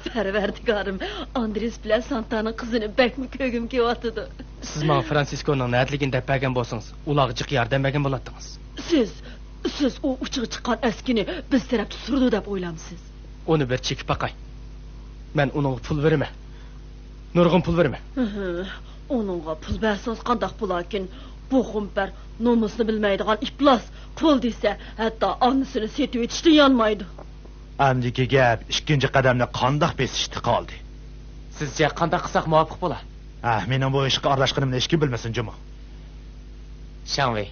پەرۋەردىگارىم، ئاندرېس بىلەن سانتانىڭ قىزىنى بەكمۇ كۆرگۈم كېلىۋاتىدۇ. سىز ماڭا فرانسىسكونىڭ نەدىلىكىنى دەپ بەرگەن بولسىڭىز، ئۇلارغا جىق ياردەم بەرگەن بولاتتىڭىز. سىز، سىز ئۇ ئۇچىغا چىققان ئەسكىنى بىز تەرەپتە تۇرىدۇ دەپ ئويلامسىز؟ ئۇنى بىر چېكىپ باقاي. مەن ئۇنىڭغا پۇل بېرىمەن. نۇرغۇن پۇل بېرىمەن. ھىھى، ئۇنىڭغا پۇل بەرسىڭىز قانداق بولاركىن؟ بۇ خۇمپەر نومۇسنى بىلمەيدىغان ئىپلاس. پۇل دېسە، ھەتتا ئانىسىنى سېتىۋېتىشتىن يانمايدۇ. ئەمدىكى گەپ ئىككىنچى قەدەمنى قانداق بېسىشتا قالدى. سىزچە قانداق قىلساق مۇۋاپىق بولا؟ ھە، مېنىڭ بۇ ئىشقا ئارىلاشقىنىمنى ھېچكىم بىلمىسۇن جۇمۇ. شاڭۋېي،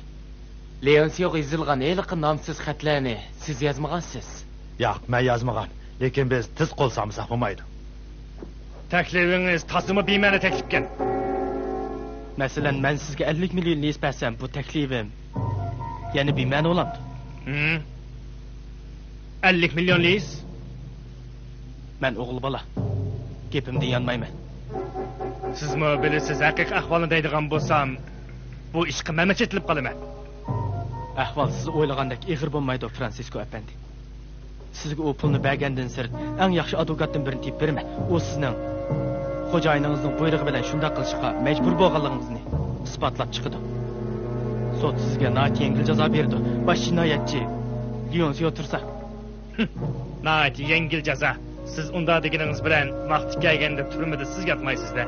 لېئونسىيوغا يېزىلغان ھېلىقى نامسىز خەتلەرنى سىز يازمىغانسىز. ياق، مەن يازمىغان. لېكىن بىز تېز قول سالمىساق بولمايدۇ. تەكلىپىڭىز تازىمۇ بىمەنە تەكلىپكەن. مەسىلەن، مەن سىزگە ئەللىك مىليون لىيىس بەرسەم، بۇ تەكلىپىم يەنە بىمەنە بولامدۇ؟ ھىم. ئەللىك مىليون لىيىس؟ مەن ئوغۇل بالا. گېپىمدىن يانمايمەن. سىزمۇ بىلىسىز، ھەقىقىي ئەھۋالنى دەيدىغان بولسام، بۇ ئىشقا مەنمۇ چېتىلىپ قالىمەن. ئەھۋال سىز ئويلىغاندەك ئېغىر بولمايدۇ، فرانسىسكو ئەپەندى. سىزگە ئۇ پۇلنى بەرگەندىن سىرت، ئەڭ ياخشى ئادۋوكاتتىن بىرىنى تېپىپ بېرىمەن. ئۇ سىزنىڭ خوجايىنىڭىزنىڭ بۇيرۇقى بىلەن شۇنداق قىلىشقا مەجبۇر بولغانلىقىڭىزنى ئىسپاتلاپ چىقىدۇ. سوت سىزگە ناھايىتى يەڭگىل جازا بېرىدۇ، باش جىنايەتچى لېئونسىيو تۇرسا. ناھايىتى يەڭگىل جازا. سىز ئۇنداق دېگىنىڭىز بىلەن ۋاقتى كەلگەندە تۈرمىدە سىز ياتمايسىز-دە.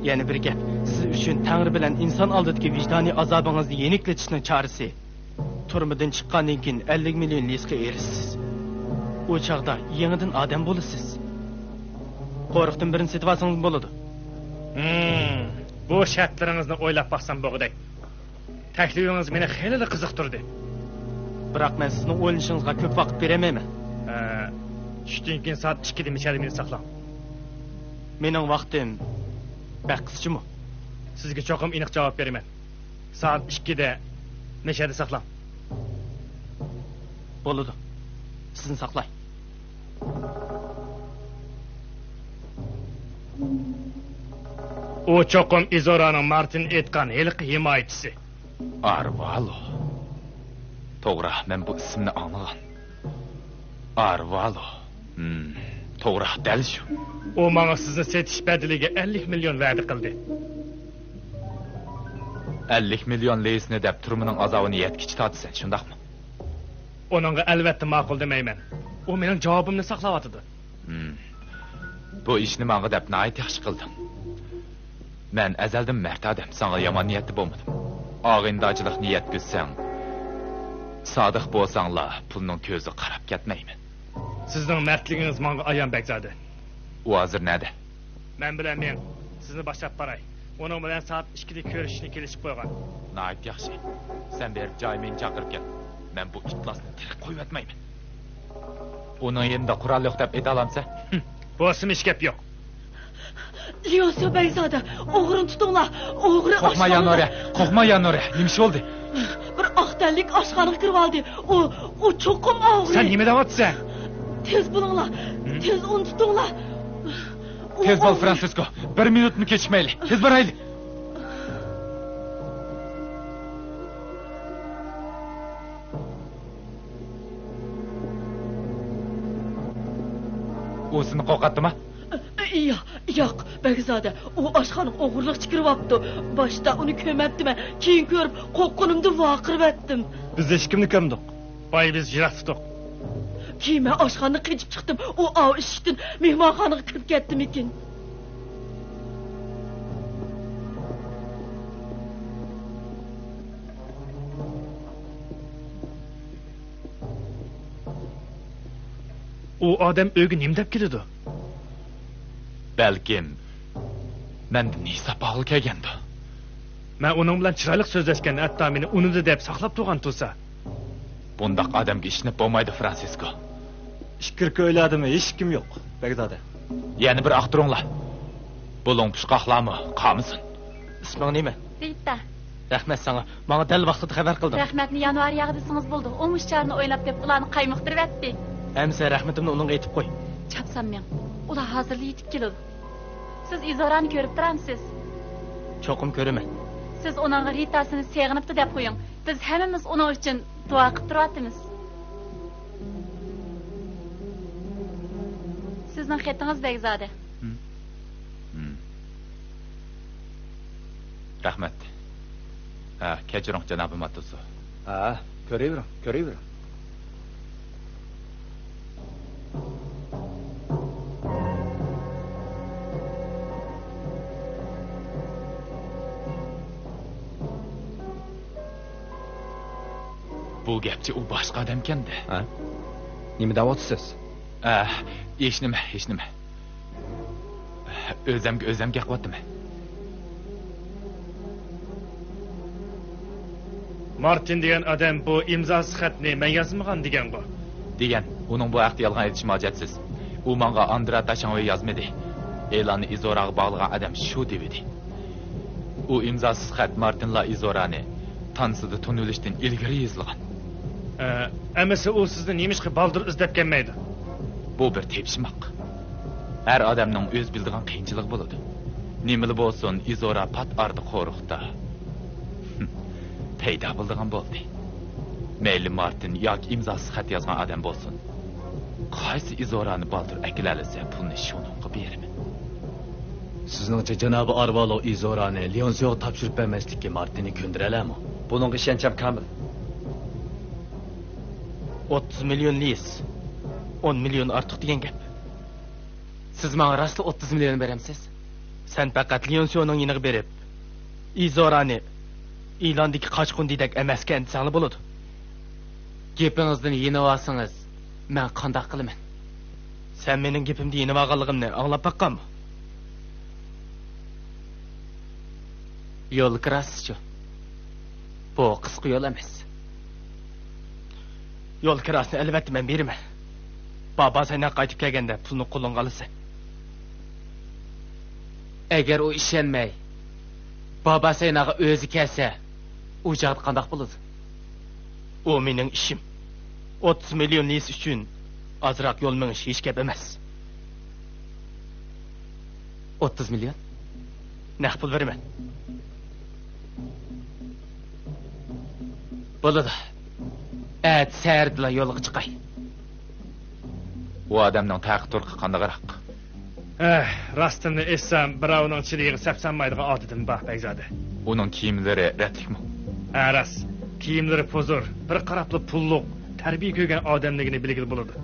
يەنە بىر گەپ، سىز ئۈچۈن تەڭرى بىلەن ئىنسان ئالدىدىكى ۋىجدانىي ئازابىڭىزنى يېنىكلىتىشنىڭ چارىسى، تۈرمىدىن چىققاندىن كېيىن ئەللىك مىليون لىيىسقا ئېرىشىسىز. ئۇ چاغدا يېڭىدىن ئادەم بولىسىز. قورۇقتىن بىرنى سېتىۋالسىڭىزمۇ بولىدۇ. ھىم، بۇ شەرتلىرىڭىزنى ئويلاپ باقسام بولغۇدەك. تەكلىپىڭىز مېنى خېلىلا قىزىقتۇردى. بىراق مەن سىزنىڭ ئويلىنىشىڭىزغا كۆپ ۋاقىت بېرەلمەيمەن. ھە، چۈشتىن كېيىن سائەت ئىككىدە مىشەدە مېنى ساقلاڭ. مېنىڭ ۋاقتىم بەك قىسقىچىمۇ؟ سىزگە چوقۇم ئېنىق جاۋاب بېرىمەن. سائەت ئىككىدە مىشەدە ساقلاڭ. بولىدۇ. سىزنى ساقلاي. ئۇ چوقۇم ئىزورانىڭ مارتىن ئېيتقان ھېلىقى ھىمايىچىسى. ئارۋالو. توغرا، مەن بۇ ئىسىمنى ئاڭلىغان. ئارۋالو. ھىم، توغرا، دەل شۇ. ئۇ ماڭا سىزنى سېتىش بەدىلىگە ئەللىك مىليون ۋەدە قىلدى. ئەللىك مىليون لىيىسنى دەپ تۈرمىنىڭ ئازابىنى يەتكۈچە تارتىسەن، شۇنداقمۇ؟ ئۇنىڭغا ئەلۋەتتە ماقۇل دېمەيمەن. ئۇ مېنىڭ جاۋابىمنى ساقلاۋاتىدۇ. ھىم. بۇ ئىشنى ماڭا دەپ ناھايىتى ياخشى قىلدىڭ. مەن ئەزەلدىن مەرد ئادەم، ساڭا يامان نىيەتتە بولمىدىم. ئاغىنىدارچىلىقنى يەتكۈزسەڭ، سادىق بولساڭلار، پۇلنىڭ كۆزىگە قاراپ كەتمەيمەن. سىزنىڭ مەردلىكىڭىز ماڭا ئايان، بەگزادە. ئۇ ھازىر نەدە؟ مەن بىلەن مېڭ، سىزنى باشلاپ باراي. ئۇنىڭ بىلەن سائەت ئىككىدە كۆرۈشۈشنى كېلىشىپ قويغان. ناھايىتى ياخشى. سەن بېرىپ جايمىنى چاقىرىپ كەل. مەن بۇ ئىپلاسنى تىرىك قويۇۋەتمەيمەن. ئۇنىڭ يېنىدا قورال يوق دەپ ئېيتالامسەن؟ ھىم، بولسىمۇ ھېچ گەپ يوق. ليونسيو بەگزادە، ئوغرىنى تۇتۇڭلار. ئوغرى قورقما، ئاشخانىدا. يانورە، قورقما، يانورە. نېمە ئىش بولدى؟ بىر ئاق تەنلىك ئاشخانىغا كىرىۋالدى. ئۇ، ئۇ چوقۇم ئوغرى. سەن نېمە دەۋاتىسەن؟ تېز بولۇڭلار. ھىم؟ تېز ئۇنى تۇتۇڭلار. ئۇ تېز بول، ئوغرى. فرانسىسكو. بىر مىنۇتمۇ كېچىكمەيلى. تېز بارايلى. ئۇ سېنى قورقۇتتىمۇ؟ يا-، ياق، بەگزادە، ئۇ ئاشخانىغا ئوغرىلىقچە كىرىۋاپتۇ. باشتا ئۇنى كۆرمەپتىمەن، كېيىن كۆرۈپ قورققىنىمدىن ۋارقىرىۋەتتىم. بىز ھېچكىمنى كۆرمىدۇق. بايا بىز يىراق تۇتۇق. كېيىن مەن ئاشخانىدىن قېچىپ چىقتىم، ئۇ ئاۋۇ ئىشىكتىن مېھمانخانىغا كىرىپ كەتتىمىكىن. ئۇ ئادەم ئۆيگە نېمە دەپ كېلىدۇ؟ بەلكىم مەندىن ھېساب ئالغىلى كەلگەندۇ؟ مەن ئۇنىڭ بىلەن چىرايلىق سۆزلەشكەن، ھەتتا مېنى ئۇنىدى دەپ ساقلاپ تۇرغان تۇرسا. بۇنداق ئادەمگە ئىشىنىپ بولمايدۇ، فرانسىسكو. ئىچكىرىكى ئۆيلەردىمۇ ھېچكىم يوق، بەگزادە. يەنە بىر ئاختۇرۇڭلار. بۇلۇڭ پۇچقاقلارمۇ قالمىسۇن. ئىسمىڭ نېمە؟ زىتا. رەھمەت ساڭا. ماڭا دەل ۋاقتىدا خەۋەر قىلدىڭ. رەھمەتنى يانۋار ياغى دېسىڭىز بولىدۇ. ئۇ مۇشۇ چارىنى ئويلاپ تېپىپ، ئۇلارنى قايمۇقتۇرۇۋەتتى. ئەمىسە رەھمىتىمنى ئۇنىڭغا ئېيتىپ قوي. چاپسان مېڭ. ئۇلار ھازىرلا يېتىپ كېلىدۇ. سىز ئىزورانى كۆرۈپ تۇرامسىز؟ چوقۇم كۆرىمەن. سىز ئۇنىڭغا رىتاسىنى سېغىنىپتۇ دەپ قويۇڭ. بىز ھەممىمىز ئۇنىڭ ئۈچۈن دۇئا قىلىپ تۇرۇۋاتىمىز. سىزنىڭ خېتىڭىز، بەگزادە. ھىم. ھىم. رەھمەت. ھە، كەچۈرۈڭ، جانابىي ماتوسۇ. ھە، كۆرۈۋېرىڭ، كۆرۈۋېرىڭ. بۇ گەپچە ئۇ باشقا ئادەمكەن-دە. ھە؟ نېمە دەۋاتىسىز؟ ئە، ھېچنېمە، ھېچنېمە. ئۆزۈمگە ئۆزۈم گەپ قىلىۋاتىمەن. مارتىن دېگەن ئادەم بۇ ئىمزاسىز خەتنى مەن يازمىغان دېگەنغۇ؟ دېگەن، ئۇنىڭ بۇ ھەقتە يالغان ئېيتىشىمۇ ھاجەتسىز. ئۇ ماڭا ئاندرا تاشاڭۋېي يازمىدى. ئېلاننى ئىزوراغا باغلىغان ئادەم شۇ دېۋىدى. ئۇ ئىمزاسىز خەت مارتىنلا ئىزورانى تانسىدا تونۇۋېلىشتىن ئىلگىرى يېزىلغان. ئە، ئەمىسە ئۇ سىزنى نېمىشقا بالدۇر ئىزدەپ كەلمەيدۇ؟ بۇ بىر تېپىشماق. ھەر ئادەمنىڭ ئۆزى بىلىدىغان قىيىنچىلىقى بولىدۇ. نېمىلا بولسۇن، ئىزورا پات ئارىدا قورۇقتا. پەيدا بولىدىغان بولدى. مەيلى مارتىن ياكى ئىمزاسىز خەت يازغان ئادەم بولسۇن، قايسى ئىزورانى بالدۇر ئەكېلەلىسە، پۇلنى شۇنىڭغا بېرىمەن. سىزنىڭچە، جانابى ئارۋالو ئىزورانى ليونسيوغا تاپشۇرۇپ بەرمەسلىككە مارتىننى كۆندۈرەلەمۇ؟ بۇنىڭغا ئىشەنچەم كامىل. ئوتتۇز مىليون لىيىس، ئون مىليون ئارتۇق دېگەن گەپ. سىز ماڭا راستلا ئوتتۇز مىليون بېرەمسىز؟ سەن پەقەت ليونسيونىڭ يېنىغا بېرىپ، ئىزورانى ئېلاندىكى قاچقۇن دېدەك ئەمەسكەن دېسەڭلا بولىدۇ. گېپىڭىزدىن يېنىۋالسىڭىز، مەن قانداق قىلىمەن؟ سەن مېنىڭ گېپىمدە يېنىۋالغانلىقىمنى ئاڭلاپ باققانمۇ؟ يول كىراسىچۇ؟ بۇ قىسقا يول ئەمەس. يول كىراسىنى ئەلۋەتتە مەن بېرىمەن. بابا سەيناغا قايتىپ كەلگەندە پۇلنى قولۇڭغا ئالىسەن. ئەگەر ئۇ ئىشەنمەي، بابا سەيناغا ئۆزى كەلسە، ئۇ چاغدا قانداق بولىدۇ؟ ئۇ مېنىڭ ئىشىم. ئوتتۇز مىليون لىيىس ئۈچۈن ئازراق يول مېڭىش ھېچ گەپ ئەمەس. ئوتتۇز مىليون؟ نەق پۇل بېرىمەن. بولىدۇ. ئەتە سەھەردىلا يولغا چىقاي. ئۇ ئادەمنىڭ تەقى-تۇرقى قانداقراق؟ ھە، راستىمنى ئېيتسام، بىراۋنىڭ چىلىيىغا سەپسانمايدىغان ئادىتىم بار، بەگزادە. ئۇنىڭ كىيىملىرى رەتلىكمۇ؟ ھە، راست. كىيىملىرى پۇزۇر، بىر قاراپلا پۇللۇق، تەربىيە كۆرگەن ئادەملىكىنى بىلگىلى بولىدۇ.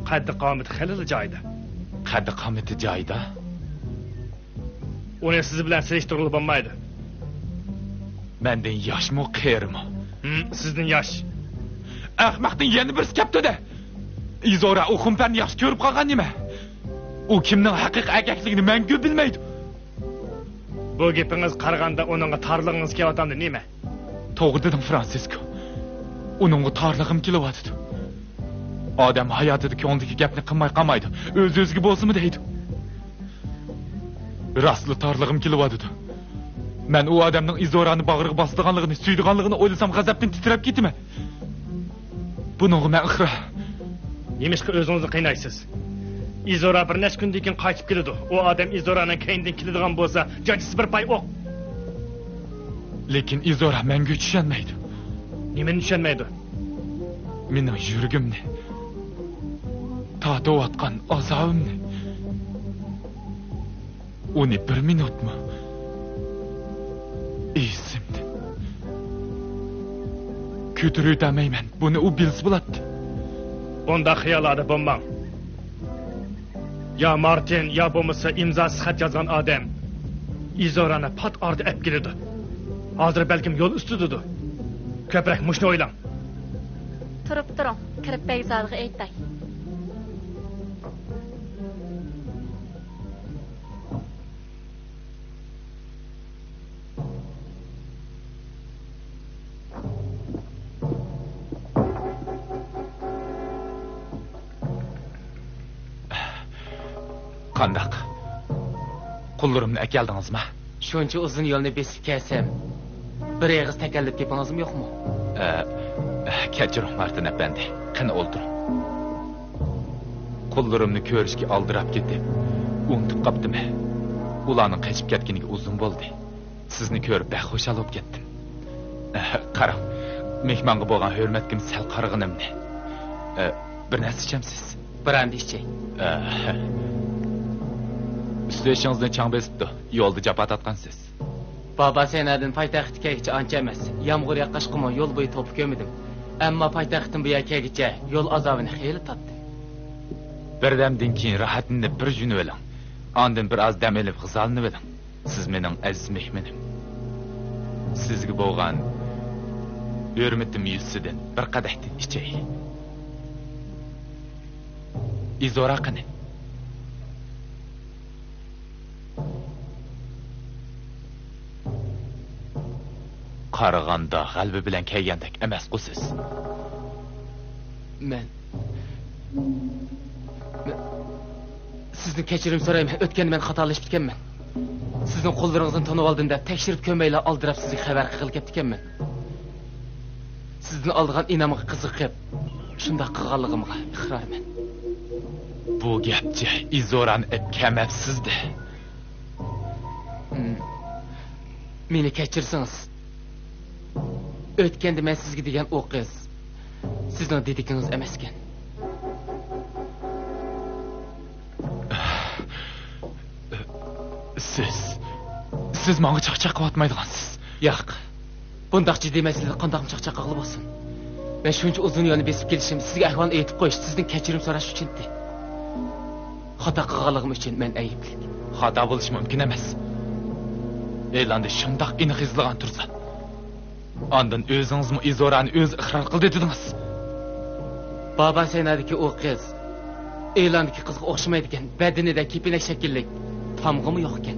قەددى-قامىتى خېلىلا جايىدا. قەددى-قامىتى جايىدا؟ ئۇنى سىز بىلەن سېلىشتۇرغىلى بولمايدۇ. مەندىن ياشمۇ، قېرىمۇ؟ ھىم، سىزدىن ياش. ئەخمەقتىن يەنە بىرسى كەپتۇ-دە! ئىزورا ئۇ خۇمپەرنى ياخشى كۆرۈپ قالغان نېمە؟ ئۇ كىمنىڭ ھەقىقىي ئەركەكلىكىنى مەڭگۈ بىلمەيدۇ. بۇ گېپىڭىز قارىغاندا ئۇنىڭغا تارلىقىڭىز كېلىۋاتامدۇ نېمە؟ توغرا دېدىڭ، فرانسىسكو. ئۇنىڭغا تارلىقىم كېلىۋاتىدۇ. ئادەم ھاياتىدا كۆڭلىدىكى گەپنى قىلماي قالمايدۇ، ئۆز-ئۆزىگە بولسىمۇ دەيدۇ. راستلا تارلىقىم كېلىۋاتىدۇ. مەن ئۇ ئادەمنىڭ ئىزورانى باغرىغا باسىدىغانلىقىنى، سۆيىدىغانلىقىنى ئويلىسام غەزەپتىن تىترەپ كېتىمەن. بۇنىڭغا مەن ئىقرار. نېمىشقا ئۆزىڭىزنى قىينايسىز؟ ئىزورا بىر نەچچە كۈندىن كېيىن قايتىپ كېلىدۇ. ئۇ ئادەم ئىزورانىڭ كەينىدىن كېلىدىغان بولسا، جاجىسى بىر پاي ئوق. لېكىن ئىزورا مەڭگۈ چۈشەنمەيدۇ. نېمىنى چۈشەنمەيدۇ؟ مېنىڭ يۈرىكىمنى، تارتىۋاتقان ئازابىمنى. ئۇنى بىر مىنۇتمۇ ئېسىمدىن كۆتۈرۈۋېتەلمەيمەن. بۇنى ئۇ بىلسە بولاتتى. ئۇنداق خىياللاردا بولماڭ. يا مارتىن، يا بولمىسا ئىمزاسىز خەت يازغان ئادەم ئىزورانى پات ئارىدا ئەپ كېلىدۇ. ھازىر بەلكىم يول ئۈستىدىدۇ. كۆپرەك مۇشۇنى ئويلاڭ. تۇرۇپ تۇرۇڭ، كىرىپ بەگزادىغا ئېيتاي. قانداق؟ قۇللىرىمنى ئەكەلدىڭىزمۇ؟ شۇنچە ئۇزۇن يولنى بېسىپ كەلسەم، بىر ئېغىز تەكەللۇپ گېپىڭىزمۇ يوقمۇ؟ ئە، كەچۈرۈڭ، مارتىن ئەپەندى. قېنى، ئولتۇرۇڭ. قۇللىرىمنى كۆرۈشكە ئالدىراپ كېتىپ، ئۇنتۇپ قاپتىمەن. ئۇلارنىڭ قېچىپ كەتكىنىگە ئۇزۇن بولدى. سىزنى كۆرۈپ بەك خۇشال بولۇپ كەتتىم. قاراڭ، مېھمانغا بولغان ھۆرمەتكىمۇ سەل قارىغىنىمنى. بىر نەرسە ئىچەمسىز؟ بىر ئەمدى ئىچەي. ئۈستى بېشىڭىزنى چاڭ بېسىپتۇ. يولدا جاپا تارتقانسىز. بابا سەينادىن پايتەختكە كەلگۈچە ئانچە ئەمەس. يامغۇر ياغقاچقىمۇ يول بويى توپا كۆرمىدىم. ئەمما پايتەختتىن بۇ يەرگە كەلگۈچە يول ئازابىنى خېلى تارتتىم. بىردەمدىن كېيىن راھەتلىنىپ بىر يۇيۇنۇۋېلىڭ. ئاندىن بىر ئاز دەم ئېلىپ غىزالىنىۋېلىڭ. سىز مېنىڭ ئەزىز مېھمىنىم. سىزگە بولغان ھۆرمىتىم يۈزىسىدىن بىر قەدەھتىن ئىچەي. ئىزورا قېنى؟ قارىغاندا غەلىبە بىلەن كەلگەندەك ئەمەسقۇ سىز؟ مەن، مەن سىزدىن كەچۈرۈم سورايمەن. ئۆتكەندە مەن خاتالىشىپتىكەنمەن. سىزنىڭ قوللىرىڭىزنى تونۇۋالدىم دەپ، تەكشۈرۈپ كۆرمەيلا ئالدىراپ سىزگە خەۋەر قىلغىلى كەپتىكەنمەن. سىزدىن ئالىدىغان ئىنامغا قىزىقىپ، شۇنداق قىلغانلىقىمغا ئىقرارمەن. بۇ گەپچە ئىزورانى ئەپ كەمەپسىز-دە. مېنى كەچۈرسىڭىز. ئۆتكەندە مەن سىزگە دېگەن ئۇ قىز سىزنىڭ دېدىكىڭىز ئەمەسكەن. سىز، سىز ماڭا چاقچاق قىلىۋاتمايدىغانسىز. ياق. بۇنداق جىددىي مەسىلىدە قانداقمۇ چاقچاق قىلغىلى بولسۇن؟ مەن شۇنچە ئۇزۇن يولنى بېسىپ كېلىشىم، سىزگە ئەھۋالنى ئېيتىپ قويۇش، سىزدىن كەچۈرۈم سوراش ئۈچۈندى. خاتا قىلغانلىقىم ئۈچۈن مەن ئەيىبلىك. خاتا بولۇشى مۇمكىن ئەمەس. ئېلاندا شۇنداق ئېنىق يېزىلغان تۇرسا. ئاندىن ئۆزىڭىزمۇ ئىزورانى ئۆزى ئىقرار قىلدى دېدىڭىز. بابا سەينادىكى ئۇ قىز ئېلاندىكى قىزغا ئوخشىمايدىكەن، بەدىنىدە كېپىنەك شەكىللىك تامغىمۇ يوقكەن.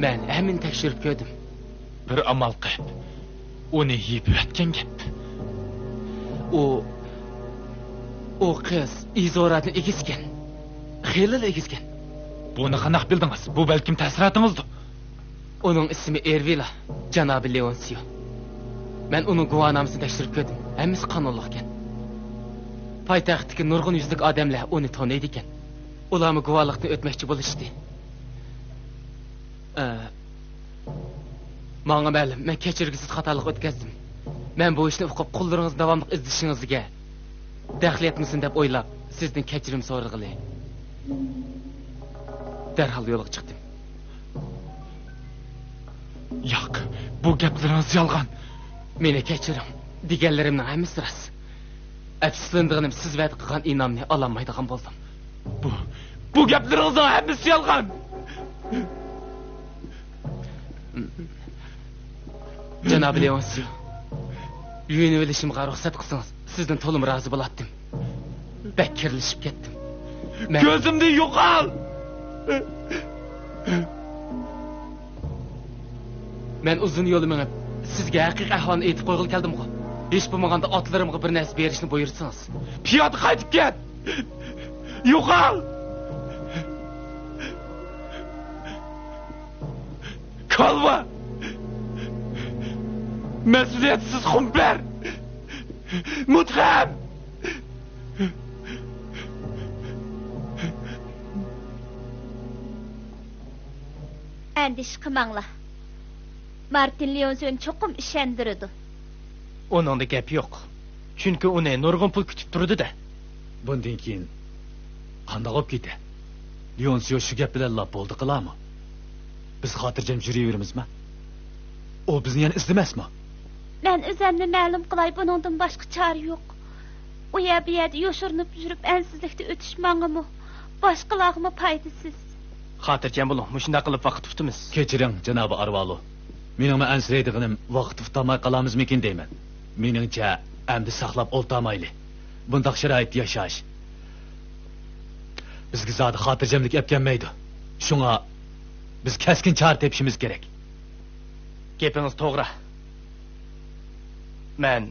مەن ھەممىنى تەكشۈرۈپ كۆردۈم. بىر ئامال قىلىپ، ئۇنى يېپىۋەتكەن گەپ. ئۇ، ئۇ قىز ئىزورادىن ئېگىزكەن. خېلىلا ئېگىزكەن. بۇنى قانداق بىلدىڭىز؟ بۇ بەلكىم تەسىراتىڭىزدۇ. ئۇنىڭ ئىسمى ئېرۋىلا، جانابى لېئونسىيو. مەن ئۇنىڭ گۇۋاھنامىسىنى تەكشۈرۈپ كۆردۈم. ھەممىسى قانۇنلۇقكەن. پايتەختتىكى نۇرغۇن يۈزلۈك ئادەملەر ئۇنى تونۇيدىكەن. ئۇلارمۇ گۇۋاھلىقتىن ئۆتمەكچى بولۇشتى. ئە، ماڭا مەلۇم، مەن كەچۈرگۈسىز خاتالىق ئۆتكەزدىم. مەن بۇ ئىشنى ئۇقۇپ، قوللىرىڭىزنى داۋاملىق ئىزدىشىڭىزگە دەخلى يەتمىسۇن دەپ ئويلاپ، سىزدىن كەچۈرۈم سورىغىلى دەرھال يولغا چىقتىم. ياق، بۇ گەپلىرىڭىز يالغان. مېنى كەچۈرۈڭ، دېگەنلىرىمنىڭ ھەممىسى راست. ئەپسۇسلىنىدىغىنىم، سىز ۋەدە قىلغان ئىنامنى ئالالمايدىغان بولدۇم. بۇ، بۇ گەپلىرىڭىزنىڭ ھەممىسى يالغان. جانابى لېئونسىيو، يۇيۇنۇۋېلىشىمغا رۇخسەت قىلسىڭىز، سىزدىن تولىمۇ رازى بولاتتىم. بەك كىرلىشىپ كەتتىم. مەن كۆزۈمدىن يوقال! مەن ئۇزۇن يول مېڭىپ، سىزگە ھەقىقىي ئەھۋالنى ئېيتىپ قويغىلى كەلدىمغۇ. ھېچ بولمىغاندا ئاتلىرىمغا بىر نەرسە بېرىشنى بۇيرۇتسىڭىز. پىيادە قايتىپ كەت! يوقال! كالۋا! مەسئۇلىيەتسىز خۇمپەر! مۇتخەم! ئەندىشە قىلماڭلار. مارتىن لېئونسىيونى چوقۇم ئىشەندۈرىدۇ. ئۇنىڭدا گەپ يوق. چۈنكى ئۇنى نۇرغۇن پۇل كۈتۈپ تۇرىدۇ-دە. بۇندىن كېيىن قانداق بولۇپ كېتە؟ لېئونسىيو شۇ گەپ بىلەنلا بولدى قىلارمۇ؟ بىز خاتىرجەم يۈرۈۋېرىمىزمۇ؟ ئۇ بىزنى يەنە ئىزدىمەسمۇ؟ مەن ئۆزەمنى مەلۇم قىلاي، بۇنىڭدىن باشقا چارە يوق. ئۇ يەر بۇ يەردە يوشۇرۇنۇپ يۈرۈپ ئەنسىزلىكتە ئۆتۈش ماڭىمۇ، باشقىلارغىمۇ پايدىسىز. خاتىرجەم بولۇڭ، مۇشۇنداق قىلىپ ۋاقىت ئۇتىمىز. كەچۈرۈڭ، جانابى ئارۋالۇ. مېنىڭمۇ ئەنسىرەيدىغىنىم ۋاقىت ئۇتالماي قالامىزمىكىن دەيمەن. مېنىڭچە، ئەمدى ساقلاپ ئولتۇرمايلى. بۇنداق شارائىتتا ياشاش بىزگە زادى خاتىرجەملىك ئەپ كەلمەيدۇ. شۇڭا بىز كەسكىن چارە تېپىشىمىز كېرەك. گېپىڭىز توغرا. مەن،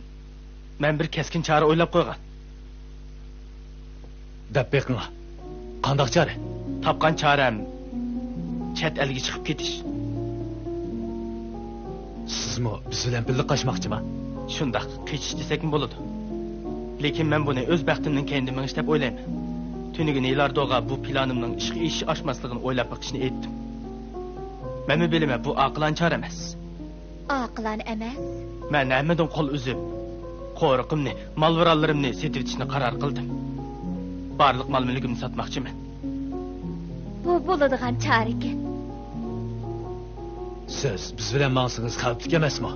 مەن بىر كەسكىن چارە ئويلاپ قويغان. دەپ بېقىڭا. قانداق چارە؟ تاپقان چارەم چەت ئەلگە چىقىپ كېتىش. سىزمۇ بىز بىلەن بىللە قاچماقچىما؟ شۇنداق، قېچىش دېسەكمۇ بولىدۇ. لېكىن مەن بۇنى ئۆز بەختىمنىڭ كەينىدىن مېڭىش دەپ ئويلايمەن. تۈنۈگۈن ھېلاردوغا بۇ پىلانىمنىڭ ئىشقا ئېشىش ئاشماسلىقىنى ئويلاپ بېقىشنى ئېيتتىم. مەنمۇ بىلىمەن، بۇ ئاقىلانە چارە ئەمەس. ئاقىلانە ئەمەس؟ مەن ھەممىدىن قول ئۈزۈپ، قورۇقۇمنى، مال-مۇرانلىرىمنى سېتىۋېتىشنى قارار قىلدىم. بارلىق مال-مۈلكۈمنى ساتماقچىمەن. بۇ بولىدىغان چارىكەن. سىز بىز بىلەن ماڭسىڭىز خەۋپلىك ئەمەسمۇ؟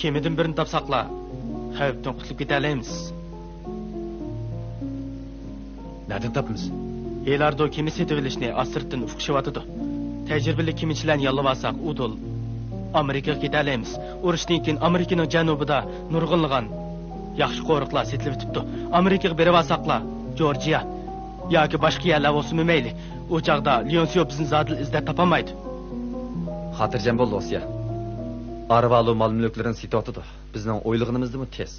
كېمىدىن بىرنى تاپساقلا، خەۋپتىن قۇتۇلۇپ كېتەلەيمىز. نەدىن تاپىمىز؟ لېئوناردو كېمە سېتىۋېلىشنى ئاستىرتتىن ئۇقۇشۇۋاتىدۇ. تەجرىبىلىك كېمىچىلەرنى ياللىۋالساق، ئۇدۇل ئامېرىكىغا كېتەلەيمىز. ئۇرۇشتىن كېيىن ئامېرىكىنىڭ جەنۇبىدا نۇرغۇنلىغان ياخشى قورۇقلار سېتىلىۋېتىپتۇ. ئامېرىكىغا بېرىۋالساقلا، جورجىيا ياكى باشقا يەرلەر بولسىمۇ مەيلى، ئۇ چاغدا لېئونسىيو بىزنى زادىلا ئىزدەپ تاپالمايدۇ. خاتىرجەم بول، لوسيا. ئارۋالو مال-مۈلۈكلىرىنى سېتىۋاتىدۇ. بىزنىڭ ئويلىغىنىمىزدىنمۇ تېز.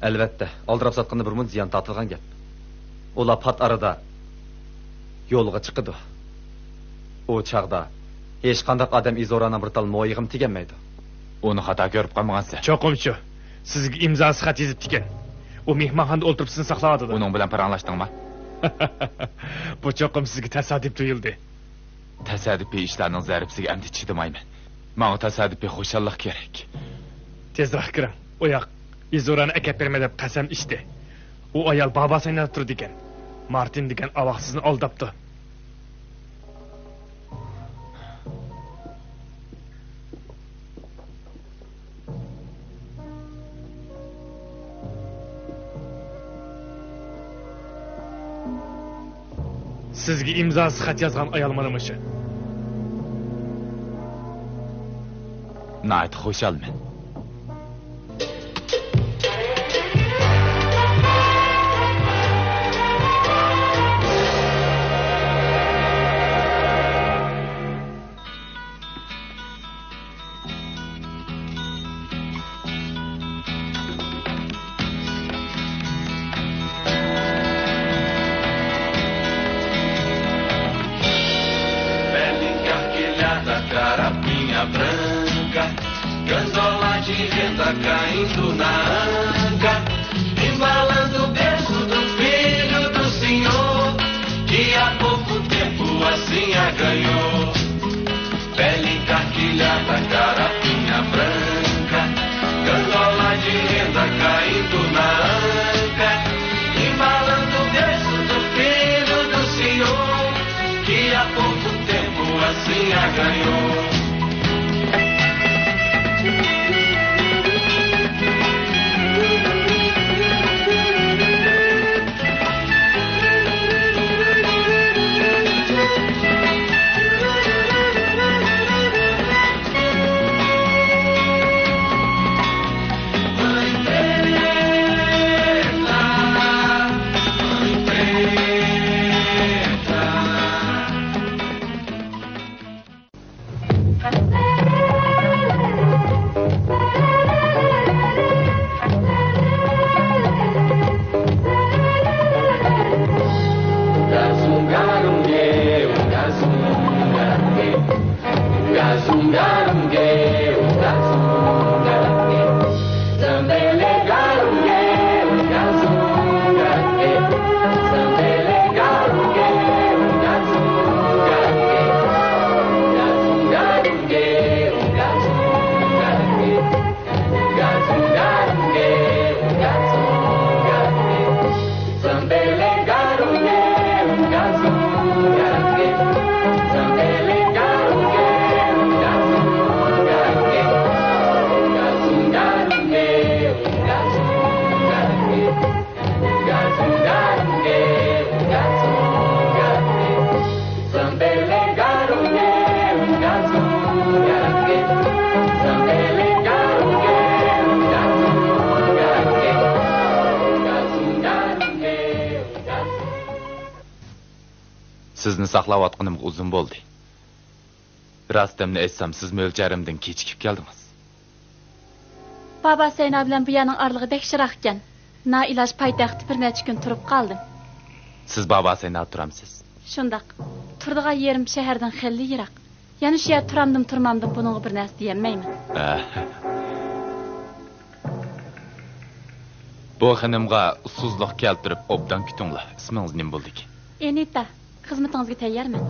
ئەلۋەتتە، ئالدىراپ ساتقىنى بىرمۇنچە زىيان تارتىدىغان گەپ. ئۇلار پات ئارىدا يولغا چىقىدۇ. ئۇ چاغدا ھېچقانداق ئادەم ئىزورانىڭ بىر تال مويىغىمۇ تېگەلمەيدۇ. ئۇنى خاتا كۆرۈپ قالمىغانسەن؟ چوقۇم شۇ. سىزگە ئىمزاسىز خەت يېزىپتىكەن. ئۇ مېھمانخانىدا ئولتۇرۇپ سىزنى ساقلاۋاتىدۇ. ئۇنىڭ بىلەن پاراڭلاشتىڭما؟ بۇ چوقۇم سىزگە تاسادىپ تۇيۇلدى. تاسادىپىي ئىشلارنىڭ زەربىسىگە ئەمدى چىدىمايمەن. ماڭا تاسادىپىي خۇشاللىق كېرەك. تېزراق كىرىڭ. ئۇ ياق ئىزورانى ئەكەپ بېرىمەن دەپ قەسەم ئىچتى. ئۇ ئايال بابا سايناپ تۇرىدىكەن. مارتىن دېگەن ئاۋاق سىزنى ئالداپتۇ. سىزگە ئىمزاسىز خەت يازغان ئايال مانا مۇشۇ. ناھايىتى خۇشالمەن. 「سىزنى ساقلاۋاتقىنىمغا ئۇزۇن بولدى. راستىمنى ئېيتسام، سىز مۆلچەرىمدىن كېچىكىپ كەلدىڭىز.» بابا سەينا بىلەن بۇ يەرنىڭ ئارىلىقى بەك يىراق ئىكەن. نائىلاج پايتەختتە بىر نەچچە كۈن تۇرۇپ قالدىم. سىز بابا سەينادا تۇرامسىز؟ شۇنداق. تۇرىدىغان يېرىم شەھەردىن خېلى يىراق. يەنە شۇ يەردە تۇرامدىم، تۇرمامدىم، بۇنىڭغا بىر نەرسە دېيەلمەيمەن. بۇ خېنىمغا ئۇسسۇزلۇق كەلتۈرۈپ ئوبدان كۈتۈڭلار. ئىسمىڭىز نېمە بولىدىكەن؟ ئېنىتا. خىزمىتىڭىزگە تەييارمەن.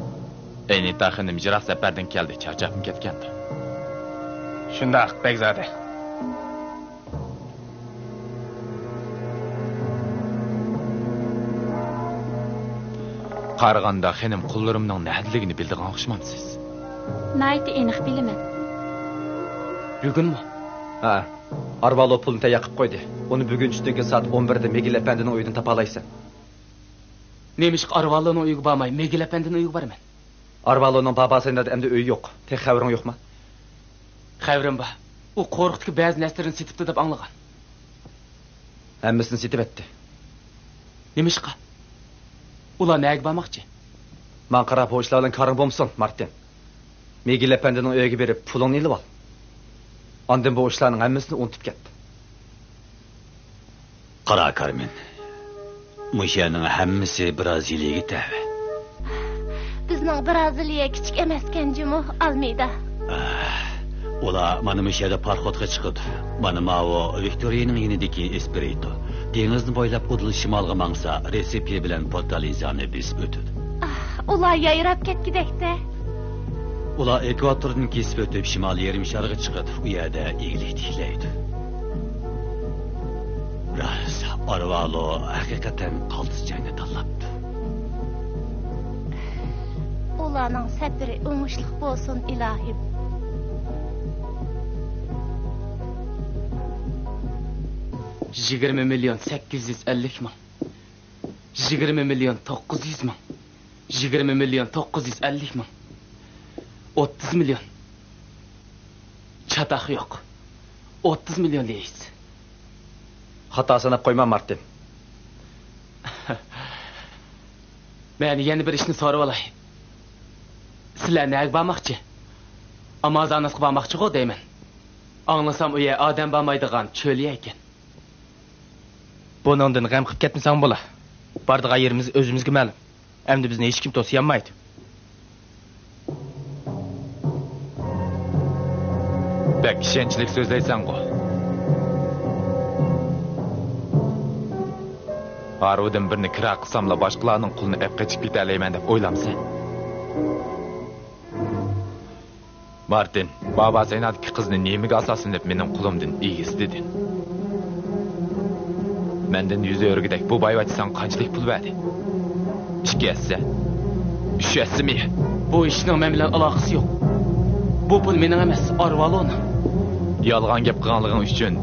ئەينىتا خېنىم يىراق سەپەردىن كەلدى، چارچاپمۇ كەتكەندۇ؟ شۇنداق، بەگزادە. قارىغاندا خېنىم قۇللىرىمنىڭ نەدىلىكىنى بىلىدىغان ئوخشىمامسىز؟ ناھايىتى ئېنىق بىلىمەن. بۈگۈنمۇ؟ ھە. ئارۋالو پۇلنى تەييار قىلىپ قويدى. ئۇنى بۈگۈن چۈشتىن كېيىن سائەت ئون بىردە مىگېل ئەپەندىنىڭ ئۆيىدىن تاپالايسەن. نېمىشقا ئارۋالونىڭ ئۆيىگە بارماي، مىگېل ئەپەندىنىڭ ئۆيىگە بارىمەن؟ ئارۋالونىڭ باباسىنادا ئەمدى ئۆيى يوق. تېخى خەۋىرىڭ يوقما؟ خەۋىرىم بار. ئۇ قورۇقتىكى بەزى نەرسىلىرىنى سېتىپتۇ دەپ ئاڭلىغان. ھەممىسىنى سېتىۋەتتى. نېمىشقا؟ ئۇلار نەگە بارماقچى؟ ماڭا قارا، بۇ ئىشلار بىلەن كارىڭ بولمىسۇن، مارتىن. مىگېل ئەپەندىنىڭ ئۆيىگە بېرىپ، پۇلۇڭنى ئېلىۋال. ئاندىن بۇ ئىشلارنىڭ ھەممىسىنى ئۇنتۇپ كەت. قارا، كارمېن. مۇشۇ يەرنىڭ ھەممىسى بىرازىلىيەگە تەۋە. بىزنىڭ بىرازىلىيە كىچىك ئەمەسكەن جۇمۇ، ئالمېيدا. ئۇلار مانا مۇشۇ يەردە پاراخوتقا چىقىدۇ. مانا ماۋۇ ۋىكتورىيەنىڭ يېنىدىكى ئېسپىرىتو. دېڭىزنى بويلاپ ئۇدۇل شىمالغا ماڭسا، رېسىپى بىلەن پورتالېزانى بېسىپ ئۆتىدۇ. ئۇلار يايراپ كەتكۈدەك-دە. ئۇلار ئېكۋاتوردىن كېسىپ ئۆتۈپ، شىمالىي يېرىم شارغا چىقىدۇ، ئۇ يەردە ئىگىلىك تىكلەيدۇ. راست، ئارۋالو ھەقىقەتەن قالتىس جەڭنى تاللاپتۇ. ئۇلارنىڭ سەپىرى ئوڭۇشلۇق بولسۇن، ئىلاھىم. يىگىرمە مىليون سەككىز يۈز ئەللىك مىڭ. يىگىرمە مىليون توققۇز يۈز مىڭ. يىگىرمە مىليون توققۇز يۈز ئەللىك مىڭ. ئوتتۇز مىليون. چاتاق يوق. ئوتتۇز مىليون دېيىسىز. خاتا ساناپ قويما، مارتىن. مەن يەنە بىر ئىشنى سورىۋالاي. سىلەر نەگە بارماقچى؟ ئامازوناسقا بارماقچىغۇ دەيمەن. ئاڭلىسام، ئۇ يەر ئادەم بارمايدىغان چۆل يەر ئىكەن. بۇنىڭدىن غەم قىلىپ كەتمىسەڭ بولا. بارىدىغان يېرىمىز ئۆزىمىزگە مەلۇم. ئەمدى بىزنى ھېچكىم توسىيالمايدۇ. بەك ئىشەنچلىك سۆزلەيسەنغۇ. ھارۋىدىن بىرنى كىرا قىلساملا، باشقىلارنىڭ قۇلىنى ئەپ قېچىپ كېتەلەيمەن دەپ ئويلامسەن؟ مارتىن، بابا سەينادىكى قىزنى نېمىگە ئاساسلىنىپ مېنىڭ قۇلۇمدىن ئېگىز دېدى؟ مەندىن يۈز ئۆرۈگۈدەك بۇ بايۋەچچە ساڭا قانچىلىك پۇل بەردى؟ ئىككى ھەسسە؟ ئۈچ ھەسسىمۇ؟ بۇ ئىشنىڭ مەن بىلەن ئالاقىسى يوق. بۇ پۇل مېنىڭ ئەمەس، ئارۋالونىڭ. يالغان گەپ قىلغانلىقىڭ ئۈچۈن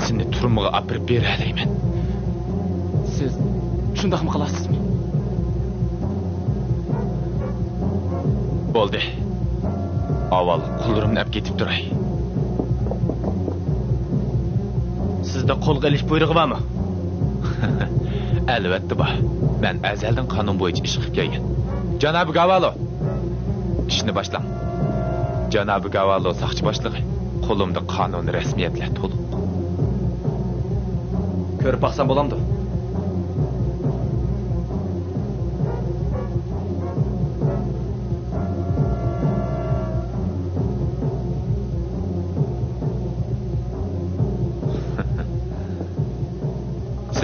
سېنى تۈرمىگە ئاپىرىپ بېرەلەيمەن. سىز شۇنداقمۇ قىلاسىزمۇ؟ بولدى. ئاۋۋال قۇللىرىمنى ئەپ كېتىپ تۇراي. سىزدە قولغا ئېلىش بۇيرۇقى بارمۇ؟ ئەلۋەتتە بار. مەن ئەزەلدىن قانۇن بويىچە ئىش قىلىپ كەلگەن. جانابى گاۋالو! ئىشنى باشلاڭ. جانابى گاۋالو ساقچى باشلىقى، قولۇمدا قانۇن رەسمىيەتلەر تولۇق. كۆرۈپ باقسام بولامدۇ؟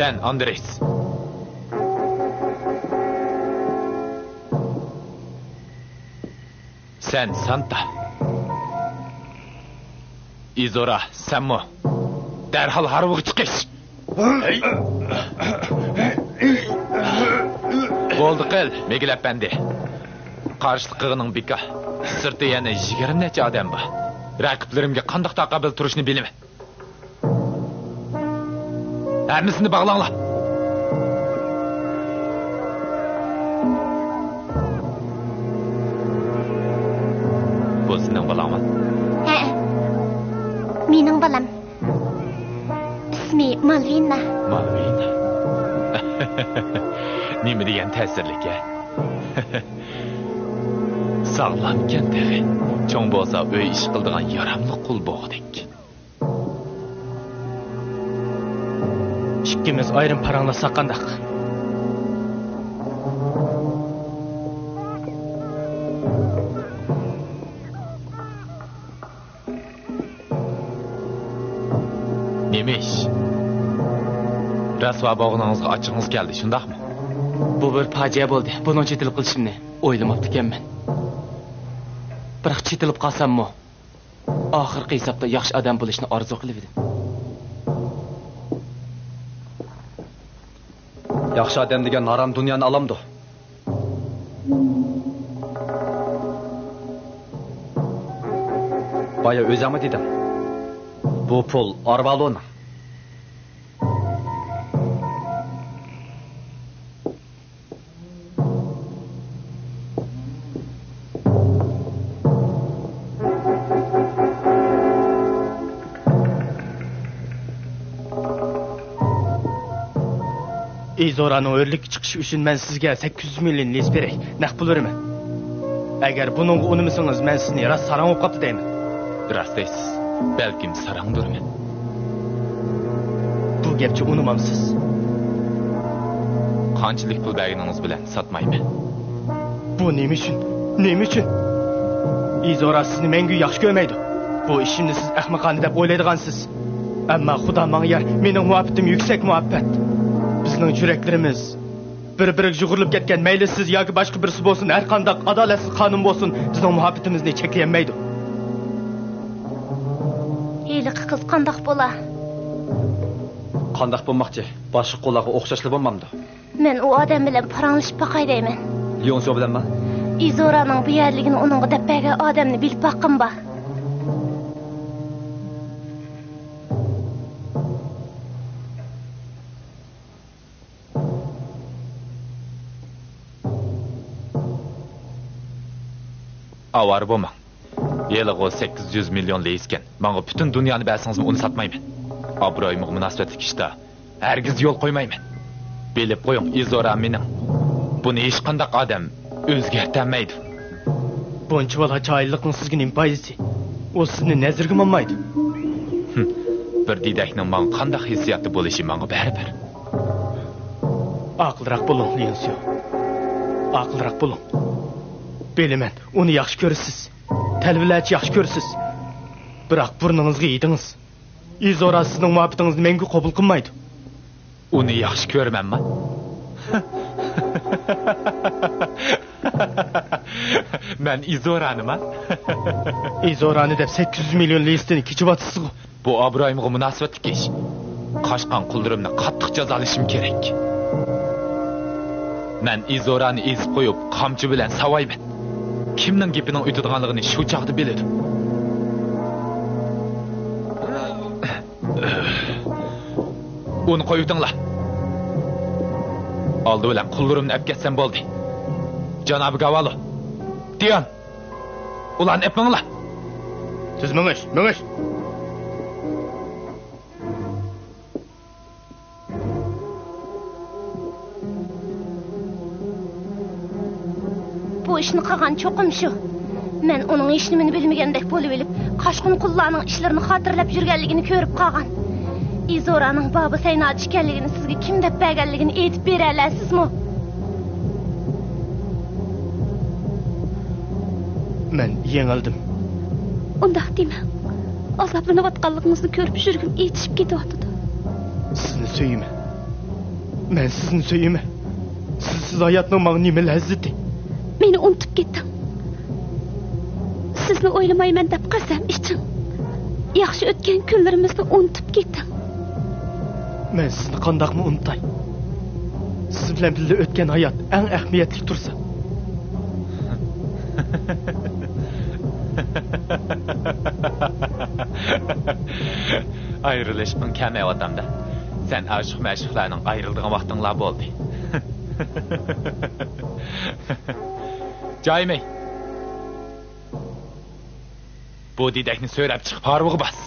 سەن، ئاندرېس. سەن، سانتا. ئىزورا، سەنمۇ. دەرھال ھارۋىغا چىقىش. بولدى قىل، مىگېل ئەپەندى. قارشىلىق قىلغىنىڭ بىكار. سىرتتا يەنە يىگىرمە نەچچە ئادەم بار. رەقىبلىرىمگە قانداق تاقابىل تۇرۇشنى بىلىمەن. ھەممىسىنى باغلاڭلار. بۇ سېنىڭ بالاڭمۇ؟ ھەئە. مېنىڭ بالام. ئىسمى مالۋىنا. مالۋىنا. نېمە دېگەن تەسىرلىك ھە؟ ساغلامكەن تېخى. چوڭ بولسا ئۆي ئىشى قىلىدىغان ياراملىق قۇل بوغۇدەك. ئىككىمىز ئايرىم پاراڭلاشساق قانداق؟ نېمە ئىش؟ رەسۋا بولغىنىڭىزغا ئاچچىقىڭىز كەلدى، شۇنداقمۇ؟ بۇ بىر پاجىئە بولدى. بۇنىڭ چېتىلىپ قېلىشىمنى ئويلىماپتىكەنمەن. بىراق چېتىلىپ قالساممۇ، ئاخىرقى ھېسابتا ياخشى ئادەم بولۇشنى ئارزۇ قىلىۋىدىم. ياخشى ئادەم دېگەن ھارام دۇنيانى ئالامدۇ؟ بايا ئۆزۈڭمۇ دېدىڭ، بۇ پۇل ئارۋالونىڭ. ئىزورانىڭ ھۆرلۈككە چىقىشى ئۈچۈن مەن سىزگە سەككىز يۈز مىليون لىس بېرەي، نەق پۇل بېرىمەن. ئەگەر بۇنىڭغا ئۇنىمىسىڭىز، مەن سىزنى راست ساراڭ بولۇپ قاپتۇ دەيمەن. راست دەيسىز، بەلكىم ساراڭدۇرمەن. بۇ گەپچە ئۇنىمامسىز؟ قانچىلىك پۇل بەرگىنىڭىز بىلەن ساتمايمەن. بۇ نېمە ئۈچۈن؟ نېمە ئۈچۈن؟ ئىزورا سىزنى مەڭگۈ ياخشى كۆرمەيدۇ. بۇ ئىشىمنى سىز ئەخمىقانە دەپ ئويلايدىغانسىز. ئەمما خۇدا ماڭا يار، مېنىڭ مۇھەببىتىم يۈكسەك مۇھەببەت. بىزنىڭ يۈرەكلىرىمىز بىر-بىرىگە يۇغۇرۇلۇپ كەتكەن، مەيلى سىز ياكى باشقا بىرسى بولسۇن، ھەر قانداق ئادالەتسىز قانۇن بولسۇن، بىزنىڭ مۇھەببىتىمىزنى چەكلىيەلمەيدۇ. ھېلىقى قىز قانداق بولا؟ قانداق بولماقچى؟ باشقا قۇللارغا ئوخشاشلا بولمامدۇ؟ مەن ئۇ ئادەم بىلەن پاراڭلىشىپ باقاي دەيمەن. ليونسيو بىلەنمۇ؟ ئىزورانىڭ بۇ يەرلىكىنى ئۇنىڭغا دەپ بەرگەن ئادەمنى بىلىپ باققىنى بار. ئاۋارە بولماڭ. ھېلىغۇ سەككىز يۈز مىليون لىيىسكەن. ماڭا پۈتۈن دۇنيانى بەرسىڭىزمۇ ئۇنى ساتمايمەن. ئابرۇيۇمغا مۇناسىۋەتلىك ئىشتا ھەرگىز يول قويمايمەن. بىلىپ قويۇڭ، ئىزورا مېنىڭ. بۇنى ھېچقانداق ئادەم ئۆزگەرتەلمەيدۇ. بۇنچە بالا چايىللىقنىڭ سىزگە نېمە پايدىسى؟ ئۇ سىزنى نەزىرىگىمۇ ئالمايدۇ. ھىم، بىر دېدەكنىڭ ماڭا قانداق ھېسسىياتتا بولۇشى ماڭا بەرىبىر. ئاقىلراق بولۇڭ، ليونسيو. ئاقىلراق بولۇڭ. بىلىمەن، ئۇنى ياخشى كۆرىسىز. تەلۋىلەرچە ياخشى كۆرىسىز. بىراق بۇرنىڭىزغا يېدىڭىز. ئىزورا سىزنىڭ مۇھەببىتىڭىزنى مەڭگۈ قوبۇل قىلمايدۇ. ئۇنى ياخشى كۆرىمەنما؟ مەن ئىزورانىما؟ ئىزورانى دەپ سەككىز يۈز مىليون لىيىستىنى كېچىۋاتىسىزغۇ؟ بۇ ئابرۇيۇمغا مۇناسىۋەتلىك ئىش. قاچقان قۇللىرىمنى قاتتىق جازالىشىم كېرەك. مەن ئىزورانى ئېزىپ قويۇپ، قامچا بىلەن ساۋايمەن. كىمنىڭ گېپىنىڭ ئۆتىدىغانلىقىنى شۇ چاغدا بىلىدۇ. ئۇنى قويۇۋېتىڭلار. ئالدى بىلەن قۇللىرىمنى ئەپ كەتسەم بولدى. جانابى گاۋالو، دىيان، ئۇلارنى ئېپ مېڭىڭلار. سىز مېڭىش، مېڭىش. بۇ ئىشنى قىلغان چوقۇم شۇ. مەن ئۇنىڭ ھېچنېمىنى بىلمىگەندەك بولۇۋېلىپ، قاچقۇن قۇللارنىڭ ئىشلىرىنى خاتىرىلەپ يۈرگەنلىكىنى كۆرۈپ قالغان. ئىزورانىڭ بابا سەينادە ئىكەنلىكىنى سىزگە كىم دەپ بەرگەنلىكىنى ئېيتىپ بېرەلەيسىزمۇ؟ مەن يېڭىلدىم. ئۇنداق دېمەڭ. ئازابلىنىۋاتقانلىقىڭىزنى كۆرۈپ يۈرىكىم ئېچىشىپ كېتىۋاتىدۇ. سىزنى سۆيىمەن. مەن سىزنى سۆيىمەن. سىزسىز ھاياتنىڭ ماڭا نېمە لەززىتى؟ مېنى ئۇنتۇپ كېتىڭ. سىزنى ئويلىمايمەن دەپ قەسەم ئىچىڭ. ياخشى ئۆتكەن كۈنلىرىمىزنى ئۇنتۇپ كېتىڭ. مەن سىزنى قانداقمۇ ئۇنتاي؟ سىز بىلەن بىللە ئۆتكەن ھايات ئەڭ ئەھمىيەتلىك تۇرسا. ئايرىلىشقۇڭ كەلمەيۋاتامدا. سەن ئاشىق-مەشۇقلارنىڭ ئايرىلىدىغان ۋاقتىڭلار بولدى. جايمەي. بۇ دېدەكنى سۆرەپ چىقىپ ھارۋىغا باس.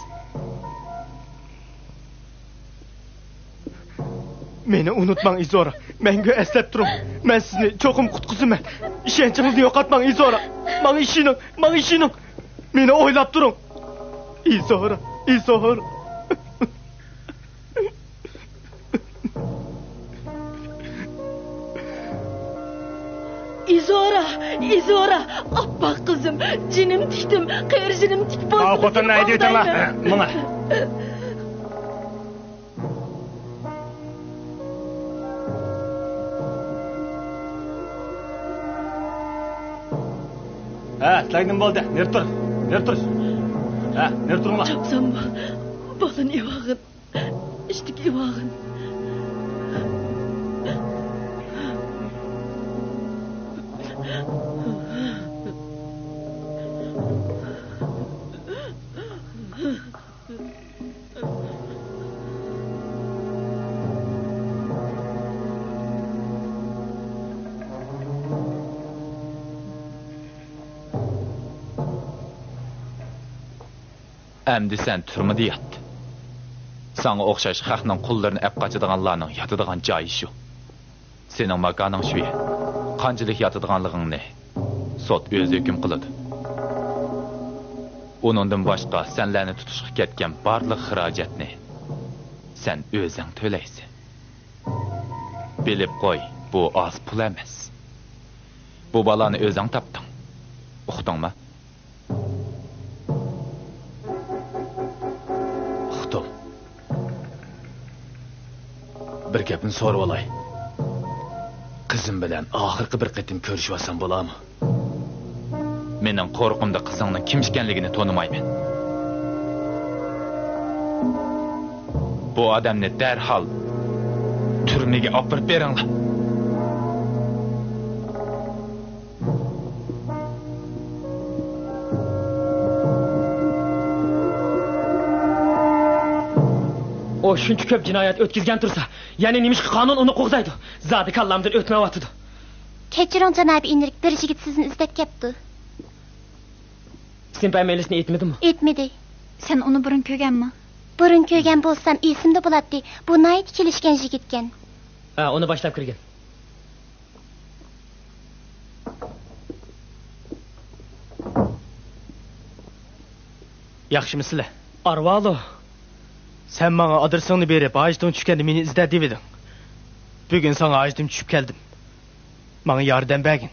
مېنى ئۇنتۇماڭ، ئىزورا. مەڭگۈ ئەسلەپ تۇرۇڭ. مەن سىزنى چوقۇم قۇتقۇزىمەن. ئىشەنچىڭىزنى يوقاتماڭ، ئىزورا. ماڭا ئىشىنىڭ، ماڭا ئىشىنىڭ. مېنى ئويلاپ تۇرۇڭ. ئىزورا، ئىزورا. ئىزورا، ئىزورا، ئاپپاق قىزىم، جېنىم تىكتىم، قېرى جېنىم تىك بولسىمۇ. ئاۋۇ خوتۇننى ھەيدىۋېتىڭلار. ماڭا. ھە، نېمە بولدى؟ نېرى تۇر. نېرى تۇر. ھە، نېرى تۇرۇڭلار. چاپسان بول. بالىنى ئېۋاغىن. ئىشتىكى ئېۋاغىن. ئەمدى سەن تۈرمىدە يات. ساڭا ئوخشاش خەقنىڭ قۇللىرىنى ئەپ قاچىدىغانلارنىڭ ياتىدىغان جايى شۇ. سېنىڭ ماكانىڭ شۇ يەر. قانچىلىك ياتىدىغانلىقىڭنى سوت ئۆزى ھۆكۈم قىلىدۇ. ئۇنىڭدىن باشقا سەنلەرنى تۇتۇشقا كەتكەن بارلىق خىراجەتنى سەن ئۆزۈڭ تۆلەيسەن. بىلىپ قوي، بۇ ئاز پۇل ئەمەس. بۇ بالانى ئۆزۈڭ تاپتىڭ. ئۇقتۇڭما؟ ئۇقتۇم. بىر گەپنى سورىۋالاي. قىزىم بىلەن ئاخىرقى بىر قېتىم كۆرۈشۈۋالسام بولامۇ؟ مېنىڭ قورقۇمدا قىزىڭنىڭ كىم ئىكەنلىكىنى تونۇمايمەن. بۇ ئادەمنى دەرھال تۈرمىگە ئاپىرىپ بېرىڭلار. ئۇ شۇنچە كۆپ جىنايەت ئۆتكۈزگەن تۇرسا، يەنە نېمىشقا قانۇن ئۇنى قوغدايدۇ؟ زادى كاللامدىن ئۆتمەيۋاتىدۇ. كەچۈرۈڭ، جانابىي ئىنرىك، بىر يىگىت سىزنى ئىزدەپ كەپتۇ. ئىسىم-پەمىلىسىنى ئېيتمىدىمۇ؟ ئېيتمىدى. سەن ئۇنى بۇرۇن كۆرگەنمۇ؟ بۇرۇن كۆرگەن بولسام، ئېسىمدە بولاتتى. بۇ ناھايىتى كېلىشكەن يىگىتكەن. ھە، ئۇنى باشلاپ كىرگىن. ياخشىمۇ سىلە؟ ئارۋالۇ! سەن ماڭا ئادرېسىڭنى بېرىپ، ھاجىتىڭ چۈشكەندە مېنى ئىزدە دېۋىدىڭ. بۈگۈن ساڭا ھاجىتىم چۈشۈپ كەلدىم. ماڭا ياردەم بەرگىن.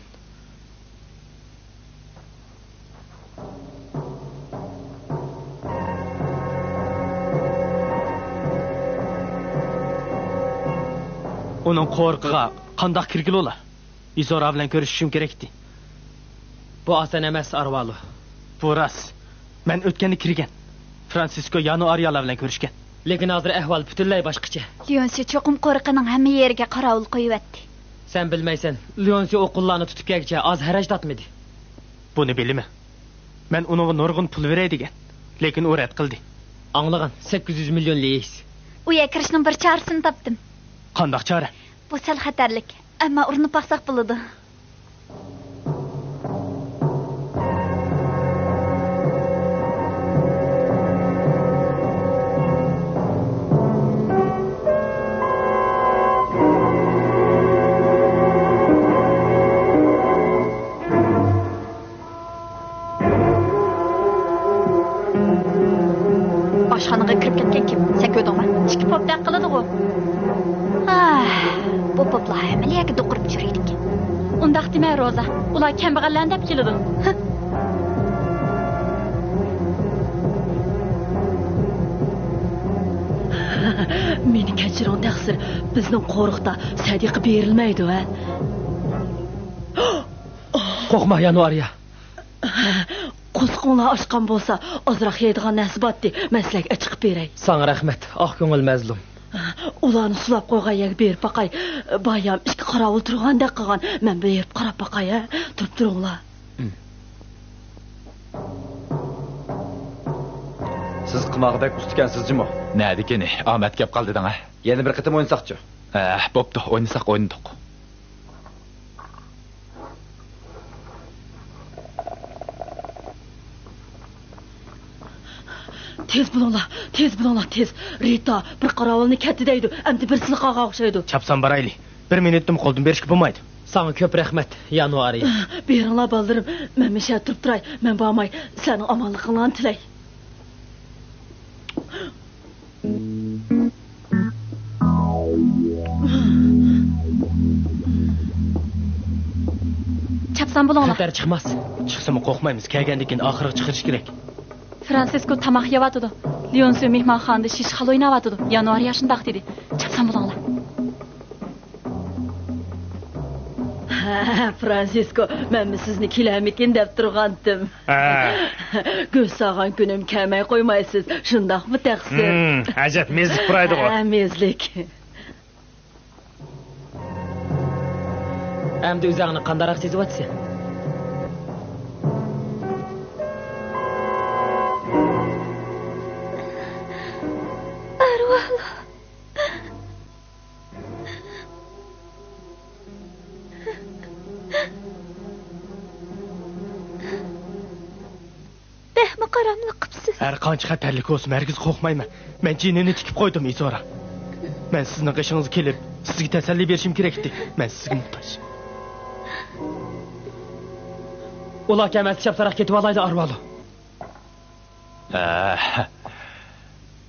ئۇنىڭ قورۇقىغا قانداق كىرگىلى بولا؟ ئىزورا بىلەن كۆرۈشۈشۈم كېرەكتى. بۇ ئاسان ئەمەس، ئارۋالۇ. بۇ راست. مەن ئۆتكەندە كىرگەن. فرانسىسكو يانۇئارىيالار بىلەن كۆرۈشكەن. لېكىن ھازىر ئەھۋال پۈتۈنلەي باشقىچە. ليونسى چوقۇم قورۇقىنىڭ ھەممە يېرىگە قاراۋۇل قويۇۋەتتى. سەن بىلمەيسەن، ليونسى ئۇ قۇللارنى تۇتۇپ كەلگۈچە ئاز خەرج تارتمىدى. بۇنى بىلىمەن. مەن ئۇنىڭغا نۇرغۇن پۇل بېرەي دېگەن. لېكىن ئۇ رەت قىلدى. ئاڭلىغىن، سەككىز يۈز مىليون لېيىس. ئۇ يەرگە كىرىشنىڭ بىر چارىسىنى تاپتىم. قانداق چارە؟ بۇ سەل خەتەرلىك، ئەمما ئۇرۇنۇپ باقساق بولىدۇ. ئاشخانىغا كىرىپ كەتكەن كىم؟ سەن كۆردۈڭمۇ؟ ئىككى پوپ دەپ قىلىدىغۇ. ئاھ، بۇ پوپلار ھەممىلا يەرگە دوقۇرۇپ يۈرىدىكەن. ئۇنداق دېمە، روزا. ئۇلار كەمبەغەللەرنى دەپ كېلىدۇ. مېنى كەچۈرۈڭ، تەقسىر. بىزنىڭ قورۇقتا سەدىقە بېرىلمەيدۇ، ھە؟ قورقما، يانۇئارىيا. قورسىقىڭلار ئاچقان بولسا، ئازراق يەيدىغان نەرسە بارتتى، مەن سىلەرگە ئەچىقىپ بېرەي. ساڭا رەھمەت، ئاق كۆڭۈل مەزلۇم. ئۇلارنى سولاپ قويغان يەرگە بېرىپ باقاي. بايام ئىككى قاراۋۇل تۇرغاندەك قىلغان، مەن بېرىپ قاراپ باقاي، ھە؟ تۇرۇپ تۇرۇڭلار. سىز قىمارغا بەك ئۇستىكەنسىز جۇمۇ. نەدىكىنى، ئامەت كەپ قالدى دەڭە. يەنە بىر قېتىم ئوينىساقچۇ؟ ھە، بوپتۇ، ئوينىساق ئوينىدۇق. تېز بولۇڭلار، تېز بولۇڭلار، تېز. رىتا، بىر قاراۋۇلنى كەتتى دەيدۇ، ئەمدى بىرسىلا قالغان ئوخشايدۇ. چاپسان بارايلى. بىر مىنۇتتىمۇ قولدىن بېرىشكە بولمايدۇ. ساڭا كۆپ رەھمەت، يانۇئارىيا. بېرىڭلار، بالىلىرىم، مەن مۇشۇ يەردە تۇرۇپ تۇراي. مەن بارماي، سىلەرنىڭ ئامانلىقىڭلارنى تىلەي. چاپسان بولۇڭلار. خەتەر چىقماس. چىقسىمۇ قورقمايمىز. كەلگەندىن كېيىن ئاخىرىغا چىقىرىش كېرەك. فرانسىسكو تاماق يەۋاتىدۇ. ليونسى مېھمانخانىدا شىشخالا ئويناۋاتىدۇ. يانۇئارىيا شۇنداق دېدى. چاپسان بولۇڭلار. فرانسىسكو، مەنمۇ سىزنى كېلەرمىكىن دەپ تۇرغانتىم. ھە. گۆش سالغان كۈنۈم كەلمەي قويمايسىز، شۇنداقمۇ تەقسىر؟ ھىم، ئەجەب مېزىپ پۇرايدىغۇ. ھە، مېزلىك. ئەمدى ئۆزۈڭنى قانداقراق سېزىۋاتىسەن؟ ئەرۋالار. بەكمۇ قاراملىق قىپسىز. ھەر قانچە خەتەرلىك بولسىمۇ، ھەرگىز قورقمايمەن. مەن جېنىنى تىكىپ قويدۇم، ئىزورا. مەن سىزنىڭ قېشىڭىزغا كېلىپ، سىزگە تەسەللى بېرىشىم كېرەك ئىدى. مەن سىزگە موھتاج. ئۇلار كەلمەستە، چاپسانراق كېتىۋالايلى، ئارۋالو. ھە،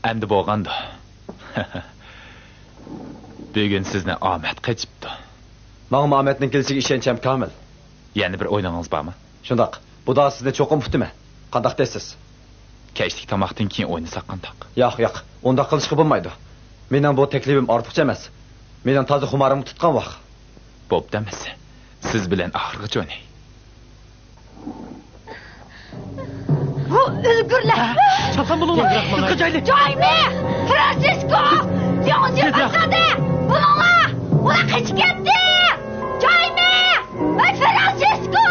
ئەمدى بولغاندۇ. بۈگۈن سىزنى ئامەت قېچىپتۇ. ماڭىمۇ ئامەتنىڭ كېلىشىگە ئىشەنچىم كامىل. يەنە بىر ئويۇنىڭىز بارمۇ؟ شۇنداق. بۇدا سىزنى چوقۇم ئۇتىمەن. قانداق دەيسىز؟ كەچلىك تاماقتىن كېيىن ئوينىساق قانداق؟ ياق، ياق. ئۇنداق قىلىشقا بولمايدۇ. مېنىڭ بۇ تەكلىپىم ئارتۇقچە ئەمەس. مېنىڭ تازا خۇمارىمغا تۇتقان ۋاق. بوپتۇ ئەمىسە. سىز بىلەن ئاخىرغىچە ئويناي. بۇ ئۆلگۈرلەر! چاپسان بولۇڭلار! قاچايلى! جايمى! فرانسىسكو! ليونزى تېزرەك! باشلاندى! بۇلۇڭلار! ئۇلار قېچىپ كەتتى! جايمى! ۋەي فرانسىسكو!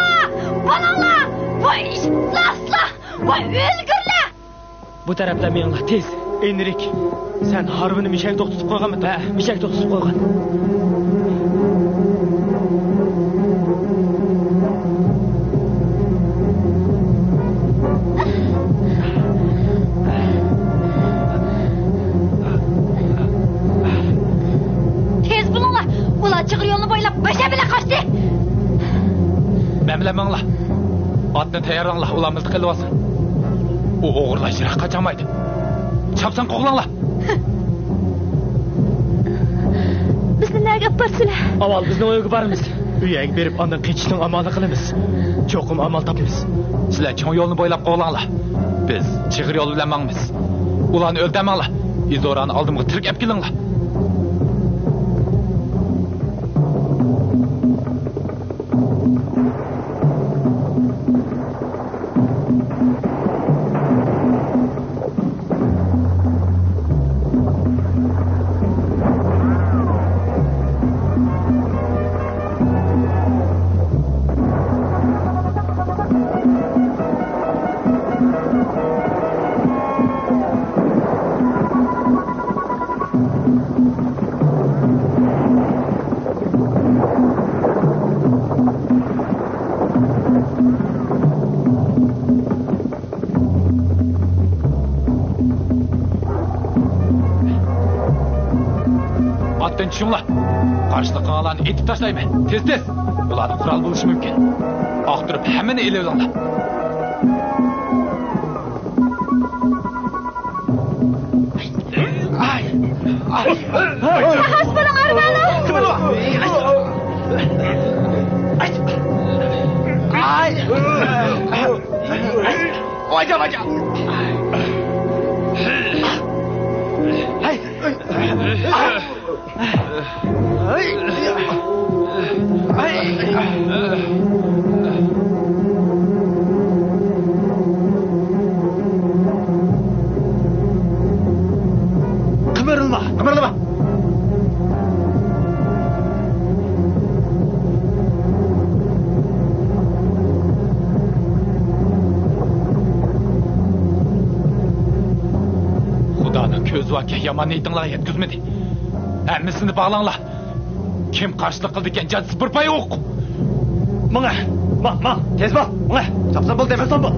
بۇلۇڭلار! بۇ ئىپلاسلار! بۇ ئۆلگۈرلەر! بۇ تەرەپلەر مېڭىڭلار، تېز! ئېنرىك، سەن ھارۋىنى مۈشەك توختىتىپ قويغانمىدىڭ؟ ھە، مۈشەك توختىتىپ قويغان. تېز بولۇڭلار! ئۇلار چىغىر يولنى بويلاپ ماشىنا بىلەن قاچتى! مەن بىلەن ماڭلا! ئاتنى تەييارلاڭلار، ئۇلار مىلتىق ئېلىۋالسۇن. ئۇ ئوغرىلار يىراققا قاچالمايدۇ. چاپسان قوغلاڭلار! بىزنى نەگە ئاپىرىسىلەر؟ ئاۋۋال بىزنىڭ ئۆيگە بارىمىز. ئۆيگە بېرىپ، ئاندىن قېچىشنىڭ ئامالىنى قىلىمىز. چوقۇم ئامال تاپىمىز. سىلەر چوڭ يولنى بويلاپ قوغلاڭلار. بىز چىغىر يول بىلەن ماڭىمىز. ئۇلارنى ئۆلتۈرمەڭلار. ئىزورانى ئالدىمغا تىرىك ئەپ كېلىڭلار. ئاتتىن چۈشۈڭلار! قارشىلىقىڭلارنى ئېتىپ تاشلايمەن! تېز، تېز! ئۇلاردا قورال بولۇشى مۇمكىن. ئاختۇرۇپ ھەممىنى ئېلىۋېلىڭلار! ئاي! ئاي! ئاي! ئاي! ئاي! ۋاجا، ۋاجا! ھەي! قىمىرلىما! قىمىرلىما! خۇدانىڭ كۆزى باركەن، يامان نىيىتىڭلارغا يەتكۈزمىدى. ھەممىسىنى باغلاڭلار. كىم قارشىلىق قىلىدىكەن، جازىسى بىر پاي ئوق. ماڭە، ماڭ، ماڭ، تېز بول، ماڭە. چاپسان بول دەيمەن. چاپسان بول.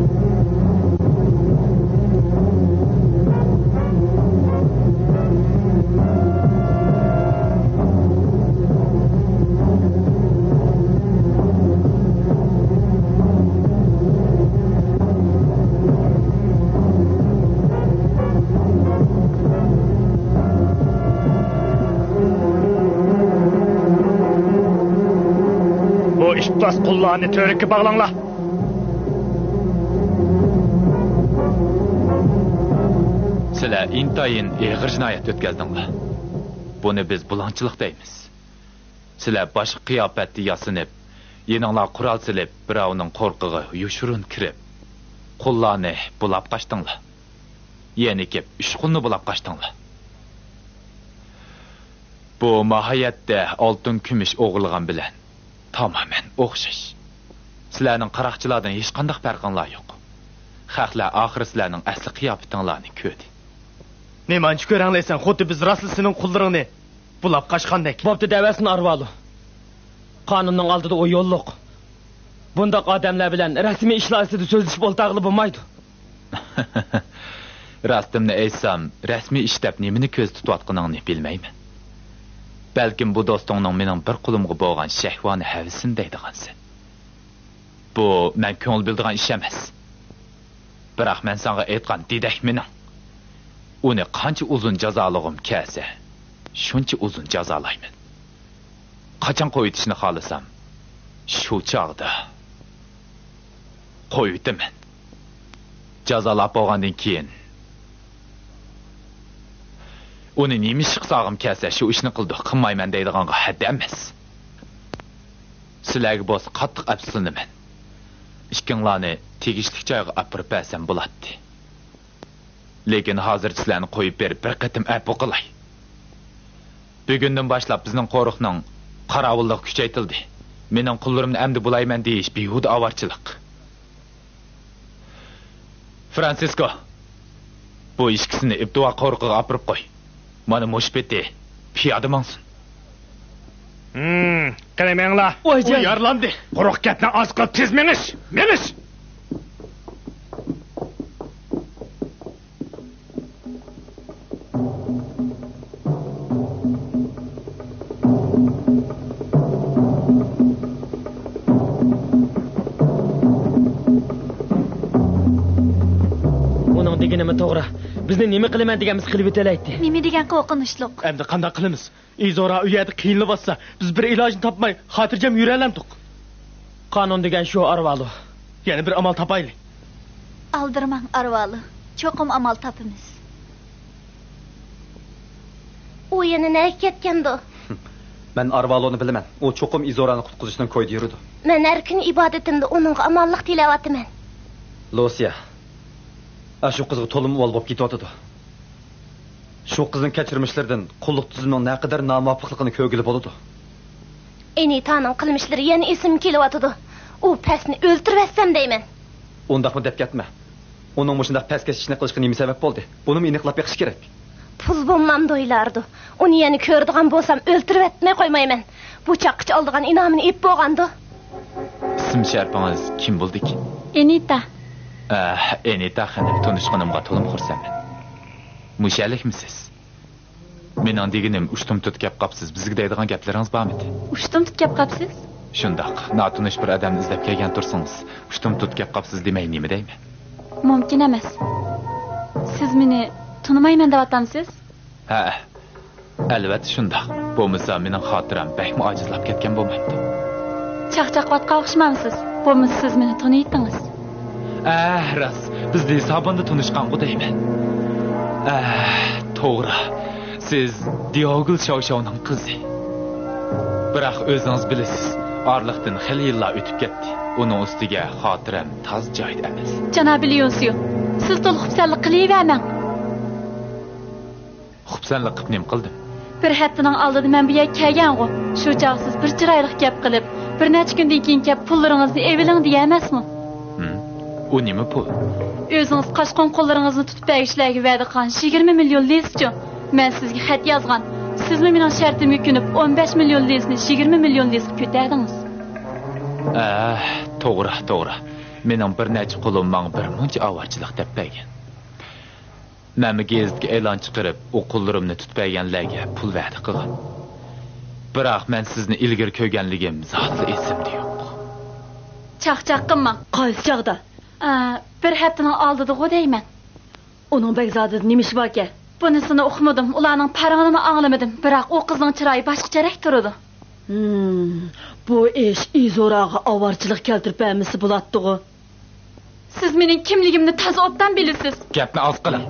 بۇ ئىپلاس قۇللارنى تۈۋرۈككە باغلاڭلار! سىلەر ئىنتايىن ئېغىر جىنايەت ئۆتكەزدىڭلار. بۇنى بىز بۇلاڭچىلىق دەيمىز. سىلەر باشقا قىياپەتتە ياسىنىپ، يېنىڭلار قورال سېلىپ، بىراۋنىڭ قورۇقىغا يوشۇرۇن كىرىپ، قۇللارنى بۇلاپ قاچتىڭلار. يەنە كېلىپ ئۈچ قۇلنى بۇلاپ قاچتىڭلار. بۇ ماھىيەتتە ئالتۇن كۈمۈش ئوغرىلىغان بىلەن تامامەن ئوخشاش. سىلەرنىڭ قاراقچىلاردىن ھېچقانداق پەرقىڭلار يوق. خەقلەر ئاخىرى سىلەرنىڭ ئەسلى قىياپىتىڭلارنى كۆردى. نېمانچە كۆرەڭلەيسەن، خۇددى بىز راستلا سېنىڭ قۇللىرىڭنى بۇلاپ قاچقاندەك. بوپتۇ دەۋەرسۇن، ئارۋالۇ. قانۇننىڭ ئالدىدا ئۇ يوللۇق. بۇنداق ئادەملەر بىلەن رەسمىي ئىشلار ئۈستىدە سۆزلىشىپ ئولتۇرغىلى بولمايدۇ. راستىمنى ئېيتسام، رەسمىي ئىش دەپ نېمىنى كۆزدە تۇتۇۋاتقىنىڭنى بىلمەيمەن. بەلكىم بۇ دوستۇڭنىڭ مېنىڭ بىر قۇلۇمغا بولغان شەھۋانە ھەۋىسىنى دەيدىغانسەن. بۇ مەن كۆڭۈل بۆلىدىغان ئىش ئەمەس. بىراق مەن ساڭا ئېيتقان دېدەك مېنىڭ. ئۇنى قانچە ئۇزۇن جازالىغۇم كەلسە، شۇنچە ئۇزۇن جازالايمەن. قاچان قويۇۋېتىشنى خالىسام، شۇ چاغدا قويۇۋېتىمەن. جازالاپ بولغاندىن كېيىن، ئۇنى نېمە ئىش قىلساغۇم كەلسە، شۇ ئىشنى قىلىدۇ، قىلمايمەن دەيدىغانغا ھەددى ئەمەس. سىلەرگە بولسا قاتتىق ئەپسۇسلىنىمەن. ئىككىڭلارنى تېگىشلىك جايغا ئاپىرىپ بەرسەم بولاتتى. لېكىن ھازىرچە سىلەرنى قويۇپ بېرىپ، بىر قېتىم ئەپۇ قىلاي. بۈگۈندىن باشلاپ بىزنىڭ قورۇقنىڭ قاراۋۇللۇقى كۈچەيتىلدى. مېنىڭ قۇللىرىمنى ئەمدى بۇلايمەن دېيىش بىھۇدە ئاۋارىچىلىق. فرانسىسكو، بۇ ئىككىسىنى ئىبتىۋا قورۇقىغا ئاپىرىپ قوي. مانا مۇشۇ پېتى پىيادە ماڭسۇن. ھىم، قېنى مېڭىڭلار. ۋايجان. ئۇ يارىلاندى. قۇرۇق گەپنى ئاز قىل، تېز مېڭىش. مېڭىش! ئۇنىڭ دېگىنىمۇ توغرا. بىزنى نېمە قىلىمەن دېگەنمىسە قىلىۋېتەلەيتتى. نېمە دېگەن قورقۇنچلۇق. ئەمدى قانداق قىلىمىز؟ ئىزورا ئۇ يەردە قىينىلىۋاتسا، بىز بىر ئىلاجنى تاپماي، خاتىرجەم يۈرەلەمدۇق. قانۇن دېگەن شۇ، ئارۋالۇ. يەنە بىر ئامال تاپايلى. ئالدىرىماڭ، ئارۋالۇ. چوقۇم ئامال تاپىمىز. ئۇ يەنە نەگە كەتكەندۇ؟ مەن ئارۋالۇنى بىلىمەن. ئۇ چوقۇم ئىزورانى قۇتقۇزۇشنىڭ كويىدا يۈرىدۇ. مەن ھەر كۈنى ئىبادىتىمدە ئۇنىڭغا ئامانلىق تىلەۋاتىمەن. لۇسىيا، ئاشۇ قىزغا تولىمۇ ئۇۋال بولۇپ كېتىۋاتىدۇ. شۇ قىزنىڭ كەچۈرمىشلىرىدىن قۇللۇق تۈزۈمىنىڭ نەقەدەر نامۇۋاپىقلىقىنى كۆرگىلى بولىدۇ. ئېنىتانىڭ قىلمىشلىرى يەنە ئېسىمگە كېلىۋاتىدۇ. ئۇ پەسنى ئۆلتۈرۈۋەتسەم دەيمەن. ئۇنداقمۇ دەپ كەتمە. ئۇنىڭ مۇشۇنداق پەسكەش ئىشنى قىلىشقا نېمە سەۋەب بولدى؟ بۇنىمۇ ئېنىقلاپ بېقىش كېرەك. پۇل بولمامدۇ ئويلاردۇ. ئۇنى يەنە كۆرىدىغان بولسام ئۆلتۈرۈۋەتمەي قويمايمەن. بۇ چاغقىچە ئالىدىغان ئىنئامىنى ئېپ بولغاندۇ. ئىسىم شەرىپىڭىز كىم بولىدىكىن؟ ئېنىتا. ئە، ئېنىتا خېنىم، تونۇشقىنىمغا تولىمۇ خۇرسەنمەن. مۇشەلىكمىسىز؟ مېنىڭ دېگىنىم، ئۇشتۇمتۇت كەپ قاپسىز، بىزگە دەيدىغان گەپلىرىڭىز بارمىدى؟ ئۇشتۇمتۇت كەپ قاپسىز؟ شۇنداق، ناتونۇش بىر ئادەمنى ئىزدەپ كەلگەن تۇرسىڭىز، ئۇشتۇمتۇت كەپ قاپسىز دېمەي نېمە دەيمەن؟ مۇمكىن ئەمەس. سىز مېنى تونۇمايمەن دەۋاتامسىز؟ ھەئە، ئەلۋەتتە شۇنداق. بولمىسا مېنىڭ خاتىرەم بەكمۇ ئاجىزلاپ كەتكەن بولمامتى؟ چاقچاقلاۋاتقان ئوخشىمامسىز؟ بولمىسا سىز مېنى تونۇيتتىڭىز. ئە، راست، بىز لىسابوندا تونۇشقانغۇ دەيمەن. ئە، توغرا، سىز دياۋگۈل شاۋشاۋنىڭ قىزى. بىراق ئۆزىڭىز بىلىسىز، ئارىلىقتىن خېلى يىللار ئۆتۈپ كەتتى. ئۇنىڭ ئۈستىگە خاتىرەم تازا جايىدا ئەمەس. جانابى ليونسيو، سىز تولا خۇپسەنلىك قىلىۋەرمەڭ. خۇپسەنلىك قىپ نېمە قىلدىم؟ بىر ھەپتىنىڭ ئالدىدا مەن بۇ يەرگە كەلگەنغۇ. شۇ چاغ سىز بىر چىرايلىق گەپ قىلىپ، بىر نەچچە كۈندىن كېيىن كەپ پۇللىرىڭىزنى ئېۋىلىڭ دېيەمەسمۇ؟ ھىم، ئۇ نېمە پۇل؟ ئۆزىڭىز قاچقۇن قۇللىرىڭىزنى تۇتۇپ بەرگۈچىلەرگە ۋەدە قىلغان يىگىرمە مىليون لىسچۇ. مەن سىزگە خەت يازغان. سىزمۇ مېنىڭ شەرتىمگە كۆنۈپ، ئون بەش مىليون لىسنى يىگىرمە مىليون لىسقا كۆتەردىڭىز. ئە، توغرا، توغرا. مېنىڭ بىر نەچچە قۇلۇم ماڭا بىر مۇنچە ئاۋارىچىلىق دەپ بەرگەن. مەنمۇ گېزىتكە ئېلان چىقىرىپ، ئۇ قۇللىرىمنى تۇتۇپ بەرگەنلەرگە پۇل ۋەدە قىلغان. بىراق مەن سىزنى ئىلگىرى كۆرگەنلىكىم زادىلا ئېسىمدە يوق. چاقچاق قىلماڭ. قايسى چاغدا؟ ئا، بىر ھەپتىنىڭ ئالدىدىغۇ دەيمەن. ئۇنىڭ بەگزادىدا نېمە ئىشى باركەن؟ بۇنىسىنى ئۇقمىدىم، ئۇلارنىڭ پارىڭىنىمۇ ئاڭلىمىدىم، بىراق ئۇ قىزنىڭ چىرايى باشقىچەرەك تۇرىدۇ. ھىم، بۇ ئىش ئىزوراغا ئاۋارىچىلىق كەلتۈرۈپ بەرمىسە بولاتتىغۇ. سىز مېنىڭ كىملىكىمنى تازا ئوبدان بىلىسىز. گەپنى ئاز قىلىڭ.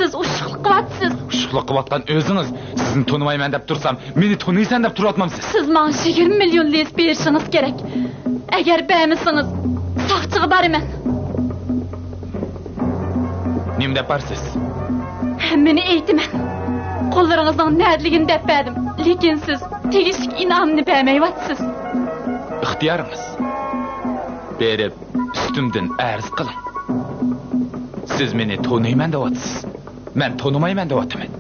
سىز ئۇششۇقلۇق قىلىۋاتىسىز. ئۇششۇقلۇق قىلىۋاتقان ئۆزىڭىز. سىزنى تونۇمايمەن دەپ تۇرسام، مېنى تونۇيسەن دەپ تۇرۇۋاتمامسىز؟ سىز ماڭا يىگىرمە مىليون لىس بېرىشىڭىز كېرەك. ئەگەر بەرمىسىڭىز، ساقچىغا بارىمەن. نېمە دەپ بارىسىز؟ ھەممىنى ئېيتىمەن. قوللىرىڭىزنىڭ نەدىلىكىنى دەپ بەردىم، لېكىن سىز تېگىشلىك ئىنئامنى بەرمەيۋاتىسىز. ئىختىيارىڭىز. بېرىپ، ئۈستۈمدىن ئەرز قىلىڭ. سىز مېنى تونۇيمەن دەۋاتىسىز. مەن تونۇمايمەن دەۋاتىمەن.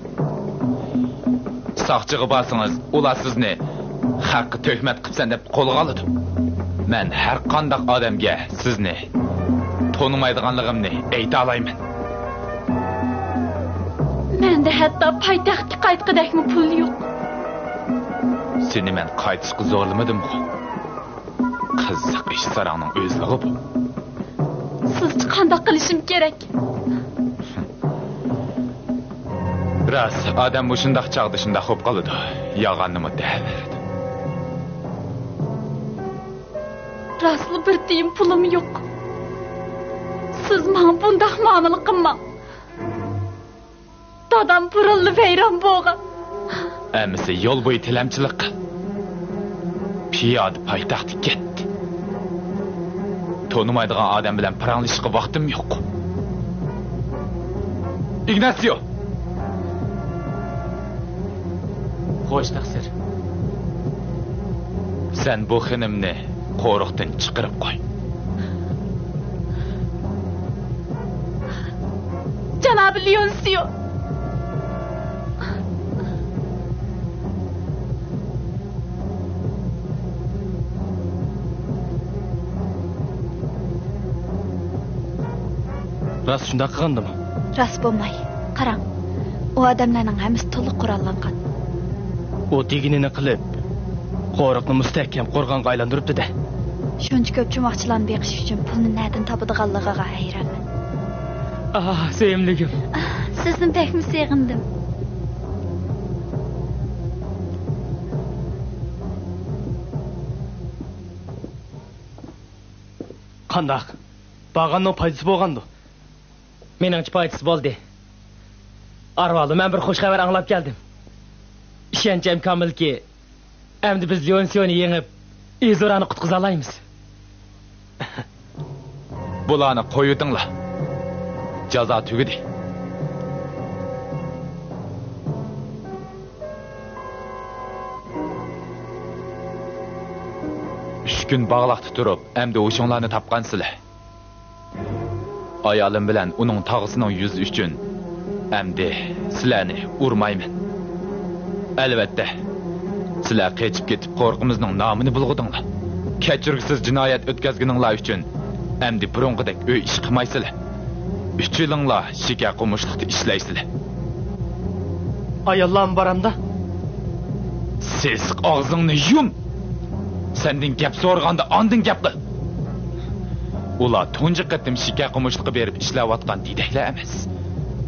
ساقچىغا بارسىڭىز، ئۇلار سىزنى خەققە تۆھمەت قىپسەن دەپ قولغا ئالىدۇ. مەن ھەر قانداق ئادەمگە سىزنى تونۇمايدىغانلىقىمنى ئېيتالايمەن. مەندە ھەتتا پايتەختكە قايتقۇدەكمۇ پۇل يوق. سېنى مەن قايتىشقا زورلىمىدىمغۇ؟ قىزىق ئىش، ساراڭنىڭ ئۆزلۈكى بۇ. سىزچە قانداق قىلىشىم كېرەك؟ راست، ئادەم مۇشۇنداق چاغدا شۇنداق بولۇپ قالىدۇ. يالغاننىمۇ دەۋېرىدۇ. راستلا بىر تىيىن پۇلۇم يوق. سىز ماڭا بۇنداق مۇئامىلە قىلماڭ. دادام بۇرۇنلا ۋەيران بولغان. ئەمىسە يول بويى تىلەمچىلىك قىل. پىيادە پايتەختكە كەتتى. تونۇمايدىغان ئادەم بىلەن پاراڭلىشىشقا ۋاقتىم يوق. ئىگناسىيو! خوش، تەقسىر. سەن بۇ خېنىمنى قورۇقتىن چىقىرىپ قوي. جانابى ليونسىيو! راست شۇنداق قىلغاندىمۇ؟ راست بولماي. قاراڭ، ئۇ ئادەملەرنىڭ ھەممىسى تولۇق قوراللانغان. ئۇ دېگىنىنى قىلىپ، قورۇقنى مۇستەھكەم قورغانغا ئايلاندۇرۇپتۇ-دە. شۇنچە كۆپ چۇماقچىلارنى بېقىش ئۈچۈن پۇلنى نەدىن تاپىدىغانلىقىغا ھەيرانمەن. ئاھ، سۆيۈملۈكۈم. ئاھ، سىزنى بەكمۇ سېغىندىم. قانداق؟ بارغاننىڭ پايدىسى بولغاندۇ؟ مېنىڭچە پايدىسى بولدى. ئارۋالدىن مەن بىر خوش خەۋەر ئاڭلاپ كەلدىم. ئىشەنچىم كامىلكى، ئەمدى بىز ليونسىيونى يېڭىپ، ئىزورانى قۇتقۇزالايمىز. بۇلارنى قويۇۋېتىڭلار. جازا تۈگىدى. ئۈچ كۈن باغلاقتا تۇرۇپ، ئەمدى ھوشۇڭلارنى تاپقانسىلەر. ئايالىم بىلەن ئۇنىڭ تاغىسىنىڭ يۈزى ئۈچۈن ئەمدى سىلەرنى ئۇرمايمەن. ئەلۋەتتە، سىلەر قېچىپ كېتىپ قورۇقىمىزنىڭ نامىنى بۇلغىدىڭلار. كەچۈرگۈسىز جىنايەت ئۆتكۈزگىنىڭلار ئۈچۈن ئەمدى بۇرۇنقىدەك ئۆي ئىشى قىلمايسىلەر. ئۈچىلىڭلار شېكەر قومۇشلۇقتا ئىشلەيسىلەر. ئاياللارمۇ بارامدا؟ سېسىق ئاغزىڭنى يۇم! سەندىن گەپ سورىغاندا ئاندىن گەپ قىل! ئۇلار تۇنجى قېتىم شېكەر قومۇشلۇققا بېرىپ ئىشلەۋاتقان دېدەكلەر ئەمەس.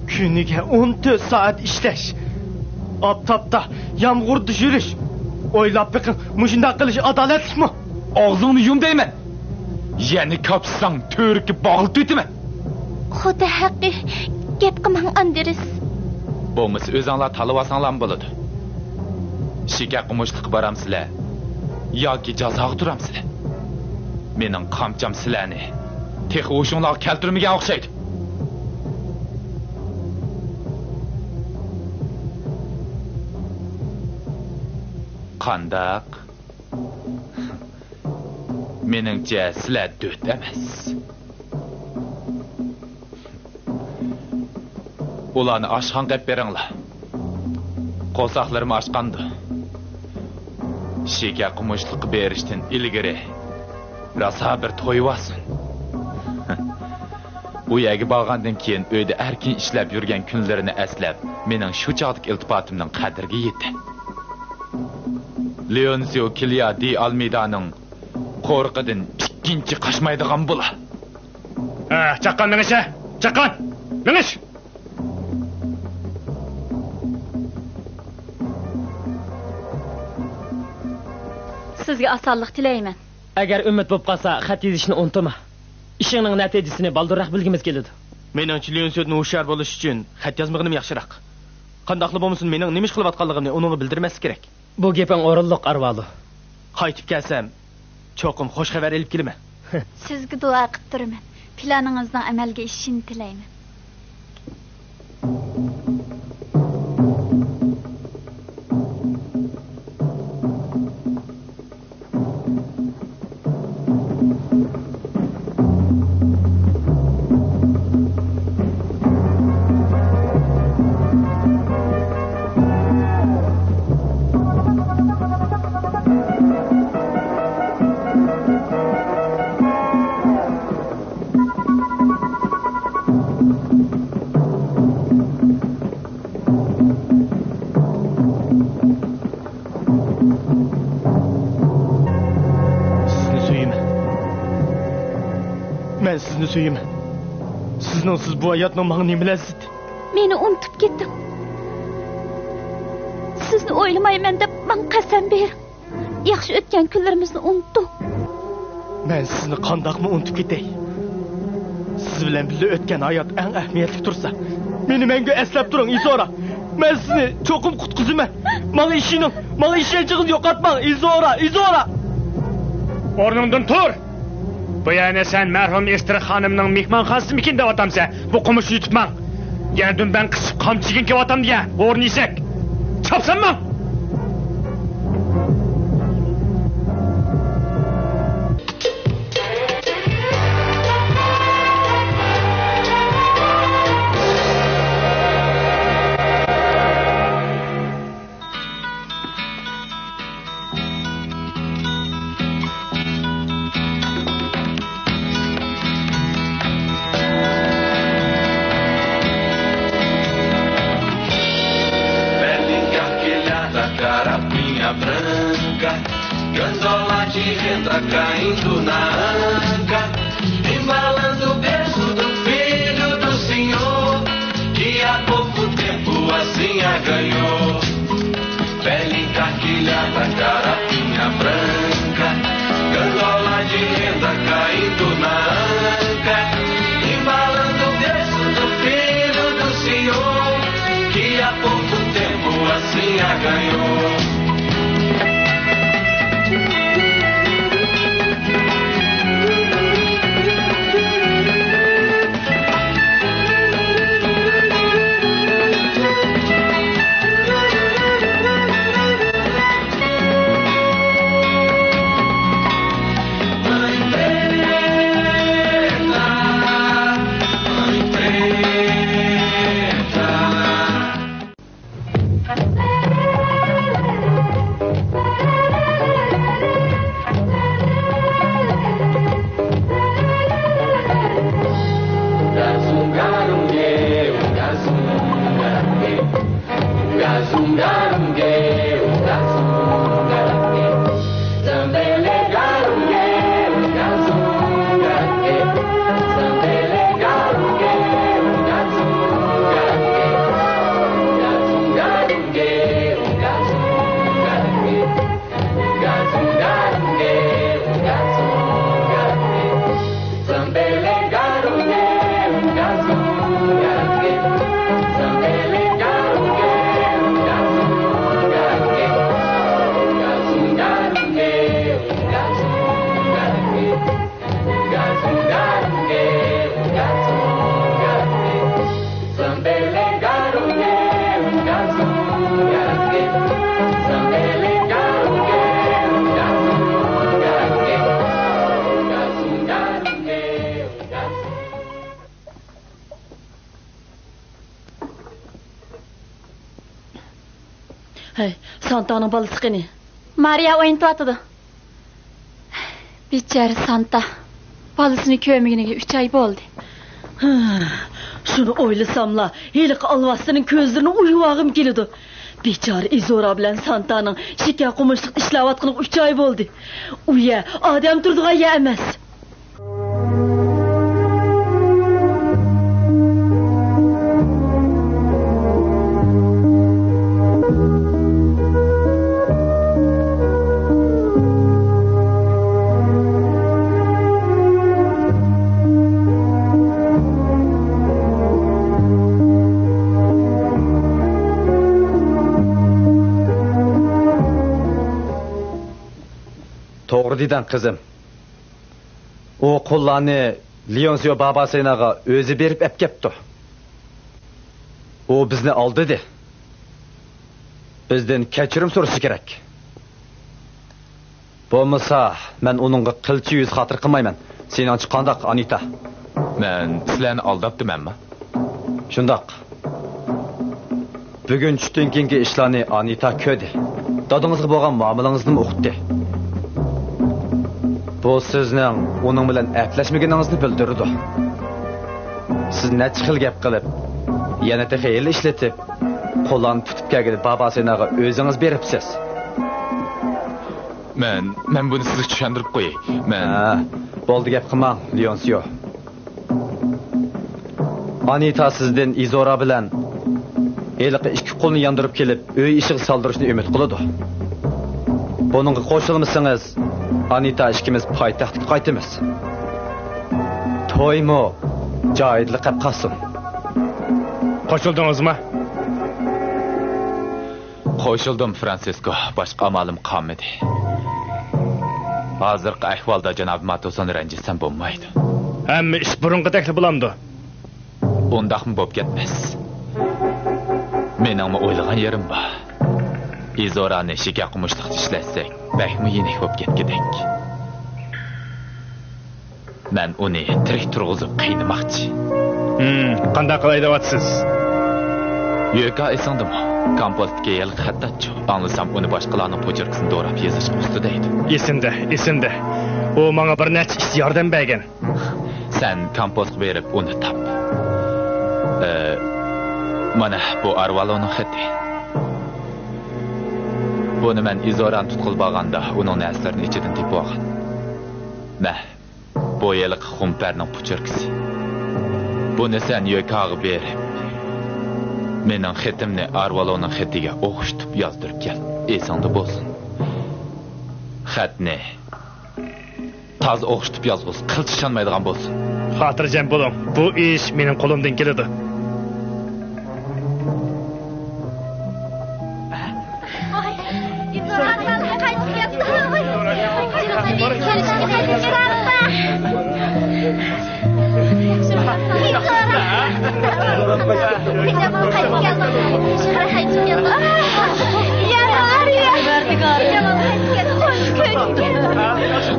كۈنىگە ئون تۆت سائەت ئىشلەش، ئاپتاپتا، يامغۇردا يۈرۈش. ئويلاپ بېقىڭ، مۇشۇنداق قىلىش ئادالەتلىكمۇ؟ ئاغزىڭنى يۇم دەيمەن! يەنە كاپسىساڭ تۈۋرۈككە باغلىتىۋېتىمەن! خۇدا ھەققى، گەپ قىلماڭ، ئاندرېس. بولمىسا ئۆزۈڭلار تاللىۋالساڭلارمۇ بولىدۇ. شېكەر قومۇشلۇققا بارامسىلەر ياكى جازاغا تۇرامسىلەر؟ مېنىڭ قامچام سىلەرنى تېخى ھوشۇڭلارغا كەلتۈرمىگەن ئوخشايدۇ. قانداق؟ مېنىڭچە، سىلەر دۆت ئەمەس. ئۇلارنى ئاشخانىغا ئېلىپ بېرىڭلار. قورساقلىرىمۇ ئاچقاندۇ. شېكەر قومۇشلۇققا بېرىشتىن ئىلگىرى راسا بىر تويۇۋالسۇن. ئۇ يەرگە بارغاندىن كېيىن، ئۆيدە ئەركىن ئىشلەپ يۈرگەن كۈنلىرىنى ئەسلەپ، مېنىڭ شۇ چاغدىكى ئىلتىپاتىمنىڭ قەدرىگە يېتىڭ. لېئونسىيو كىليا دى ئالمېيدانىڭ قورۇقىدىن ئىككىنچى قاچمايدىغان بولا. ھە، چاققان مېڭىش، ھە! چاققان! مېڭىش! سىزگە ئاسانلىق تىلەيمەن. ئەگەر ئۈمىد بولۇپ قالسا، خەت يېزىشنى ئۇنتۇما. ئىشىڭنىڭ نەتىجىسىنى بالدۇرراق بىلگۈمىز كېلىدۇ. مېنىڭچە، ليۇنسۈدىن ھوشيار بولۇش ئۈچۈن خەت يازمىغىنىم ياخشىراق. قانداقلا بولمىسۇن، مېنىڭ نېمە ئىش قىلىۋاتقانلىقىمنى ئۇنىڭغا بىلدۈرمەسلىك كېرەك. بۇ گېپىڭ ئورۇنلۇق، ئارۋالۇ. قايتىپ كەلسەم، چوقۇم خوش خەۋەر ئېلىپ كېلىمەن. سىزگە دۇئا قىپ تۇرىمەن. پىلانىڭىزنىڭ ئەمەلگە ئېشىشىنى تىلەيمەن. سىزنى سۆيىمەن. مەن سىزنى سۆيىمەن. سىزنىڭسىز بۇ ھاياتنىڭ ماڭا نېمە لەززىتى؟ مېنى ئۇنتۇپ كېتىڭ. سىزنى ئويلىمايمەن دەپ ماڭا قەسەم بېرىڭ. ياخشى ئۆتكەن كۈنلىرىمىزنى ئۇنتۇڭ. مەن سىزنى قانداقمۇ ئۇنتۇپ كېتەي؟ سىز بىلەن بىللە ئۆتكەن ھايات ئەڭ ئەھمىيەتلىك تۇرسا، مېنى مەڭگۈ ئەسلەپ تۇرۇڭ، ئىزورا. مەن سىزنى چوقۇم قۇتقۇزىمەن. ماڭا ئىشىنىڭ، ماڭا ئىشەنچىڭىزنى يوقاتماڭ، ئىزورا، ئىزورا. ئورنۇڭدىن تۇر! بۇ يەرنى سەن مەرھۇم ئېستېر خانىمنىڭ مېھمانخانىسىمىكىن دەۋاتامسەن؟ بۇ قومۇشنى يۇتۇپ ماڭ! يەنە دۈمبەڭ قىسىپ قامچا يېگىن كېلىۋاتامدۇ يا، ھورۇن ئېشەك! چاپسان ماڭ! Velhinha que lhe atacara pinha branca, gandola de renda caindo na anca, embalando o berço do filho do senhor, que há pouco tempo assim a ganhou. Pele encarquilhada, carapinha branca, gandola de renda caindo na anca, embalando o berço do filho do senhor, que há pouco tempo assim a ganhou. ھەي، سانتانىڭ بالىسى قېنى؟ مارىيا ئوينىتىۋاتىدۇ. بىچارە سانتا. بالىسىنى كۆرمىگىنىگە ئۈچ ئاي بولدى. ھە، شۇنى ئويلىساملا، ھېلىقى ئالۋاستىنىڭ كۆزلىرىنى ئويۇۋالغۇم كېلىدۇ. بىچارە ئىزورا بىلەن سانتانىڭ شېكەر قومۇچلۇقتا ئىشلەۋاتقىنىغا ئۈچ ئاي بولدى. ئۇ يەر ئادەم تۇرىدىغان يەر ئەمەس. توغرا دېدىڭ، قىزىم. ئۇ قۇللارنى لېئونسىيو باباسېناغا ئۆزى بېرىپ ئەپكەپتۇ. ئۇ بىزنى ئالدىدى. بىزدىن كەچۈرۈم سورىشى كېرەك. بولمىسا، مەن ئۇنىڭغا قىلچە يۈز خاتىرە قىلمايمەن. سېنىڭچە قانداق، ئانىتا؟ مەن سىلەرنى ئالداپتىمەنمۇ؟ شۇنداق. بۈگۈن چۈشتىن كېيىنكى ئىشلارنى ئانىتا كۆردى. دادىڭىزغا بولغان مۇئامىلىڭىزنىمۇ ئۇقتى. بۇ سىزنىڭ ئۇنىڭ بىلەن ئەپلەشمىگىنىڭىزنى بىلدۈرىدۇ. سىز نەچچە خىل گەپ قىلىپ، يەنە تېخى ھىيلە ئىشلىتىپ، قۇللارنى تۇتۇپ كەلگىلى باباسېناغا ئۆزىڭىز بېرىپسىز. مەن، مەن بۇنى سىزگە چۈشەندۈرۈپ قوياي. مەن ھە، بولدى، گەپ قىلماڭ، لېئونسىيو. ئانىتا سىزدىن ئىزورا بىلەن ھېلىقى ئىككى قۇلنى ياندۇرۇپ كېلىپ، ئۆي ئىشىغا سالدۇرۇشنى ئۈمىد قىلىدۇ. بۇنىڭغا قوشۇلمىسىڭىز، ئانىتا ئىككىمىز پايتەختكە قايتىمىز. تويمۇ جايىدىلا قېلىپ قالسۇن. قوشۇلدىڭىزمۇ؟ قوشۇلدۇم، فرانسىسكو. باشقا ئامالىم قالمىدى. ھازىرقى ئەھۋالدا جانابى ماتوسونى رەنجىتسەم بولمايدۇ. ھەممە ئىش بۇرۇنقىدەكلا بولامدۇ؟ ئۇنداقمۇ بوپ كەتمەس. مېنىڭمۇ ئويلىغان يېرىم بار. ئىزورانى شېكەر قومۇشلۇقتا ئىشلەتسەك، بەكمۇ يېنىك بوپ كەتكۈدەك. مەن ئۇنى تىرىك تۇرغۇزۇپ قىينىماقچى. ھىم، قانداق قىلاي دەۋاتىسىز؟ يۆكا ئېسىڭدىمۇ؟ كامپوستتىكى ھېلىقى خەتتاتچۇ. ئاڭلىسام، ئۇنى باشقىلارنىڭ پوچېركىسىنى دوراپ يېزىشقا ئۇستا دەيدۇ. ئېسىمدە، ئېسىمدە. ئۇ ماڭا بىر نەچچە ئىشتا ياردەم بەرگەن. سەن كامپوستقا بېرىپ ئۇنى تاپ. ئە، مانا، بۇ ئارۋالونىڭ خېتى. بۇنى مەن ئىزورانى تۇتقىلى بارغاندا ئۇنىڭ نەرسىلىرىنىڭ ئىچىدىن تېپىۋالغان. مە، بۇ ھېلىقى خۇمپەرنىڭ پوچېركىسى. بۇنى سەن يۆكاغا بېرىپ، مېنىڭ خېتىمنى ئارۋالونىڭ خېتىگە ئوخشىتىپ يازدۇرۇپ كەل. ئېسىڭدە بولسۇن. خەتنى تازا ئوخشىتىپ يازغۇز، قىلچە ئىشانمايدىغان بولسۇن. خاتىرجەم بولۇڭ، بۇ ئىش مېنىڭ قولۇمدىن كېلىدۇ.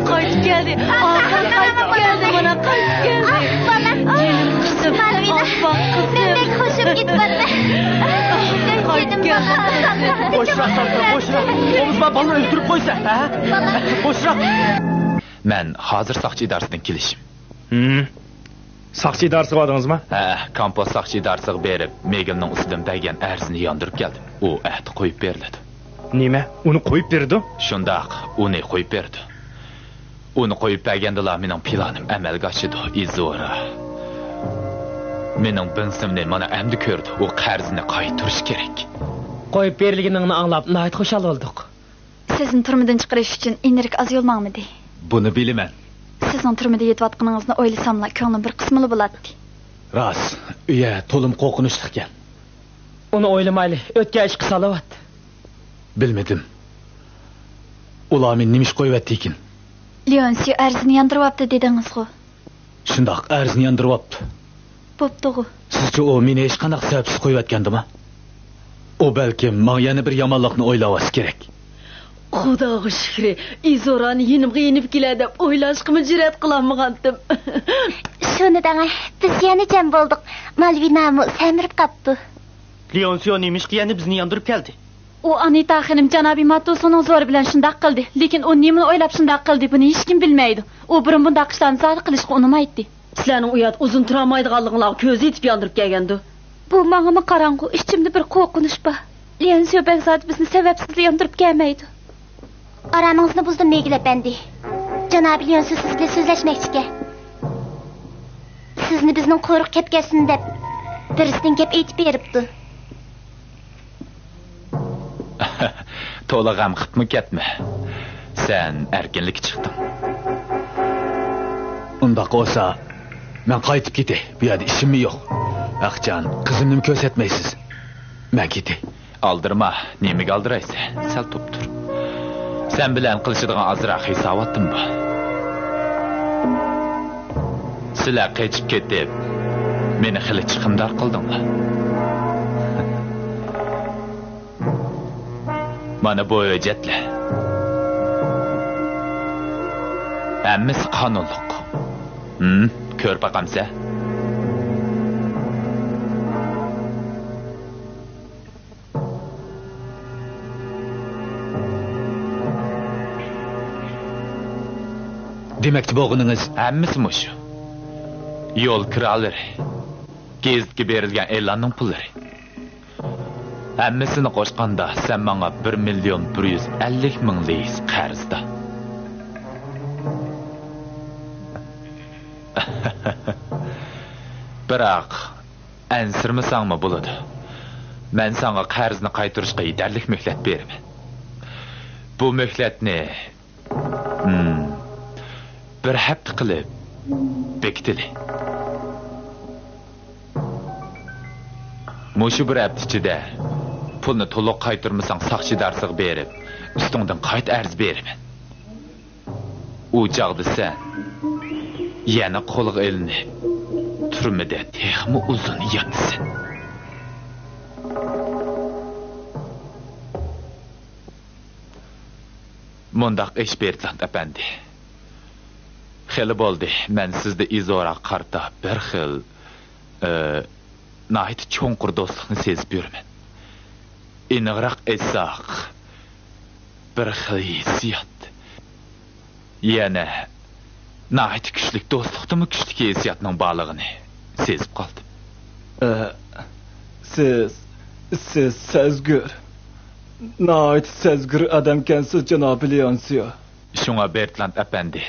قايتىپ كەلدى. ئاخىرى قايتىپ كەلدى. مانا قايتىپ كەلدى. جېنىم قىزىم، ئاپپاق قىزىم. مەن بەك خوشۇم كېتىپ بارىدۇ. قايتىپ كەلدى. بوشراق، سالقىن، بوشراق. ئومۇزما بالىنى ئۆلتۈرۈپ قويسا، ھە؟ بوشراق. مەن ھازىر ساقچى ئىدارىسىدىن كېلىشىم. ھىم. ساقچى ئىدارىسىغا باردىڭىزمۇ؟ ھە، كامپوس ساقچى ئىدارىسىغا بېرىپ، مېگىلنىڭ ئۈستىدىن بەرگەن ئەرزنى ياندۇرۇپ كەلدىم. ئۇ ئەتە قويۇپ بېرىلىدۇ. نېمە؟ ئۇنى قويۇپ بېرىدۇ؟ شۇنداق، ئۇنى قويۇپ بېرىدۇ. ئۇنى قويۇپ بەرگەندىلا مېنىڭ پىلانىم ئەمەلگە ئاشىدۇ، ئىزورا. مېنىڭ بىڭسىمنى مانا ئەمدى كۆردى، ئۇ قەرزنى قايتۇرۇشى كېرەك. قويۇپ بېرىلگىنىڭنى ئاڭلاپ ناھايىتى خۇشال بولدۇق. سىزنى تۈرمىدىن چىقىرىش ئۈچۈن ئىنىركا ئاز يول ماڭمىدى. بۇنى بىلىمەن. سىزنىڭ تۈرمىدە يېتىۋاتقىنىڭىزنى ئويلىساملا كۆڭلۈم بىر قىسمىلا بولاتتى. راست، ئۇ يەر تولىمۇ قورقۇنچلۇق ئىكەن. ئۇنى ئويلىمايلى، ئۆتكەن ئىشقا سالاۋات. بىلمىدىم. ئۇلار مېنى نېمە ئىش قويۇۋەتتىكىن؟ لېئونسىيو ئەرزىنى ياندۇرۇۋاپتۇ دېدىڭىزغۇ؟ شۇنداق، ئەرزىنى ياندۇرۇۋاپتۇ. بوپتۇغۇ. سىزچە ئۇ مېنى ھېچقانداق سەۋەبسىز قويۇۋەتكەندىما؟ ئۇ بەلكىم ماڭا يەنە بىر يامانلىقنى ئويلاۋالسا كېرەك. خۇداغا شۈكرى، ئىزورانى يېنىمغا يېنىپ كېلە دەپ ئويلاشقىمۇ جۈرئەت قىلالمىغانتىم. شۇنى دەڭە، بىز يەنە جەم بولدۇق. مالۋىنامۇ سەمرىپ قاپتۇ. لېئونسىيو نېمىشقا يەنە بىزنى ياندۇرۇپ كەلدى؟ ئۇ ئانىتا خېنىم جانابىي ماتوسونىڭ زورى بىلەن شۇنداق قىلدى. لېكىن ئۇ نېمىنى ئويلاپ شۇنداق قىلدى، بۇنى ھېچكىم بىلمەيدۇ. ئۇ بۇرۇن بۇنداق ئىشلارنى زادى قىلىشقا ئۇنىمايتتى. سىلەرنىڭ ئۇ يەردە ئۇزۇن تۇرالمايدىغانلىقىڭلارغا كۆزى يېتىپ ياندۇرۇپ كەلگەندۇ. بۇ ماڭىمۇ قاراڭغۇ، ئىچىمدە بىر قورقۇنچ بار. ليەنسيو بەگ زادى بىزنى سەۋەبسىزلا ياندۇرۇپ كەلمەيدۇ. ئارامىڭىزنى بۇزدۇم، مېگىل ئەپەندى. جانابى ليەنسيو سىز بىلەن سۆزلەشمەكچىكەن. سىزنى بىزنىڭ قورۇق كەپ كەتسۇن دەپ، بىرسىدىن گەپ ئېيتىپ بېرىپتۇ. تولا غەم قىپمۇ كەتمە. سەن ئەركىنلىككە چىقتىڭ. ئۇنداق بولسا، مەن قايتىپ كېتەي. بۇ يەردە ئىشىممۇ يوق. ھەقجان، قىزىمنىمۇ كۆرسەتمەيسىز. مەن كېتەي. ئالدىرىما، نېمىگە ئالدىرايسەن؟ سەل تۇرۇپ تۇر. سەن بىلەن قىلىشىدىغان ئازراق ھېساباتتىم بار. سىلەر قېچىپ كېتىپ، مېنى خېلى چىقىمدار قىلدىڭلار. مانا بۇ ھۆججەتلەر. ھەممىسى قانۇنلۇق. ھىم، كۆرۈپ باقامسەن؟ دېمەكچى بولغىنىڭىز ھەممىسى مۇشۇ. يول كىرالىرى، گېزىتكە بېرىلگەن ئېلاننىڭ پۇللىرى. ھەممىسىنى قوشقاندا سەن ماڭا بىر مىليون بىر يۈز ئەللىك مىڭ لىيىس قەرزدار. بىراق، ئەنسىرىمىسەڭمۇ بولىدۇ. مەن ساڭا قەرزنى قايتۇرۇشقا يېتەرلىك مۆھلەت بېرىمەن. بۇ مۆھلەتنى، ھىم، بىر ھەپتە قىلىپ بېكىتىلى. مۇشۇ بىر ھەپتە ئىچىدە پۇلنى تولۇق قايتۇرمىساڭ، ساقچى ئىدارىسىغا بېرىپ، ئۈستۈڭدىن قايتا ئەرز بېرىمەن. ئۇ چاغدا سەن يەنە قولغا ئېلىنىپ، تۈرمىدە تېخىمۇ ئۇزۇن ياتىسەن. مۇنداق ئىش، بېرتلاند ئەپەندى. خېلى بولدى، مەن سىزدە ئىزوراغا قارىتا بىر خىل، ئى، ناھايىتى چوڭقۇر دوستلۇقنى سېزىپ يۈرىمەن. ئېنىقراق ئېيتساق، بىر خىل ھېسسىيات. يەنە ناھايىتى كۈچلۈك دوستلۇقتىنمۇ كۈچلۈك ھېسسىياتنىڭ بارلىقىنى سېزىپ قالدىم. ئە، سىز، سىز سەزگۈر. ناھايىتى سەزگۈر ئادەمكەنسىز، جانابى لېئونسىيو. شۇڭا، بېرتلاند ئەپەندى،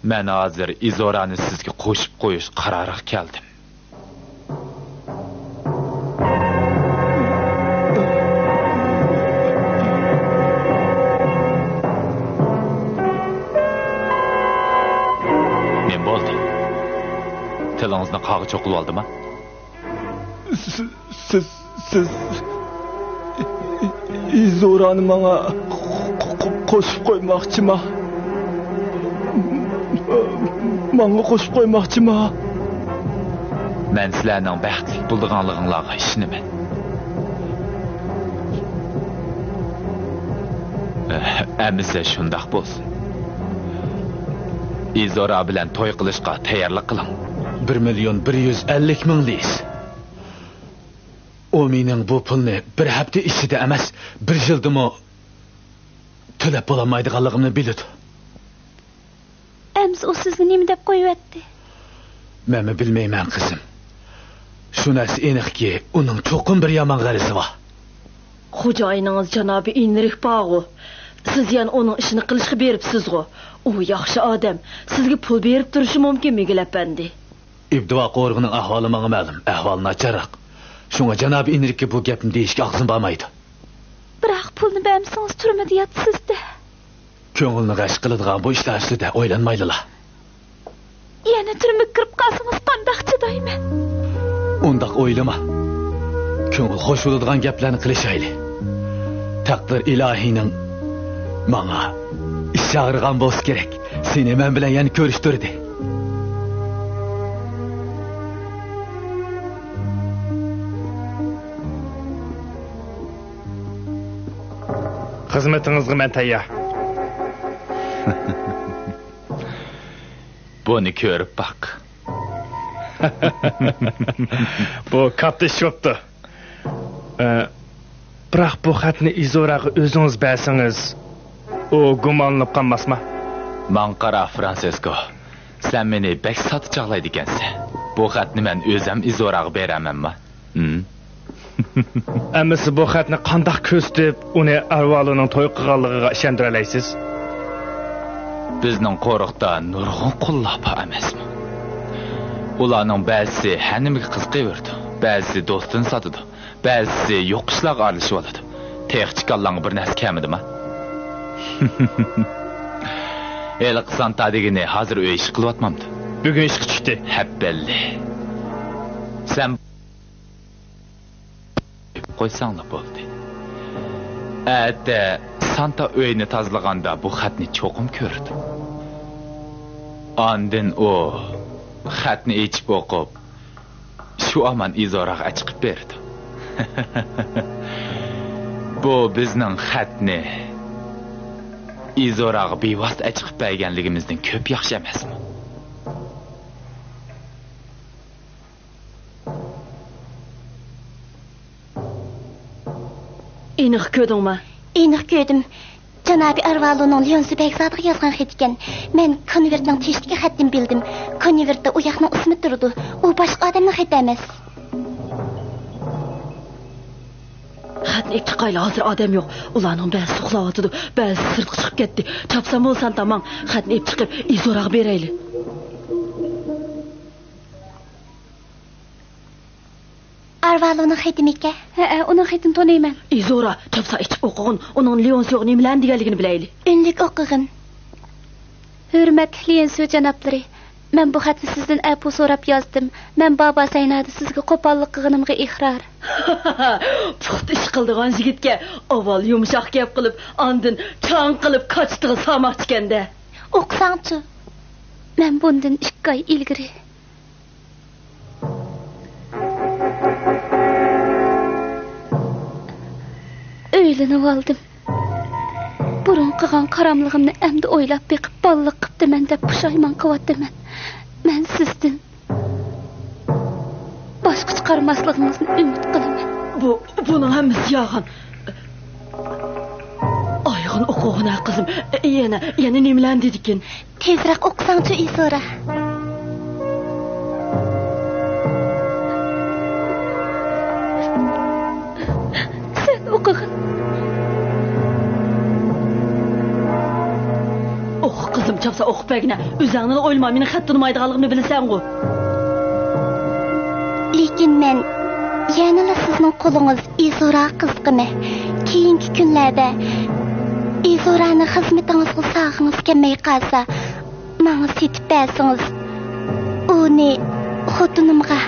مەن ھازىر ئىزورانى سىزگە قوشۇپ قويۇش قارارىغا كەلدىم. نېمە بولدى؟ تىلىڭىزنى قاغا چوقۇلۇۋالدىما؟ سىز، سىز، سىز ئىزورانى ماڭا قو-، قو-، قوشۇپ قويماقچىما؟ ماڭا قوشۇپ قويماقچىما؟ مەن سىلەرنىڭ بەختلىك بولىدىغانلىقىڭلارغا ئىشىنىمەن. ئەمىسە شۇنداق بولسۇن. ئىزورا بىلەن توي قىلىشقا تەييارلىق قىلىڭ. بىر مىليون بىر يۈز ئەللىك مىڭ لىيىس. ئۇ مېنىڭ بۇ پۇلنى بىر ھەپتە ئىچىدە ئەمەس، بىر يىلدىمۇ تۆلەپ بولالمايدىغانلىقىمنى بىلىدۇ. ئەمىسە ئۇ سىزنى نېمە دەپ قويۇۋەتتى؟ مەنمۇ بىلمەيمەن، قىزىم. شۇ نەرسە ئېنىقكى، ئۇنىڭ چوقۇم بىر يامان غەرىزى بار. خوجايىنىڭىز جانابى ئېنرىك بارغۇ. سىز يەنە ئۇنىڭ ئىشىنى قىلىشقا بېرىپسىزغۇ. ئۇ ياخشى ئادەم. سىزگە پۇل بېرىپ تۇرۇشى مۇمكىن، مىگېل ئەپەندى. ئىبدىۋا قورۇغىنىڭ ئەھۋالى ماڭا مەلۇم. ئەھۋالى ناچارراق. شۇڭا جانابى ئېنرىككە بۇ گەپنى دېيىشكە ئاغزىم بارمايدۇ. بىراق پۇلنى بەرمىسىڭىز تۈرمىدە ياتىسىز-دە. كۆڭۈلنى غەش قىلىدىغان بۇ ئىشلار ئۈستىدە ئويلانمايلىلا. يەنە تۈرمىگە كىرىپ قالسىڭىز قانداق چىدايمەن؟ ئۇنداق ئويلىما. كۆڭۈل خۇش بولىدىغان گەپلەرنى قىلىشايلى. تەقدىر ئىلاھىينىڭ ماڭا ئىشى ئاغرىغان بولسا كېرەك، سېنى مەن بىلەن يەنە كۆرۈشتۈردى. خىزمىتىڭىزغا مەن تەييار. بۇنى كۆرۈپ باق. بۇ كاتتا ئىش بوپتۇ. ئە، بىراق بۇ خەتنى ئىزوراغا ئۆزىڭىز بەرسىڭىز، ئۇ گۇمانلىنىپ قالماسما؟ ماڭا قارا، فرانسىسكو. سەن مېنى بەك ساددا چاغلايدىكەنسەن. بۇ خەتنى مەن ئۆزۈم ئىزوراغا بېرەرمەنما؟ ھىم؟ ئەمىسە بۇ خەتنى قانداق كۆرسىتىپ، ئۇنى ئەھۋالىنىڭ توي قىلغانلىقىغا ئىشەندۈرەلەيسىز؟ بىزنىڭ قورۇقتا نۇرغۇن قۇللار بار ئەمەسمۇ؟ ئۇلارنىڭ بەزىسى ھەر نېمىگە قىزىقىۋېرىدۇ، بەزىسى دوستىنى ساتىدۇ، بەزىسى يوق ئىشلارغا ئارىلىشىۋالىدۇ. تېخىچە كاللاڭغا بىر نەرسە كەلمىدىما؟ ھېلىقى سانتا دېگىنى ھازىر ئۆي ئىشى قىلىۋاتمامدۇ؟ بۈگۈن ئىشقا چۈشتى. ھەپپەللى. سەن قويساڭلا بولدى. ئەتە سانتا ئۆينى تازىلىغاندا بۇ خەتنى چوقۇم كۆرىدۇ. ئاندىن ئۇ خەتنى ئېچىپ ئوقۇپ، شۇ ئامان ئىزوراغا ئەچىقىپ بېرىدۇ. بۇ بىزنىڭ خەتنى ئىزوراغا بىۋاسىتە ئەچىقىپ بەرگەنلىكىمىزدىن كۆپ ياخشى ئەمەسمۇ؟ ئېنىق كۆردۈڭما؟ ئېنىق كۆردۈم. جانابىي ئارۋالۇنىڭ ليونسۇ بەگزادىغا يازغان خېتى ئىكەن. مەن كونۋېرتنىڭ تېشىدىكى خەتتىن بىلدىم. كونۋېرتتا ئۇ ياقنىڭ ئىسمى تۇرىدۇ. ئۇ باشقا ئادەمنىڭ خېتى ئەمەس. خەتنى ئېلىپ چىقايلى، ھازىر ئادەم يوق. ئۇلارنىڭ بەزىسى ئۇخلاۋاتىدۇ، بەزىسى سىرتقا چىقىپ كەتتى. چاپسان بولسا سانتا ماڭ، خەتنى ئېلىپ چىقىپ ئىزوراغا بېرەيلى. ئارۋالۇنىڭ خېتىمىكەن؟ ھەئە، ئۇنىڭ خېتىنى تونۇيمەن. ئىزورا، چاپسان ئېچىپ ئوقۇغىن، ئۇنىڭ ليونسۇغا نېمىلەرنى دېگەنلىكىنى بىلەيلى. ئۈنلۈك ئوقۇغىن. ھۆرمەتلىك ليونسۇ جانابلىرى، مەن بۇ خەتنى سىزدىن ئەپۇ سوراپ يازدىم. مەن بابا سەينادا سىزگە قوپاللىق قىلغىنىمغا ئىقرار. پۇختا ئىش قىلىدىغان يىگىتكە ئاۋۋال يۇمشاق گەپ قىلىپ، ئاندىن چاڭ قىلىپ كاچىتىغا سالماقچىكەن-دە. ئوقۇساڭچۇ؟ مەن بۇندىن ئىككى ئاي ئىلگىرى ئۆيلىنىۋالدىم. بۇرۇن قىلغان قاراملىقىمنى ئەمدى ئويلاپ بېقىپ، بالىلىق قىپتىمەن دەپ پۇشايمان قىلىۋاتىمەن. مەن سىزدىن باشقا چىقارماسلىقىڭىزنى ئۈمىد قىلىمەن. بۇ، بۇنىڭ ھەممىسى يالغان. ئايغىن ئوقۇغىن ھە، قىزىم. يەنە، يەنە نېمىلەرنى دېدىكىن؟ تېزرەك ئوقۇساڭچۇ، ئىزورا. سەن ئوقۇغىن. ئوقۇ، قىزىم، چاپسان ئوقۇپ بەرگىنە. ئۆزۈڭنىلا ئويلىما، مېنىڭ خەت تونۇمايدىغانلىقىمنى بىلىسەنغۇ. لېكىن مەن يەنىلا سىزنىڭ قولىڭىز ئىزوراغا قىزىقىمەن. كېيىنكى كۈنلەردە ئىزورانى خىزمىتىڭىزغا سالغۇڭىز كەلمەي قالسا، ماڭا سېتىپ بەرسىڭىز، ئۇنى خوتۇنۇمغا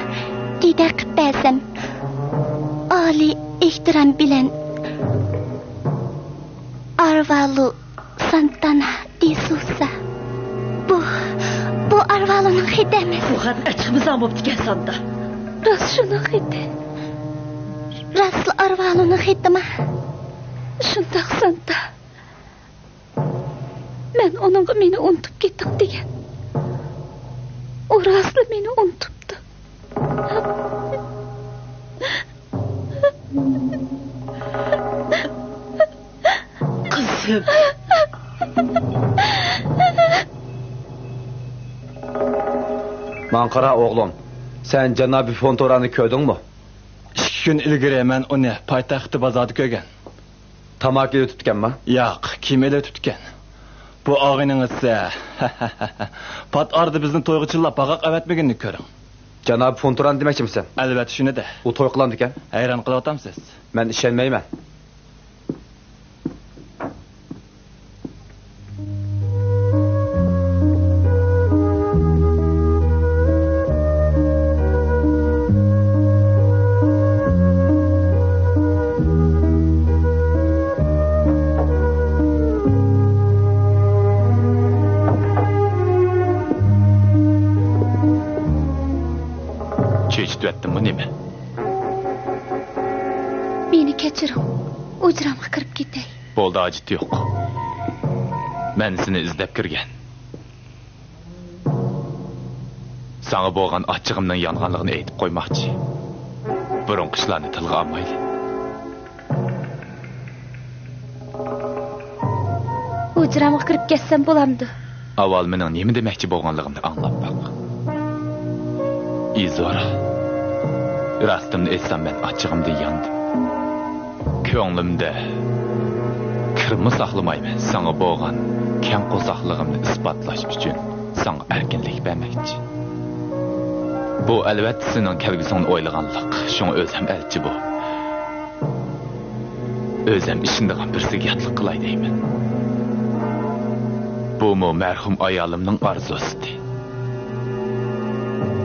دىدە قىپ بەرسەم، ئالىي ئېھتىرام بىلەن، ئارۋالۇ سانتانا دى سوسا. بۇ، بۇ ئارۋالۇنىڭ خېتى ئەمەس. بۇ خەتنى ئەچىقمىساڭ بوپتىكەن، سانتا. راست شۇنىڭ خېتى. راستلا ئارۋالۇنىڭ خېتىما؟ شۇنداق، سانتا. مەن ئۇنىڭغا مېنى ئۇنتۇپ كېتىڭ دېگەن. ئۇ راستلا مېنى ئۇنتۇپتۇ. قىزىم. ماڭا قارا، ئوغلۇم. سەن جانابىي فونتورانى كۆردۈڭمۇ؟ ئىككى كۈن ئىلگىرى مەن ئۇنى پايتەختتە بازاردا كۆرگەن. تاماكا ئېلىۋېتىپتىكەنما؟ ياق، كىيىم ئېلىۋېتىپتىكەن. بۇ ئاغىنىڭىز، پات ئارىدا بىزنى تويغا چىللاپ باغاق ئەۋەتمىگىنىنى كۆرۈڭ. جانابىي فونتوران دېمەكچىمىسەن؟ ئەلۋەتتە شۇنى-دە. ئۇ توي قىلامدىكەن؟ ھەيران قېلىۋاتامسىز؟ مەن ئىشەنمەيمەن. چېچىتىۋەتتىممۇ نېمە؟ مېنى كەچۈرۈڭ، ھۇجرامغا كىرىپ كېتەي. بولدى، ھاجىتى يوق. مەن سېنى ئىزدەپ كىرگەن. ساڭا بولغان ئاچچىقىمنىڭ يانغانلىقىنى ئېيتىپ قويماقچى. بۇرۇنقى ئىشلارنى تىلغا ئالمايلى. ھۇجرامغا كىرىپ كەتسەم بولامدۇ؟ ئاۋۋال مېنىڭ نېمە دېمەكچى بولغانلىقىمنى ئاڭلاپ باق. ئىزورا، راستىمنى ئېيتسام، مەن ئاچچىقىمدىن ياندىم. كۆڭلۈمدە كىرمۇ ساقلىمايمەن. ساڭا بولغان كەڭ قورساقلىقىمنى ئىسپاتلاش ئۈچۈن ساڭا ئەركىنلىك بەرمەكچى. بۇ، ئەلۋەتتە، سېنىڭ كەلگۈسۈڭنى ئويلىغانلىق، شۇڭا ئۆزۈم ئەلچى بول. ئۆزۈم ئىشىنىدىغان بىرسىگە ياتلىق قىلاي دەيمەن. بۇمۇ مەرھۇم ئايالىمنىڭ ئارزۇسى ئىدى.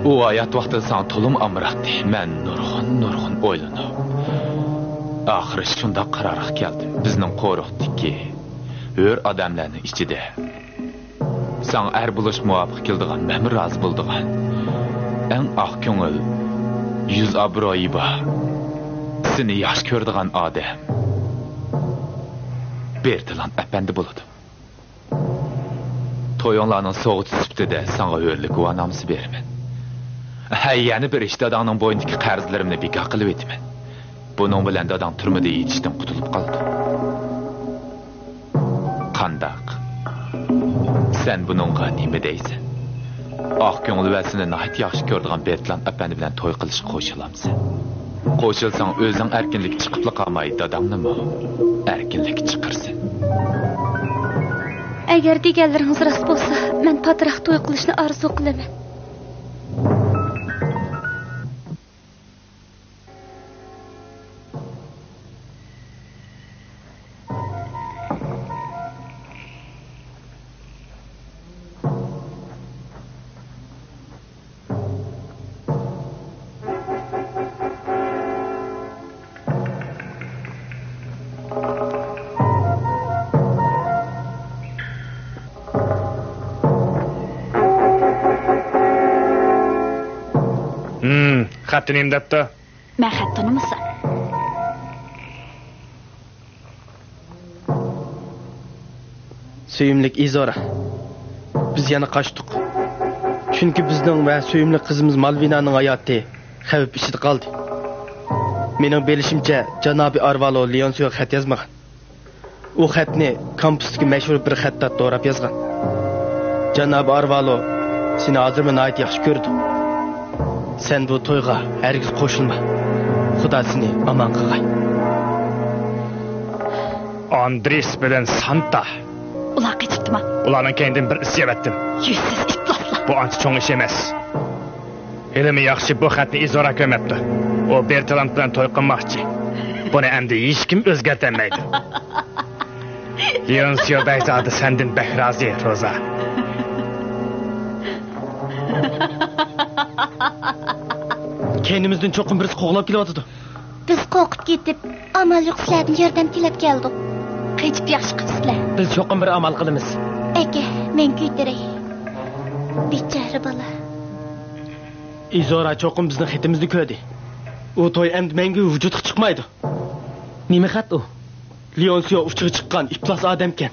ئۇ ھايات ۋاقتىدا ساڭا تولىمۇ ئامراقتى. مەن نۇرغۇن، نۇرغۇن ئويلىنىپ، ئاخىرى شۇنداق قارارغا كەلدىم. بىزنىڭ قورۇقتىكى ھۆر ئادەملەرنىڭ ئىچىدە ساڭا ئەر بولۇش مۇۋاپىق كېلىدىغان، مەنمۇ رازى بولىدىغان، ئەڭ ئاق كۆڭۈل، يۈز ئابرۇيى بار، سېنى ياخشى كۆرىدىغان ئادەم بېرتىلان ئەپەندى بولىدۇ. تويۇڭلارنىڭ سوۋغىتى سۈپىتىدە ساڭا ھۆرلۈك گۇۋاھنامىسى بېرىمەن. ھە، يەنە بىر ئىش، داداڭنىڭ بوينىدىكى قەرزلىرىمنى بىكار قىلىۋېتىمەن. بۇنىڭ بىلەن داداڭ تۈرمىدە يېتىشتىن قۇتۇلۇپ قالىدۇ. قانداق؟ سەن بۇنىڭغا نېمە دەيسەن؟ ئاق كۆڭۈل ۋە سېنى ناھايىتى ياخشى كۆرىدىغان بېرتلان ئەپەندى بىلەن توي قىلىشقا قوشۇلامسەن؟ قوشۇلساڭ، ئۆزۈڭ ئەركىنلىككە چىقىپلا قالماي، داداڭنىمۇ ئەركىنلىككە چىقىرىسەن. ئەگەر دېگەنلىرىڭىز راست بولسا، مەن پاتراق توي قىلىشنى ئارزۇ قىلىمەن. ھىم، خەتتە نېمە دەپتۇ؟ مەن خەت تونۇمىسام. سۆيۈملۈك ئىزورا، بىز يەنە قاچتۇق. چۈنكى بىزنىڭ ۋە سۆيۈملۈك قىزىمىز مالۋىنانىڭ ھاياتى خەۋپ ئىچىدە قالدى. مېنىڭ بىلىشىمچە، جانابىي ئارۋالو لېئونسىيوغا خەت يازمىغان. ئۇ خەتنى كامپۇستىكى مەشھۇر بىر خەتتات دوراپ يازغان. جانابىي ئارۋالو سېنى ھازىرمۇ ناھايىتى ياخشى كۆرىدۇ. سەن بۇ تويغا ھەرگىز قوشۇلما. خۇدا سېنى ئامان قىلغاي. ئاندرېس بىلەن سانتا. ئۇلار قېچىپتىما؟ ئۇلارنىڭ كەينىدىن بىر ئىز يەۋەتتىم. يۈزسىز ئىپلاسلار. بۇ ئانچە چوڭ ئىش ئەمەس. ھېلىمۇ ياخشى، بۇ خەتنى ئىزورا كۆرمەپتۇ. ئۇ بېرتىلاند بىلەن توي قىلماقچى. بۇنى ئەمدى ھېچكىم ئۆزگەرتەلمەيدۇ. لېئونسىيو بەگزادە سەندىن بەك رازى، روزا. كەينىمىزدىن چوقۇم بىرسى قوغلاپ كېلىۋاتىدۇ. بىز قورقۇپ كېتىپ، ئامال يوق سىلەردىن ياردەم تىلەپ كەلدۇق. قېچىپ ياخشى قىپسىلەر. بىز چوقۇم بىر ئامال قىلىمىز. ئەكە، مەن كۆتۈرەي. بىچارە بالا. ئىزورا چوقۇم بىزنىڭ خېتىمىزنى كۆردى. ئۇ توي ئەمدى مەڭگۈ ۋۇجۇدقا چىقمايدۇ. نېمە خەت ئۇ؟ لېئونسىيو ئۇچىغا چىققان ئىپلاس ئادەمكەن.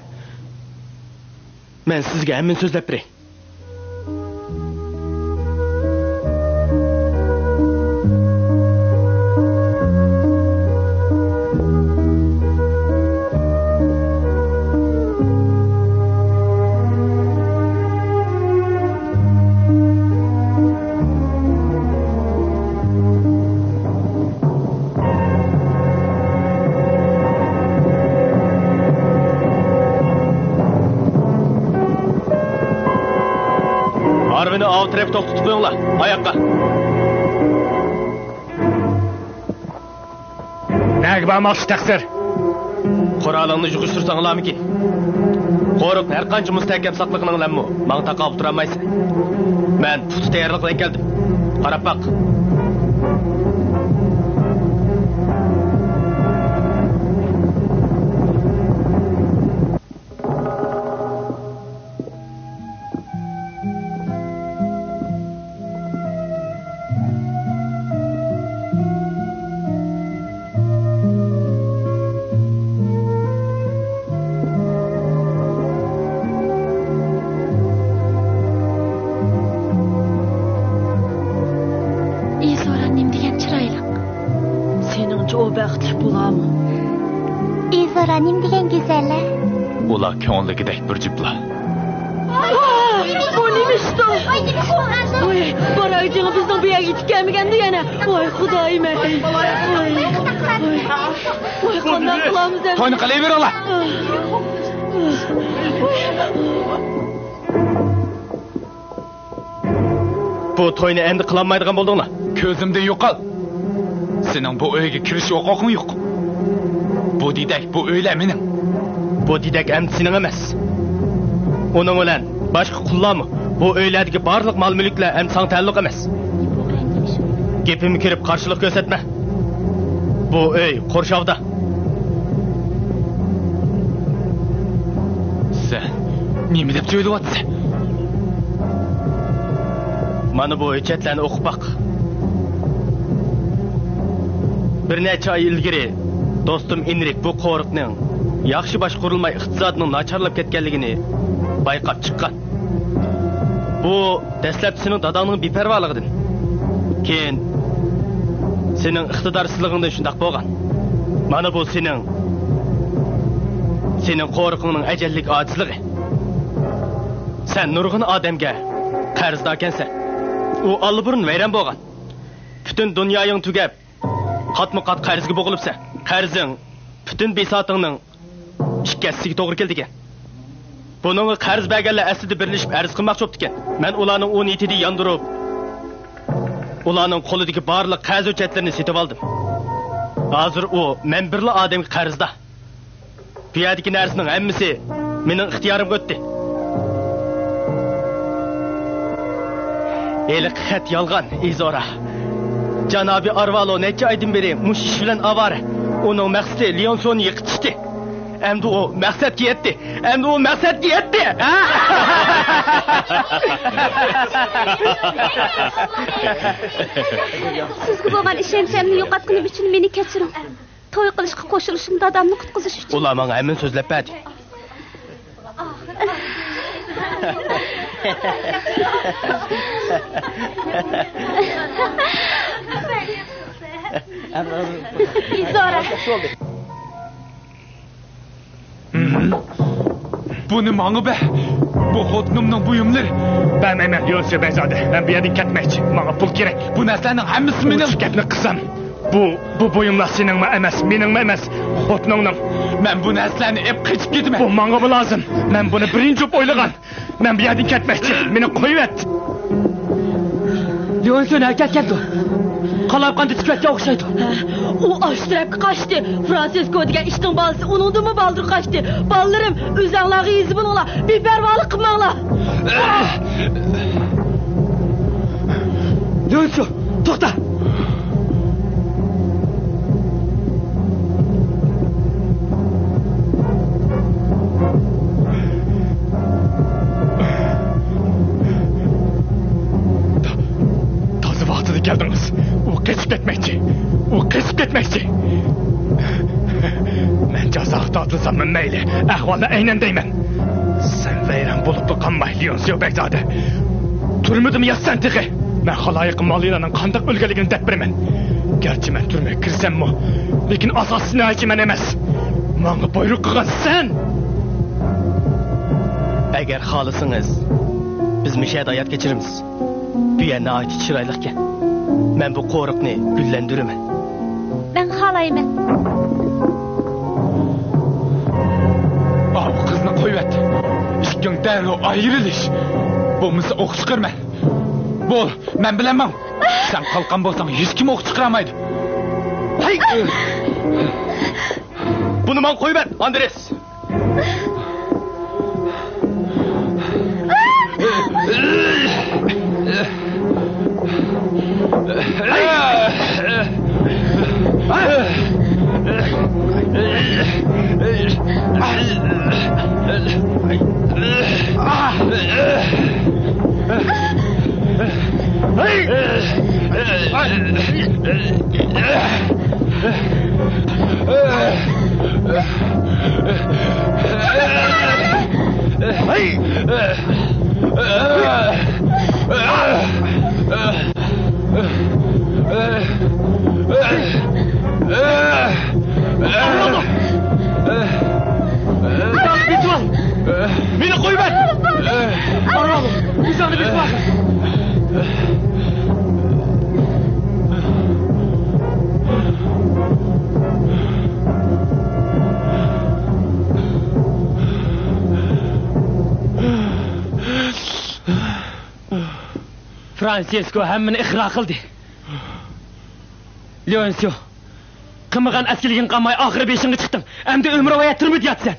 مەن سىزگە ھەممىنى سۆزلەپ بېرەي. ھارۋىنى ئاۋۇ تەرەپكە توختىتىپ قويۇڭلار. ئاياققا. نەگە بارماقچى تەقسىر؟ قورالىڭنى يىغىشتۇرساڭلارمىكىن؟ قورۇقنى ھەر قانچە مۇستەھكەم ساقلىغىنىڭ بىلەنمۇ ماڭا تاقابىل تۇرالمايسەن. مەن پۇختا تەييارلىق بىلەن كەلدىم. قاراپ باق. ئىزورا نېمە دېگەن چىرايلىق. سېنىڭچە ئۇ بەختلىك بولامۇ؟ ئىزورا نېمە دېگەن گۈزەل-ە! ئۇلار كۆڭۈلدىكىدەك بىر جۈپلا. بۇ نېمە ئىشتۇ؟ ۋاي، باراي جېڭى بىزنىڭ بۇ يەرگە يېتىپ كەلمىگەندۇ يەنە. ۋاي خۇدايىم-ئەي. ۋاي، ۋاي. ۋاي، قانداق قىلامىز ئەمدى؟ توينى قىلىۋېرىڭلار. بۇ توينى ئەمدى قىلالمايدىغان بولدۇڭلار. كۆزۈمدىن يوقال. سېنىڭ بۇ ئۆيگە كىرىش ھوقۇقۇڭ يوق. بۇ دېدەك، بۇ ئۆيلەر مېنىڭ. بۇ دېدەك ئەمدى سېنىڭ ئەمەس. ئۇنىڭ بىلەن باشقا قۇللارمۇ، بۇ ئۆيلەردىكى بارلىق مال-مۈلۈكلەر ئەمدى ساڭا تەئەللۇق ئەمەس. گېپىمگە كىرىپ قارشىلىق كۆرسەتمە. بۇ ئۆي قورشاۋدا. سەن نېمە دەپ سۆيلىۋاتىسەن؟ مانا بۇ ھۆججەتلەرنى ئوقۇپ باق. بىر نەچچە ئاي ئىلگىرى دوستۇم ئېنرىك بۇ قورۇقنىڭ ياخشى باشقۇرۇلماي، ئىقتىسادىنىڭ ناچارلاپ كەتكەنلىكىنى بايقاپ چىققان. بۇ دەسلەپتە سېنىڭ داداڭنىڭ بىپەرۋالىقىدىن، كېيىن سېنىڭ ئىقتىدارسىزلىقىڭدىن شۇنداق بولغان. مانا بۇ سېنىڭ، سېنىڭ قورۇقۇڭنىڭ ئەجەللىك ئاجىزلىقى. سەن نۇرغۇن ئادەمگە قەرزداركەنسەن. ئۇ ئاللىبۇرۇن ۋەيران بولغان. پۈتۈن دۇنيايىڭ تۈگەپ، قاتمۇ قات قەرزگە بوغۇلۇپسەن. قەرزىڭ پۈتۈن بىساتىڭنىڭ ئىككى ھەسسىسىگە توغرا كېلىدىكەن. بۇنىڭغا قەرز بەرگەنلەر ئەسلىدە بىرلىشىپ ئەرز قىلماقچى بوپتىكەن. مەن ئۇلارنىڭ ئۇ نىيىتىنى ياندۇرۇپ، ئۇلارنىڭ قولىدىكى بارلىق قەرز ھۆججەتلىرىنى سېتىۋالدىم. ھازىر ئۇ مەن بىرلا ئادەمگە قەرزدار. بۇ يەردىكى نەرسىنىڭ ھەممىسى مېنىڭ ئىختىيارىمغا ئۆتتى. ھېلىقى خەت يالغان، ئىزورا. جانابى ئارۋالو نەچچە ئايدىن بېرى مۇشۇ ئىش بىلەن ئاۋارە. ئۇنىڭ مەقسىتى ليونسونى يىقىتىشتى. ئەمدى ئۇ مەقسەتكە يەتتى. ئەمدى ئۇ مەقسەتكە يەتتى. سىزگە بولغان ئىشەنچىمنى يوقاتقىنىم ئۈچۈن مېنى كەچۈرۈڭ. توي قىلىشقا قوشۇلۇشۇم دادامنى قۇتقۇزۇش ئۈچۈن. ئۇلار ماڭا ھەممىنى سۆزلەپ بەردى. ئىزورا. بۇنى ماڭا بەر. بۇ خوتۇنۇمنىڭ بۇيۇملىرى. بەرمەيمەن، ليونسيو بەگزادە. مەن بۇ يەردىن كەتمەكچى. ماڭا پۇل كېرەك. بۇ نەرسىلەرنىڭ ھەممىسى مېنىڭ. ئۇ گەپنى قىلسام، بۇ، بۇ بۇيۇملار سېنىڭمۇ ئەمەس، مېنىڭمۇ ئەمەس، خوتۇنۇڭنىڭ. مەن بۇ نەرسىلەرنى ئېلىپ قېچىپ كېتىمەن. بۇ ماڭىمۇ لازىم. مەن بۇنى بىرىنچى بولۇپ ئويلىغان. مەن بۇ يەردىن كەتمەكچى. مېنى قويۇۋەت. ليونسيو نەگە كەتكەندۇ؟ قالايمىقاندا چىقىپ كەتكەن ئوخشايدۇ. ھە، ئۇ ئاشۇ تەرەپكە قاچتى. فرانسىسكو دېگەن ئىتنىڭ بالىسى ئۇنىڭدىنمۇ بالدۇر قاچتى. بالىلىرىم، ئۆزەڭلارغا يېزا بولۇڭلار. بىپەرۋالىق قىلماڭلار. ليونسيو، توختا! تا-، تازا ۋاقتىدا كەلدىڭىز. ئۇ قېچىپ كەتمەكچى. ئۇ قېچىپ كەتمەكچى. مەن جازاغا تارتىلساممۇ مەيلى، ئەھۋالنى ئەينەن دەيمەن. سەن ۋەيران بولۇپلا قالماي، ليونسيو بەگزادە. تۈرمىدىمۇ ياتىسەن تېخى. مەن خالايىققا مالىنانىڭ قانداق ئۆلگەنلىكىنى دەپ بېرىمەن. گەرچە مەن تۈرمىگە كىرسەممۇ، لېكىن ئاساسىي جىنايەتچى مەن ئەمەس. ماڭا بۇيرۇق قىلغان سەن! ئەگەر خالىسىڭىز، بىز مۇشۇ يەردە ھايات كەچۈرىمىز. بۇ يەر ناھايىتى چىرايلىقكەن. مەن بۇ قورۇقنى گۈللەندۈرىمەن. مەن خالايمەن. ئاۋۇ قىزنى قويۇۋەت. ئىككىڭ دەررۇ ئايرىلىش. بولمىسا ئوق چىقىرىمەن. بول، مەن بىلەن ماڭ. سەن قالقان بولساڭ، ھېچكىم ئوق چىقىرالمايدۇ. ھەي! بۇنى ماڭا قويۇۋەت، ئاندرېس. مېنى قويۇۋەت! ئارال، ئۆزۈڭنى بېسىۋال! فرانسىسكو ھەممىنى ئىقرار قىلدى. ليونسيو، قىلمىغان ئەسكىلىكىڭ قالماي، ئاخىرى بېشىڭغا چىقتىڭ. ئەمدى ئۆمۈرۋايەت تۈرمىدە ياتىسەن.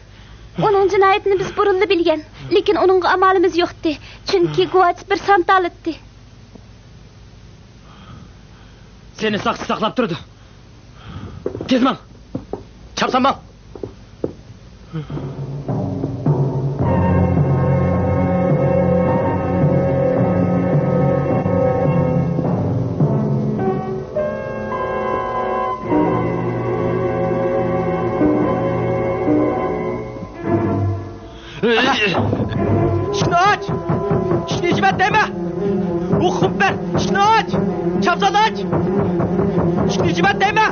ئۇنىڭ جىنايىتىنى بىز بۇرۇنلا بىلگەن، لېكىن ئۇنىڭغا ئامالىمىز يوقتى، چۈنكى گۇۋاچ بىر سانتا ئالاتتى. سېنى ساقچى ساقلاپ تۇرىدۇ. تېز ماڭ! چاپسان ماڭ! ئىشىكنى ئاچ! ئىشىكنى ئېچىۋەت دەيمەن! ئۇ خۇمپەر! ئىشىكنى ئاچ! چاپسان ئاچ! ئىشىكنى ئېچىۋەت دەيمەن!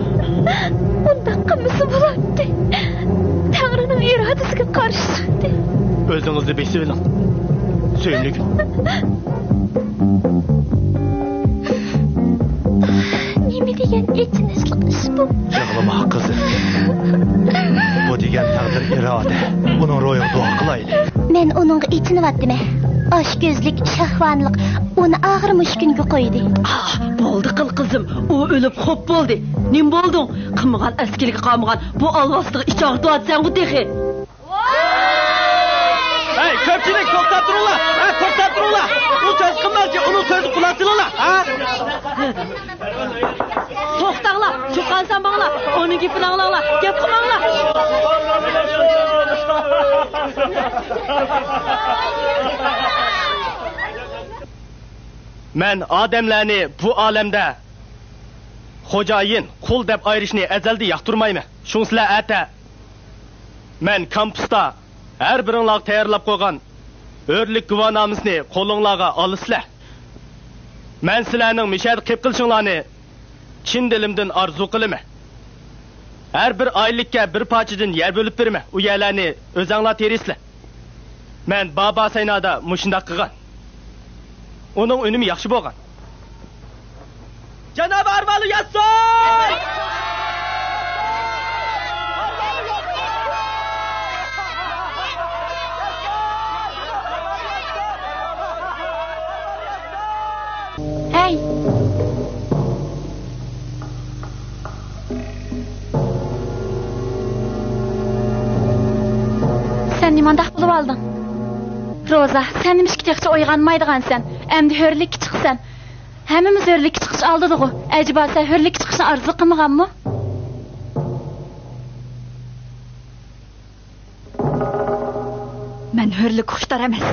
ئۇنداق قىلمىسا بولاتتى. تەڭرىنىڭ ئىرادىسىگە قارشى چىقتى. ئۆزىڭىزنى بېسىۋېلىڭ، سۆيۈملۈكۈم. نېمە دېگەن ئېچىنىشلىق ئىش بۇ! يىغلىما، قىزىم. بۇ دېگەن تەقدىر ئىرادە. ئۇنىڭ روھىغا دۇئا قىلايلى. مەن ئۇنىڭغا ئېچىنىۋاتىمەن. ئاچكۆزلۈك، شەھۋانىيلىق ئۇنى ئاغرىمۇش كۈنگە قويدى. ئاھ، بولدى قىل، قىزىم. ئۇ ئۆلۈپ خوپ بولدى. نېمە بولدۇڭ؟ قىلمىغان ئەسكىلىكى قالمىغان بۇ ئالۋاستىغا ئىچ ئاغرىتىۋاتىسەنغۇ تېخى. ھەي، كۆپچىلىك، توختاپ تۇرۇڭلار! ھە، توختاپ تۇرۇڭلار! ئۇ سۆز قىلماقچى، ئۇنىڭ سۆزىنى قۇلاق سېلىڭلار! ھە؟ توختاڭلار، چۇقان سامباڭلار، ئۇنىڭ گېپىنى ئاڭلاڭلار، گەپ قىلماڭلار! مەن ئادەملەرنى بۇ ئالەمدە خوجايىن، قۇل دەپ ئايرىشنى ئەزەلدىن ياقتۇرمايمەن. شۇڭا سىلەر ئەتە مەن كامپۇستا ھەر بىرىڭلارغا تەييارلاپ قويغان ھۆرلۈك گۇۋاھنامىسىنى قولۇڭلارغا ئالىسىلەر. مەن سىلەرنىڭ مۇشۇ يەردە قېلىپ قېلىشىڭلارنى چىن دىلىمدىن ئارزۇ قىلىمەن. ھەر بىر ئائىلىلىككە بىر پارچىدىن يەر بۆلۈپ بېرىمەن، ئۇ يەرلەرنى ئۆزەڭلار تېرىيسىلەر. مەن بابا سەينادا مۇشۇنداق قىلغان. ئۇنىڭ ئۈنۈمى ياخشى بولغان. جانابى ئارۋالى ياتسۇن! ھەي! سەن نېمانداق بولۇۋالدىڭ؟ روزا، سەن نېمىشقا تېخىچە ئويغانمايدىغانسەن؟ ئەمدى ھۆرلۈككە چىقىسەن. ھەممىمىز ھۆرلۈككە چىقىش ئالدىدىغۇ. ئەجەبا سەن ھۆرلۈككە چىقىشنى ئارزۇ قىلمىغانمۇ؟ مەن ھۆرلۈككە خۇشتار ئەمەس.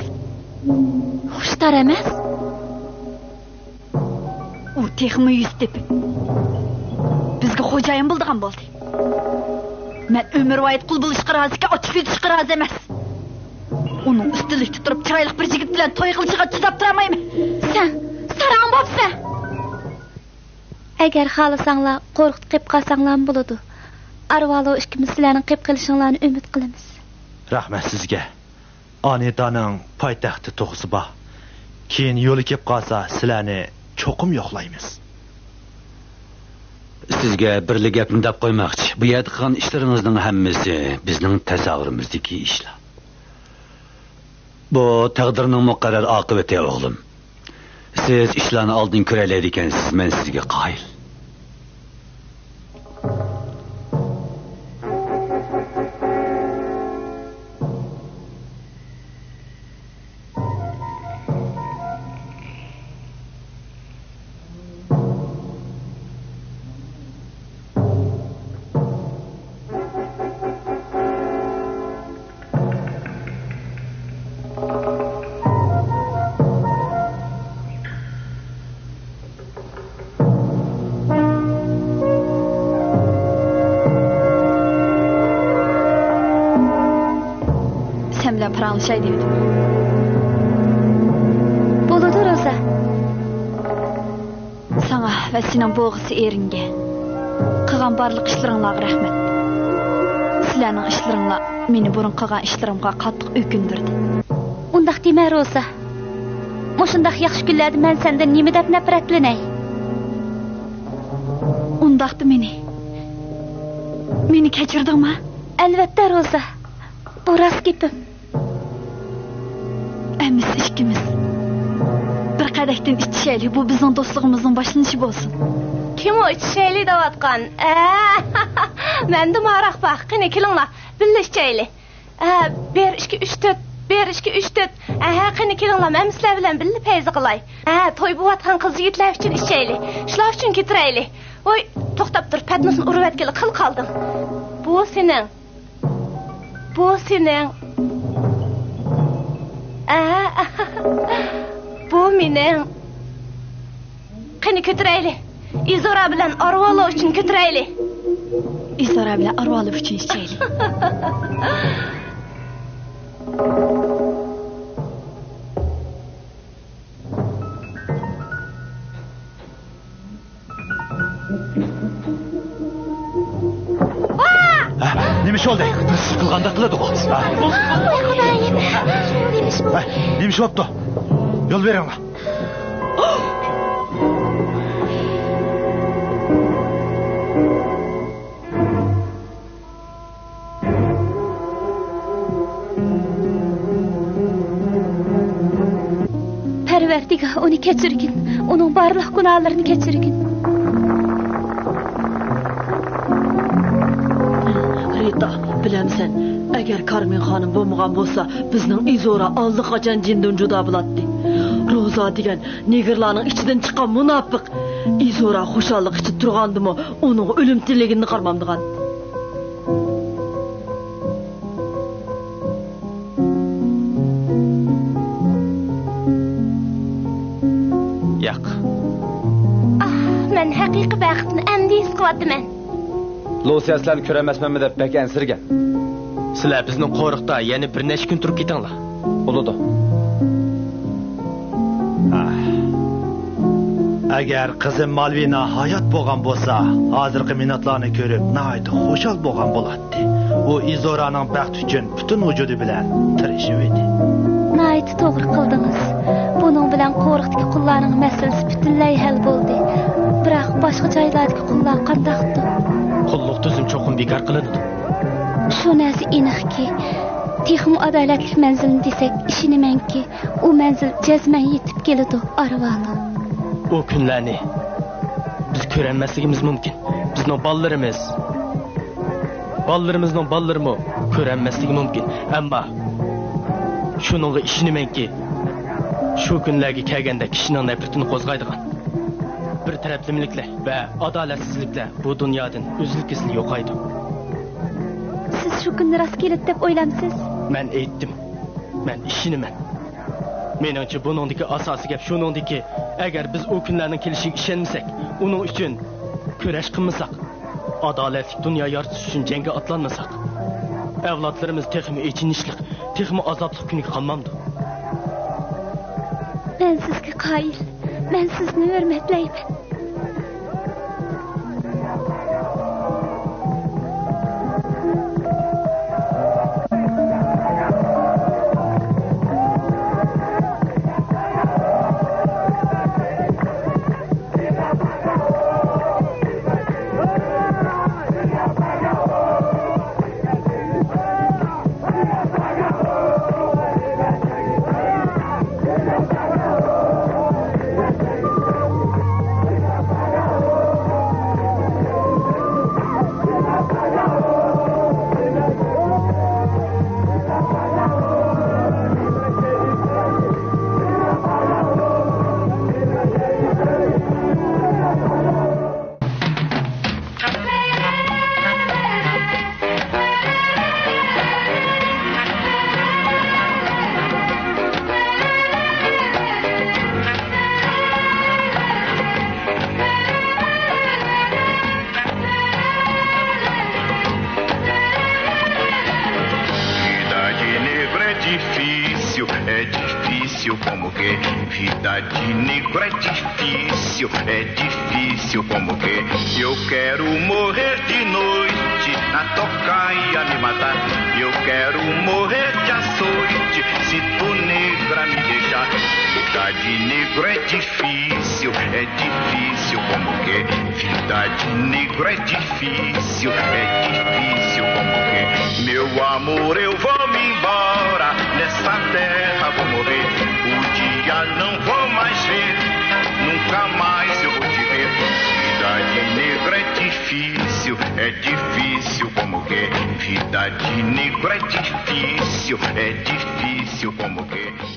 خۇشتار ئەمەس؟ ئۇ تېخىمۇ يۈز تېپىپ، بىزگە خوجايىن بولىدىغان بولدى. مەن ئۆمۈرۋايەت قۇل بولۇشقا رازىكەن، ئاچا كۆتۈشكە رازى ئەمەس. ئۇنىڭ ئۈستۈنلۈكتە تۇرۇپ، چىرايلىق بىر يىگىت بىلەن توي قىلىشىغا چىداپ تۇرالمايمەن. سەن ساراڭ بوپسەن! ئەگەر خالىساڭلار، قورقۇتۇپ قېلىپ قالساڭلارمۇ بولىدۇ. ئارۋالو ئىككىمىز سىلەرنىڭ قېلىپ قېلىشىڭلارنى ئۈمىد قىلىمىز. رەھمەت سىزگە. ئانىتانىڭ پايتەختتە توخۇسى بار. كېيىن يولى كېلىپ قالسا، سىلەرنى چوقۇم يوقلايمىز. سىزگە بىرلا گەپنى دەپ قويماقچى. بۇ يەردە قىلغان ئىشلىرىڭىزنىڭ ھەممىسى بىزنىڭ تەسەۋۋۇرىمىزدىكى ئىشلار. بۇ تەقدىرنىڭ مۇقەررەر ئاقىۋىتى، ئوغلۇم. سىز ئىشلارنى ئالدىن كۆرەلەيدىكەنسىز، مەن سىزگە قايىل. سەن بىلەن پاراڭلىشاي دېۋىدىم. بولىدۇ، روزا. ساڭا ۋە سېنىڭ بوغىسى ئېرىڭگە قىلغان بارلىق ئىشلىرىڭلارغا رەھمەت. سىلەرنىڭ ئىشلىرىڭلار مېنى بۇرۇن قىلغان ئىشلىرىمغا قاتتىق ئۆكۈندۈردى. ئۇنداق دېمە، روزا. مۇشۇنداق ياخشى كۈنلەردە مەن سەندىن نېمە دەپ نەپرەتلىنەي؟ ئۇنداقتا مېنى، مېنى كەچۈردۈڭما؟ ئەلۋەتتە، روزا. بۇ راست گېپىم. ئەمىسە ئىككىمىز بىر قەدەھتىن ئىچىشەيلى، بۇ بىزنىڭ دوستلۇقىمىزنىڭ باشلىنىشى بولسۇن. كىم ئۇ ئىچىشەيلى دەۋاتقان؟ ئە، مەندە ماراق بار. قېنى، كېلىڭلار، بىللە ئىچەيلى. ئە، بىر، ئىككى، ئۈچ، تۆت. بىر، ئىككى، ئۈچ، تۆت. ئەھە، قېنى كېلىڭلار، مەن سىلەر بىلەن بىللە پەيزى قىلاي. ھە، توي بوۋاتقان قىز يىگىتلەر ئۈچۈن ئىچەيلى. شۇلار ئۈچۈن كۆتۈرەيلى. ۋوي، توختاپ تۇر، پەتنۇسنى ئۇرۇۋەتكىلى قىل قالدىڭ. بۇ سېنىڭ. بۇ سېنىڭ. ئەھە، بۇ مېنىڭ. قېنى كۆتۈرەيلى. ئىزورا بىلەن ئارۋالو ئۈچۈن كۆتۈرەيلى. ئىزورا بىلەن ئارۋالو ئۈچۈن ئىچەيلى. ھە، نېمە ئىش بولدى؟ بىر ئىش قىلغاندەك قىلىدىغۇ. ھە. ۋاي خۇدايىم، نېمە ئىش بولدى؟ ھە، نېمە ئىش بوپتۇ؟ يول بېرىڭلار. پەرۋەردىگار ئۇنى كەچۈرگىن، ئۇنىڭ بارلىق گۇناھلىرىنى كەچۈرگىن. رىتا، بىلەمسەن، ئەگەر كارمېن خانىم بولمىغان بولسا، بىزنىڭ ئىزورا ئاللىقاچان جىندىن جۇدا بولاتتى. روزا دېگەن نېگىرلارنىڭ ئىچىدىن چىققان مۇناپىق. ئىزورا خۇشاللىق ئىچىدە تۇرغاندىمۇ ئۇنىڭغا ئۆلۈم تىلىگىنىنى قارىمامدىغان. ياق. ئاھ، مەن ھەقىقىي بەختنى ئەمدى ھېس قىلىۋاتىمەن. لۇسىيە سىلەرنى كۆرەلمەسمەنمۇ دەپ بەك ئەنسىرىگەن. سىلەر بىزنىڭ قورۇقتا يەنە بىر نەچچە كۈن تۇرۇپ كېتىڭلار. بولىدۇ. ئاھ. ئەگەر قىزىم مالۋىنا ھايات بولغان بولسا، ھازىرقى مىنۇتلارنى كۆرۈپ ناھايىتى خۇشال بولغان بولاتتى. ئۇ ئىزورانىڭ بەختى ئۈچۈن پۈتۈن ۋۇجۇدى بىلەن تىرىشىۋىدى. ناھايىتى توغرا قىلدىڭىز. بۇنىڭ بىلەن قورۇقتىكى قۇللارنىڭ مەسىلىسى پۈتۈنلەي ھەل بولدى. بىراق باشقا جايلاردىكى قۇللار قانداقتۇ؟ قۇللۇق تۈزۈم چوقۇم بىكار قىلىنىدۇ. شۇ نەرسە ئېنىقكى، تېخىمۇ ئادالەتلىك مەنزىلنى دېسەك، ئىشىنىمەنكى، ئۇ مەنزىل جەزمەن يېتىپ كېلىدۇ، ئارۋالو. ئۇ كۈنلەرنى بىز كۆرەلمەسلىكىمىز مۇمكىن. بىزنىڭ بالىلىرىمىز، بالىلىرىمىزنىڭ بالىلىرىمۇ كۆرەلمەسلىكى مۇمكىن. ئەمما شۇنىڭغا ئىشىنىمەنكى، شۇ كۈنلەرگە كەلگەندە كىشىنىڭ نەپرىتىنى قوزغايدىغان بىر تەرەپلىمىلىكلەر ۋە ئادالەتسىزلىكلەر بۇ دۇنيادىن ئۈزۈل-كېسىل يوقايدۇ. سىز شۇ كۈننى راست كېلىدۇ دەپ ئويلامسىز؟ مەن ئېيتتىم. مەن ئىشىنىمەن. مېنىڭچە، بۇنىڭدىكى ئاساسىي گەپ شۇنىڭدىكى، ئەگەر بىز ئۇ كۈنلەرنىڭ كېلىشىگە ئىشەنمىسەك، ئۇنىڭ ئۈچۈن كۈرەش قىلمىساق، ئادالەتلىك دۇنيا يارىتىش ئۈچۈن جەڭگە ئاتلانمىساق، ئەۋلادلىرىمىز تېخىمۇ ئېچىنىشلىق، تېخىمۇ ئازابلىق كۈنگە قالمامدۇ؟ مەن سىزگە قايىل. مەن سىزنى ھۆرمەتلەيمەن. Vida de negro é difícil, é difícil como que vida de negro é difícil, é difícil como que eu quero morrer de noite na tocaia me matar, eu quero morrer de açoite se tu negra me deixar. Vida de negro é difícil, é difícil como que vida de negro é difícil, é difícil como que meu amor, eu vou me embora, nessa terra vou morrer. O dia não vou mais ver, nunca mais eu vou te ver. Vida de negro é difícil, é difícil como que vida de negro é difícil, é difícil. Yo pomoke.